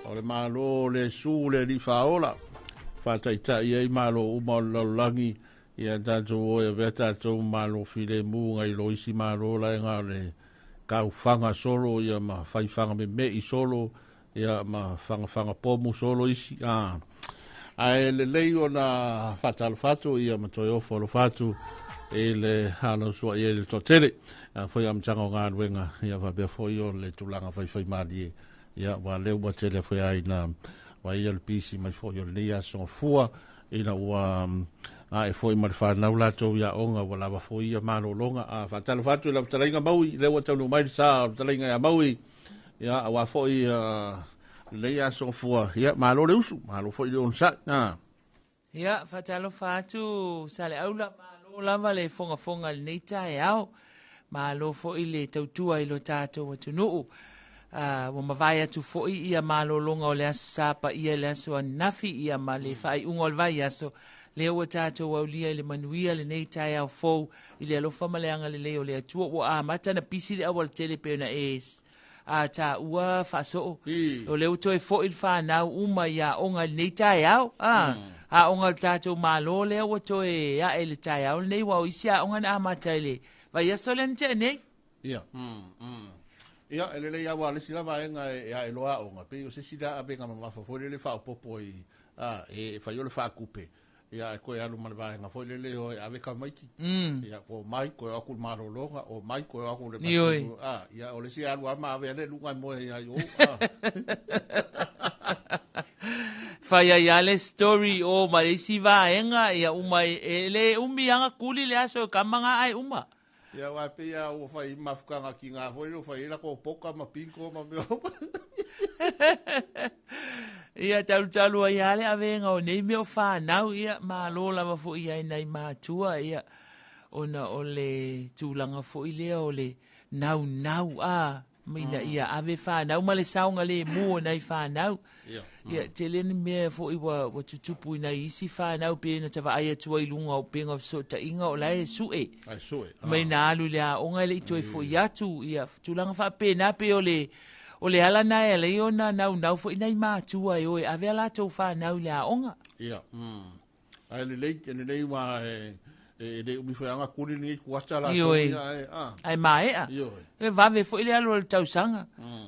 o le malo le su le li whaola. Whātaitai ai malo uma o le lalolagi, ia tātou o e avea tātou malo file mu ngai lo isi malo la e ngā le kauwhanga solo, ia ma whaiwhanga me mei solo, ia ma whangawhanga pomu solo isi. Ae lelei ona whātalo ia ma toi ofo alo whātu e le halo sua i e le tōtele. Foi amtanga o ngā ruenga, ia whapea foi o le tūlanga whaiwhai mārie. Ia wā leo wa tele foi ai na wā ia le pisi mai foi o le nei aso fua ina ua a e foi ma le whānau lātou ia onga ua lava foi ia malolonga. A whātalo whātu i la talainga maui, leo taunu mai le sa o talainga ia maui. Ia wā foi lei aso fua, ia malo le usu, malo foi le onsa. Ia whātalo whātu sa le aula malo lava le fonga fonga le nei taeao. Malo foi le tautua i lo tātou atunuu. Ua mavae atu foi ia malolonga o le aso sapa ia le aso anafi ia ma le faaiuga o le vaiaso. Lea ua tātou aulia i le manuia le nei taeao fou i le alofa ma le agalelei o le Atua. Ua amata na pisi le aualatele pe ona e a tā ua whaasoo. O leo toe fo il whanau uma ia onga le nei taeao. A onga le tātou malo lea ua toe a e le taeao le nei wao isi a onga na amata i le vaiaso le nte nei. Ia. Ia, e lele ia wā lesi lava enga e a e loa onga. Pe o se sila a benga mamafa fo lele whaopopo i e whai o le whaakupe. Ia, ae toe alu ma le vaega foi lele o e ave tamaiti. Ia, ko mai, koe o atu i le malologa, o mai, koe o atu i le Ioe. Ah, ia, o le isi alu lava ma ave ai le luga e moe ai i o. Ah. Fai ai lava le story o ma le isi vaega, ia uma e le umi lava na kuli le aso e kama nga ae uma. Ia, aua e pei lava ua fai mafutaga tiga foi lea ua fai ai latou poka ma bingo ma mea uma. Ia, talutalu ai lava le avega o nei mea o fanau, ia, malo lava foi i ai nai matua, ia, ona o le tulaga foi lea o le naunau, a, ina ia ave fanau ma le saogalemu o nai fanau. Ia, tele ni mea foi ua tutupu i nai isi fanau pe na tavaai atu ai i luga o upega o fesootaiga o la e sue. Ai sue. Mai na alu i le aoga e le i toe foi atu, ia, tulaga faapena pei o le o le ala na e ala ai ona naunau foi nai matua e o e ave a latou fanau i le aoga. Ia. Ae lelei, e lelei aua e, e le umi foi lava ona tuli lenei kuata latou Ioe. ia, ae, a. Ae maea. Ioe. E vave foi le alu o le tausaga.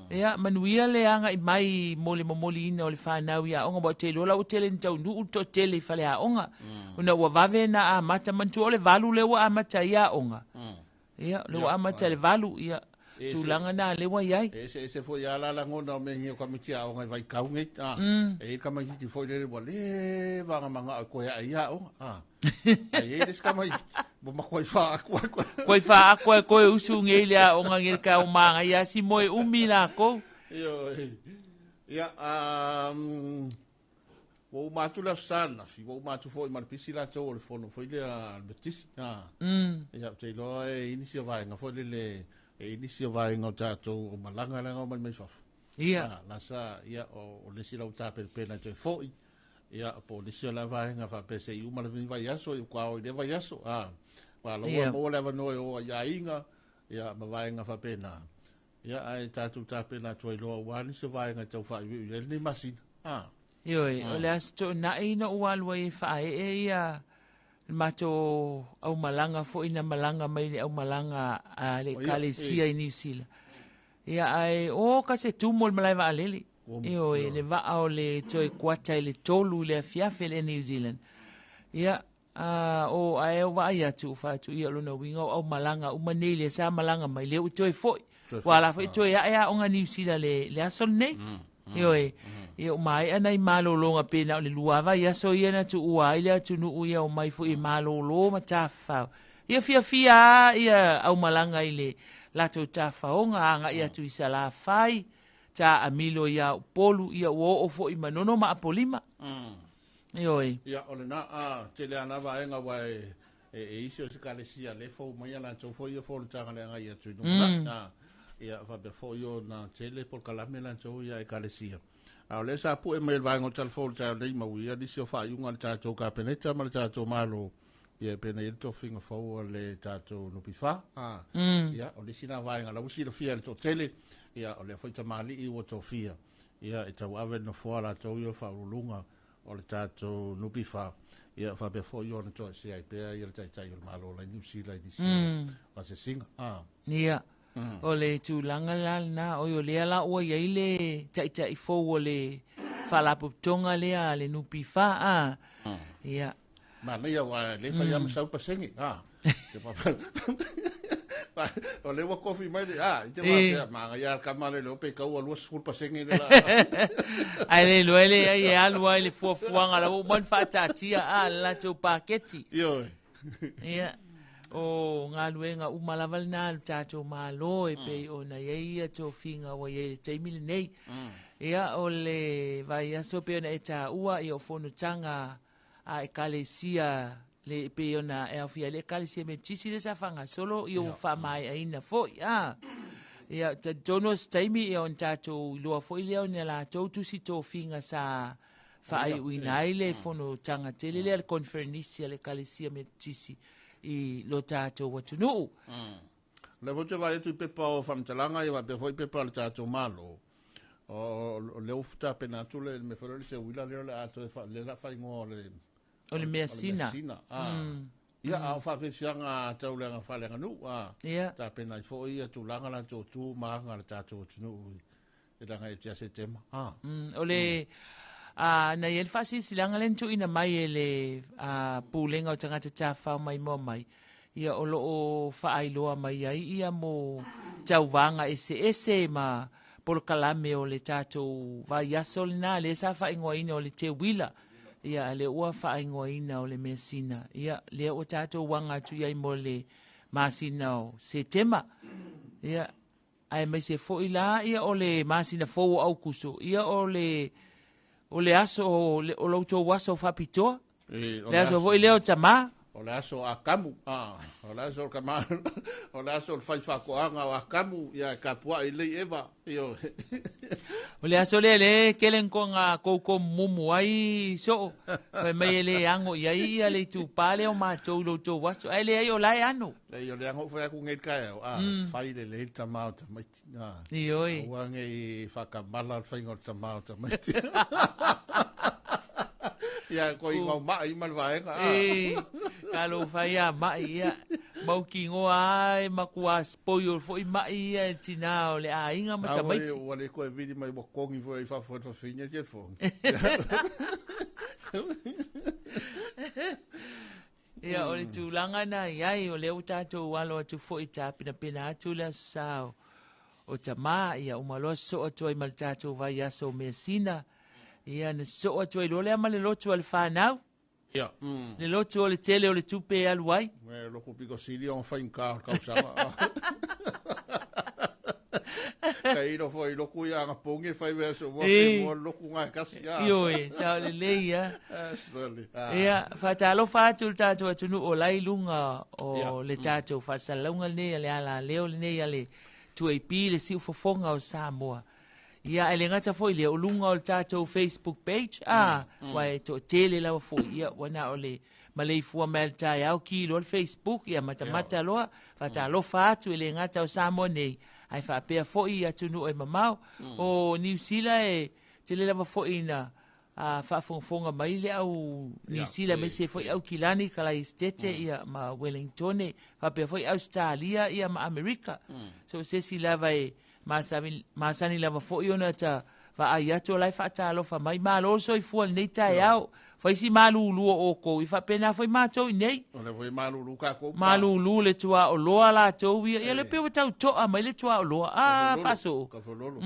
Ia, manuia le agai mai mo le momoliina o le fanau i aoga, aua ou te iloa la ua tele ina taunuu le toatele i faleaoga. Ona ua vave ona amata, manatua o le 8 lea ua amata ai aoga. Ia, lea ua amata i le 8, ia, tulaga na lea ua i ai. E eseese foi lava la lagona o mea nei o tamaiti aoga i vaitau nei, a. E i ai le tamaititi foi lele ua leva ona manao e toe ae i aoga, a. Ae i ai le isi tamaititi, ua matuai faaatu atu. Koe faaatu ai koe usu nei i le aoga nei le taeao manaia lava si moe umi lakou. Ioe. Ia, ua uma atu le Aso Sa ananafi, ua uma atu foi ma le pisi latou o le fono foi lea a le Metotisi. A. Ia, ou te iloa e i ai nisi o vaega foi lele, e i ai nisi o vaega o tatou o malaga leaga omai mai fafo. Ia. A, la sa, ia, o le isi la ua tapenapena e toe foi, ia, po o nisi o la vaega faapea se i uma le vaiaso, ia ua o i lea vaiaso. A, aua la ua maua le avanoa e o ai i aiga, ia, ma vaega faapena. Ia, ae tatou tapena atu ai loa aua nisi o vaega e tau faaiuiu i ai lenei masina. A. Ioe, o le Aso Toonai na ou alu ai e faaee ia le matou aumalaga foi na malaga mai le aumalaga a le Ekalesia i Niu Sila. Ia, ae o ka se tumu o le malae vaalele. Ioe, le vaa o le toe kuata i le 3 i le afiafi le New Zealand. Ia, A, o, ae ou vaai atu, ou fai atu, ia, o lona uiga o aumalaga uma nei lea sa malaga mai, lea ua toe foi. Ua ala foi toe ae aoga Niu Sila le, le aso lenei. Ioe, ia ua maea nai malologa pe na o le 2 vaiaso ia na tuua ai le atunuu ia omai foi e malolo ma tafafao. Ia fiafia lava ia aumalaga i le latou tafaoga agai atu i Salafai, taamilo ia Upolu, ia ua oo foi i Manono ma Apolima. Ioe. Ia, o lena, a, tele lava na vaega aua e, e, e isi o se ekalesia lea e fou mai a latou foi ia fonotaga le agai atu i lumanai. A, ia, faapea foi ona tele polokalame latou ia a ekalesia. A o lea sa pue mai e le vaega o Tala Fou i le taeao nei, maua nisi o faaiuga a le tatou Kapeneta ma le tatou Malo, ia e pei ona i ai le tofiga fou a le tatou NPF. A, ia, o le isi na vaega la ua silafia e le toatele, ia, o lea foi tamalii ua tofia, ia, e tauave le nofoa latou ia o faauluuluga o le tatou NPF, ia faapea foi ona toesea ai pea ia le Taitai o le Malo la i Niu Sila i nisi o asiasiga. A. Ia, o le tulaga la lena, oi o lea la ua i ai le taitai fou o le faalapotopotoga lea a le NPF, a. Ia. Manaia aua e le fai lava ma sau pasene. A. O lea ua tofi mai le, a, i te faapea, manaia lava le tama lea le iloa pe tau 20% le la. Ae le iloa e leai e alu lava i le fuafuaga la ua uma ona faataatia a le latou paketi. Ioe. Ia, o galuega uma lava lena a le tatou Malo e pei ona i ai ia tofiga ua i ai i le taimi lenei. Ia, o le vaiaso pei ona e taua, ia o fonotaga a Ekalesia le pei ona e aofia ai le Ekalesia Metotisi lea sa faagasolo ia ua faamaeaina foi a. Ia talitonu o se taimi ia ona tatou iloa foi lea o ni a latou tusi tofiga sa faaiuina ai le fonotaga tele lea le conferenisi a le Ekalesia Metotisi i lo tatou atunuu. O lea foi ou te vaai atu i pepa o faamatalaga ia faapea foi pepa a le tatou Malo, o lea ua tapena atu le mea foi lea o le teuila lea o le a toe lea o le a faaigoa o le O le measina. O le measina. Ia, a o faafiafiaga tau le faaleaganuu, a. Ia. Tapena ai foi ia tulaga latou tu ma aga a le tatou atunuu i le agai atu ia Setema. O le A na i ai le faasilasilaga lea na tuuina mai e le Pulega o Tagata Tafafao Maimoa Mai, ia o lo o faailoa mai ai ia mo tauvaga eseese ma polokalame o le tatou vaiaso lena lea sa faaigoaina o le Teuila, ia a lea ua faaigoaina o le Measina, ia lea ua tatou aga atu i ai mo le masina o Setema. Ia aemaise foi la ia o le masina fou o Aukuso, ia o le o le aso o le, o lo outou aso faapitoa. E, Le aso foi lea o tamā. O le aso o Akamu, a, o le aso o le kama, o le aso o le fai faatoaga o Akamu, ia e kapua'i lei Eva, ioe. O le aso lea le kele nkonga koukou mumu ai soo. Fai mai e le ago i ai ia le itupa lea o matou i lo outou aso. Ae leai o la e ano. Leai o le ago fai atu nei i le taeao, a, fai lelei le tama o tamaiti. A, Ioe. aua ne i faatamala le faiga o le tama o tamaiti. Ia, ko i ngau mai ma le vaega. A. E, ka lou fai a mai ia. Mautinoa a e matua spoil foi mai ia e tinā o le aiga ma A tamaiti. ua le toe vili mai ua togi foi i fafo e le fafine le telefoni. Ia, o le tulaga na i ai, o lea ua tatou alo atu foi tapenapena atu le aso sa o tamā, ia uma loa sosoo atu ai ma le tatou vaiaso o Measina, ia na sosoo atu ai loa lea ma le lotu a le fanau. Ia. Le lotu o le tele o le tupe e alu ai. E lotu pito sili ona faigata o le tausaga. Tailo foi lotu ia anapogi e fai vaiaso ua pe mua le lotu na e tasi. Ioe, sao lelei a. Sorry. Ia, faatalofa atu le tatou atunuu o la i luga o le tatou faasalalauga lenei a le alaleo lenei a le 2AP, le siufofoga o Samoa. Ia, ae le gata foi lea, o luga o le tatou Facebook page, a, ua e toatele lava foi, ia, ua na o le maleifua mai le taeao, ki loa le Facebook, ia matamata loa, faatalofa atu e le gata o Samoa nei, ae faapea foi i atunuu e mamao. O Niu Sila e tele lava foi ina faafogafoga mai le au Niu Sila, aemaise foi Aukilani, Kalaisitete, ia, ma Wellingtone, faapea foi Ausetalia, ia, ma Amerika. So, se isi lava e masani lava foi ona ta vaai atu o la e faatalofa mai. Malo le soifua i lenei taeao. Fai si malulu o outou, i faapena foi matou i nei. O le foi malulu tatou. Malulu le tuaoloa latou ia. Ia le pei ua tau toa mai le tuaoloa. A, faasoo. Kafololo.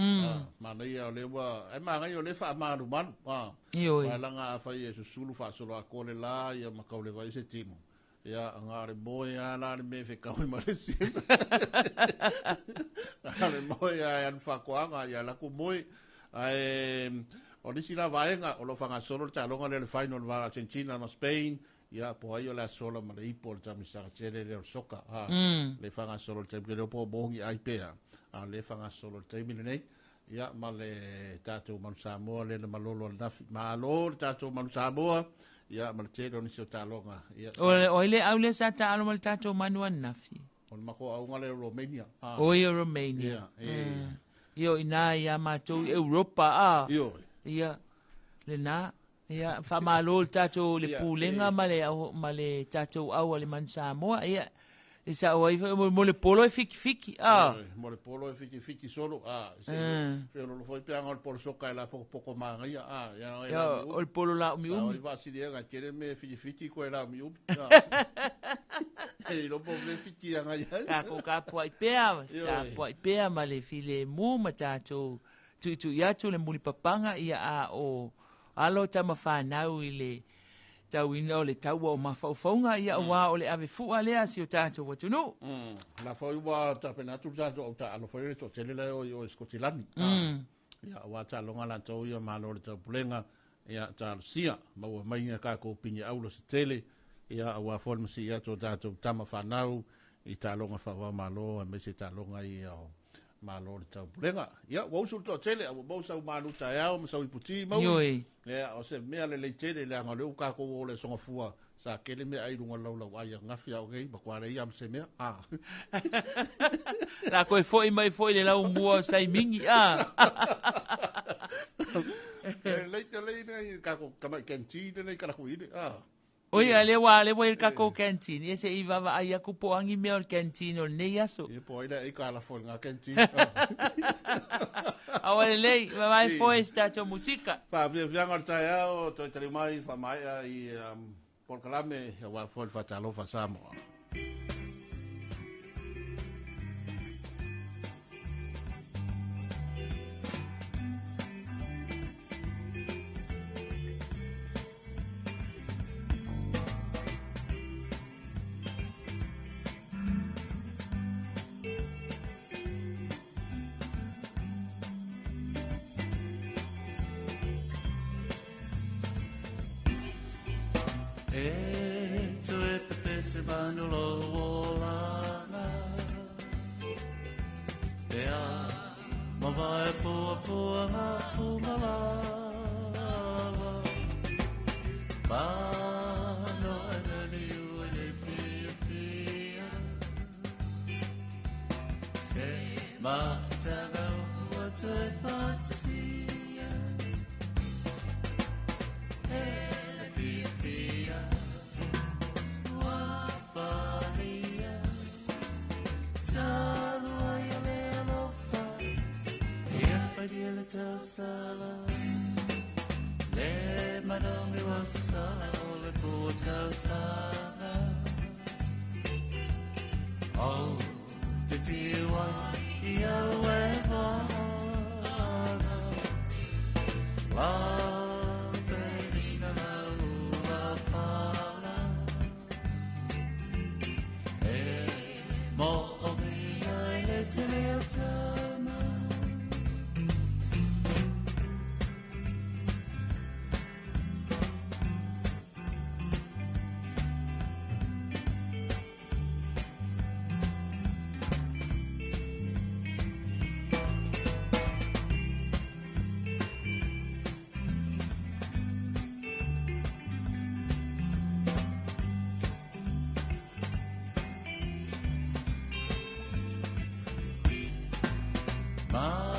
Manaia o lea ua, ai manaia o lea faamalumalu. Ioe. Aua leaga afai e susulu faasoloatoa le la ia ma tau le vai se tino. Ia, na o le moe lava la le mea e fetaui ma le isi. Na o le moe lava e alu faatoaga, ia alu atu moe. Ae o nisi la vaega o lo o faagasolo le taaloga lea o le final va Argentina ma Spain, ia po o ai o le a sola ma le ipo o le tamisaga tele lea o le soka. Ha, le faagasolo le taimi, ke leo po o mogi ai pea, a o lea e faagasolo le taimi lenei. Ia, ma le tatou Manu Samoa lea na malolo ananafi. Malo le tatou Manu Samoa, ia, ma le tele o nisi o taaloga. Ia, O, o ai le au lea sa taalo ma le tatou manu ananafi? O le matou auga lea o Romania. O ia o Romania. Ia, e. Ia, o ina ia matou i Europa, a. Ioe. Ia, lena. Ia, faamalo le tatou le pulega ma le, ma le tatou au a le Manu Samoa. Ia, e sao ai foi, mo le polo e fikifiki. A. Mo le polo e fikifiki solo. A, se feololo foi pe aga o le polo soka e la pokopoko magaia. A, ia, e la o le polo la umiumi. Sao i vaasili ega, tele me fikifiki koe la umiumi. E iloa po o me fiki aga ia. Tatou tapuai pea, tapuai pea ma le filemu ma tatou tuitui atu le mulipapaga ia a o alo tama fanau i le tauina o le taua o mafaufauga ia aua o le ave fua lea a si o tatou atunuu. La foi ua tapena atu le tatou au taalo foi le toatele la e o i o i Skotilani. Ia aua taaloga latou ia malo le taupulega ia talosia maua mai ni a tatou pine auro se tele ia aua foi le masii atu o tatou tama fanau i taaloga faava-o-Malo aemaise taaloga ia o Malo le taupulega. Ia, ua usu le toatele, a ua maua sau malu taeao ma sau iputi maui. Ioe. Ia, o se mea lelei tele, leaga o lea ua tatou o le aso Gafua, sa tele meaai i luga o le laulau ai ananafi a o nei, matua leai lava ma se mea. A. La toe foi mai foi le laumua o Saimigi, a. E lelei tele nei tatou tamai canteen nei Kalakuile, a. Oi, a lea ua, lea ua i le tatou canteen, ia se i vaavaai atu po o a ni mea o le canteen o lenei aso. Ia po o ai le aika alafo i lena canteen. Aua lelei, mavae foe se tatou musika. Faafiafiaga o le taeao, toe taliu mai faamaea i polokalame aua foi le faatalofa Samoa. E toe pepese manu lo olanga E a mavae pua pua ngā pumalava Whano e nani ue le fia fia Se mafutaga ua toe fatasia E le fia fia ua falia Talua ia le alofa Ia paria le tausala Le manogi wa sasala o le pua tausaga O te tiwa i au e vana La penina la ua fala E mo o mi ai le te leo tama.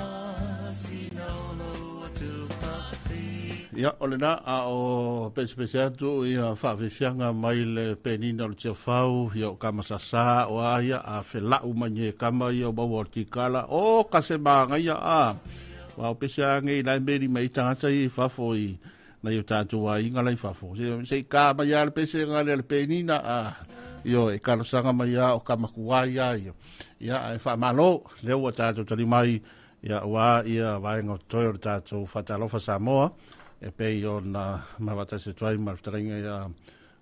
Masina o lo atu whaasi. Ia, o lena, a o pesepese atu ia faafiafiaga mai le penina o le Tiafau, ia o Kamasasā, o a ia, a felau mai nei e kama ia o maua o le tikala, o ka se māgaia a. Wa o pese a ngei lai meri mai tagata ia i fafo i nai o tātou aiga lai fafo. Se, se i ka mai a le pese nga le penina a, io e talosaga mai a o kamakuai a ia. Ia, ae faamalo, lea ua tātou tali mai, ia ua ia vaega o totoe o le tātou Faatalofa Samoa, e pei ona mavatasi atu ai ma le fetalaiga ia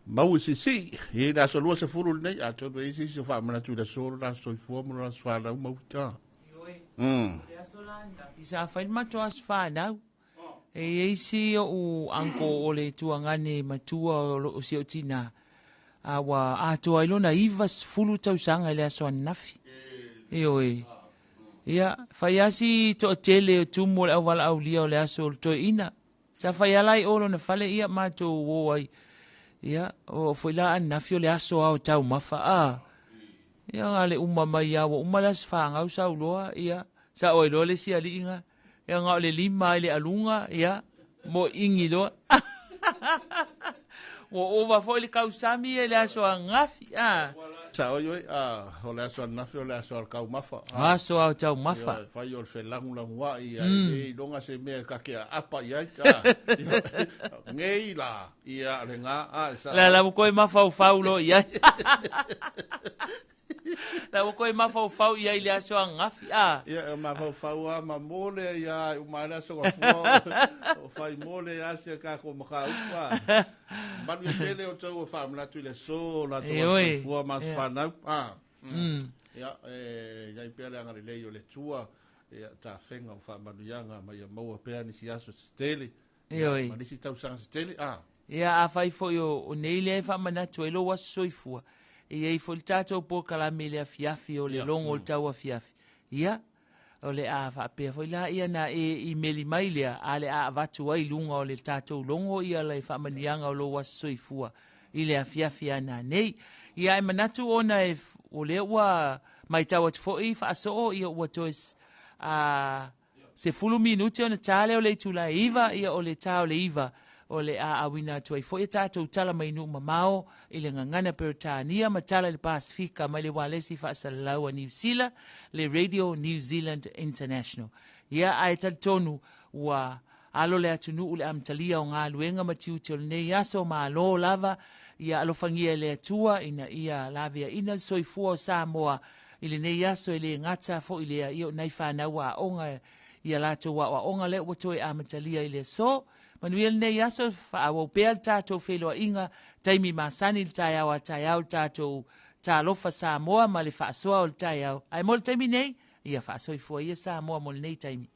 Maui Sisi i le aso 20 lenei, atonu e i ai se isi o faamanatu i le aso le aso soifua ma le aso fanau mauta. O le aso la ananafi sa fai le matou aso fanau. E i ai si oʻu uncle o le tuagane matua o loo si ou tinā, a ua atoa ai lona 90 tausaga i le aso ananafi. Ioe. Ia, fai lava si toatele o tumu o le auvalaaulia o le aso o le toeaina. Sa fai lava la i o lona fale ia matou o ai. Ia, o foi la ananafi o le aso ao taumafa a. Ia, na le uma mai lava, ua uma le aso fanau sau loa, ia, sao ai loa le isi alii na. Ia, na o le lima ai le aluga, ia, moeigi loa. Ua ova foi le kausami ia i le aso ananafi, a. Sao ai oe, a, o le aso ananafi o le aso al taumafa. Aso ao taumafa. Ia, fai o le felagulaguai, ia, e le iloga se mea e ta te aapa i ai, a. Ia, nei la, ia, le ga, a, e sao. La la ua toe mafaufau loa i ai. La ua toe mafaufau i ai i le aso ananafi, a. Ia, e mafaufau lava ma mole ia e uma ai le aso gafua o fai mole ia si a tatou mataupu a. Manuia tele o tou faamanatu i le aso o latou aso soifua ma aso fanau. A. Ia, e i ai pea le agalelei o le Atua, ia tafega o faamanuiaga ma ia maua pea nisi aso se tele, Ioe. ma nisi tausaga se tele. A. Ia, afai foi o nei lea e faamanatu ai lou aso soifua, e i ai foi le tatou polokalame i le afiafi o le logo o le tauafiafi. Ia, o le a faapea foi la ia na e imeli mai lea, a le a avatu ai i luga o le tatou logo ia le faamanuiaga o lou aso soifua i le afiafi a nanei. Ia, ae manatu ona e, o lea ua matau atu foi faasoo ia ua toe a, 10 minute ona ta lea o le itula e 9, ia o le ta o le 9, O le a auina atu ai foi a tatou tala mai nuu mamao i le gagana Peretania ma tala i le Pasefika mai le ualesi faasalalau a Niu Sila, le Radio New Zealand International. Ia, ae talitonu ua alo le atunuu i le amatalia o galuega ma tiute o lenei aso, malo lava, ia alofagia e le Atua ina ia laveaina le soifua o Samoa i lenei aso e le gata foi lea, ia o nai fanau aoga i a latou aoaoga lea ua toe amatalia i le aso. Manuia lenei aso, faaauau pea le tatou feiloaiga, taimi masani le taeao a taeao le tatou Talofa Samoa ma le faasoa o le taeao. Ae mo le taimi nei, ia faasoifua ia Samoa mo lenei taimi.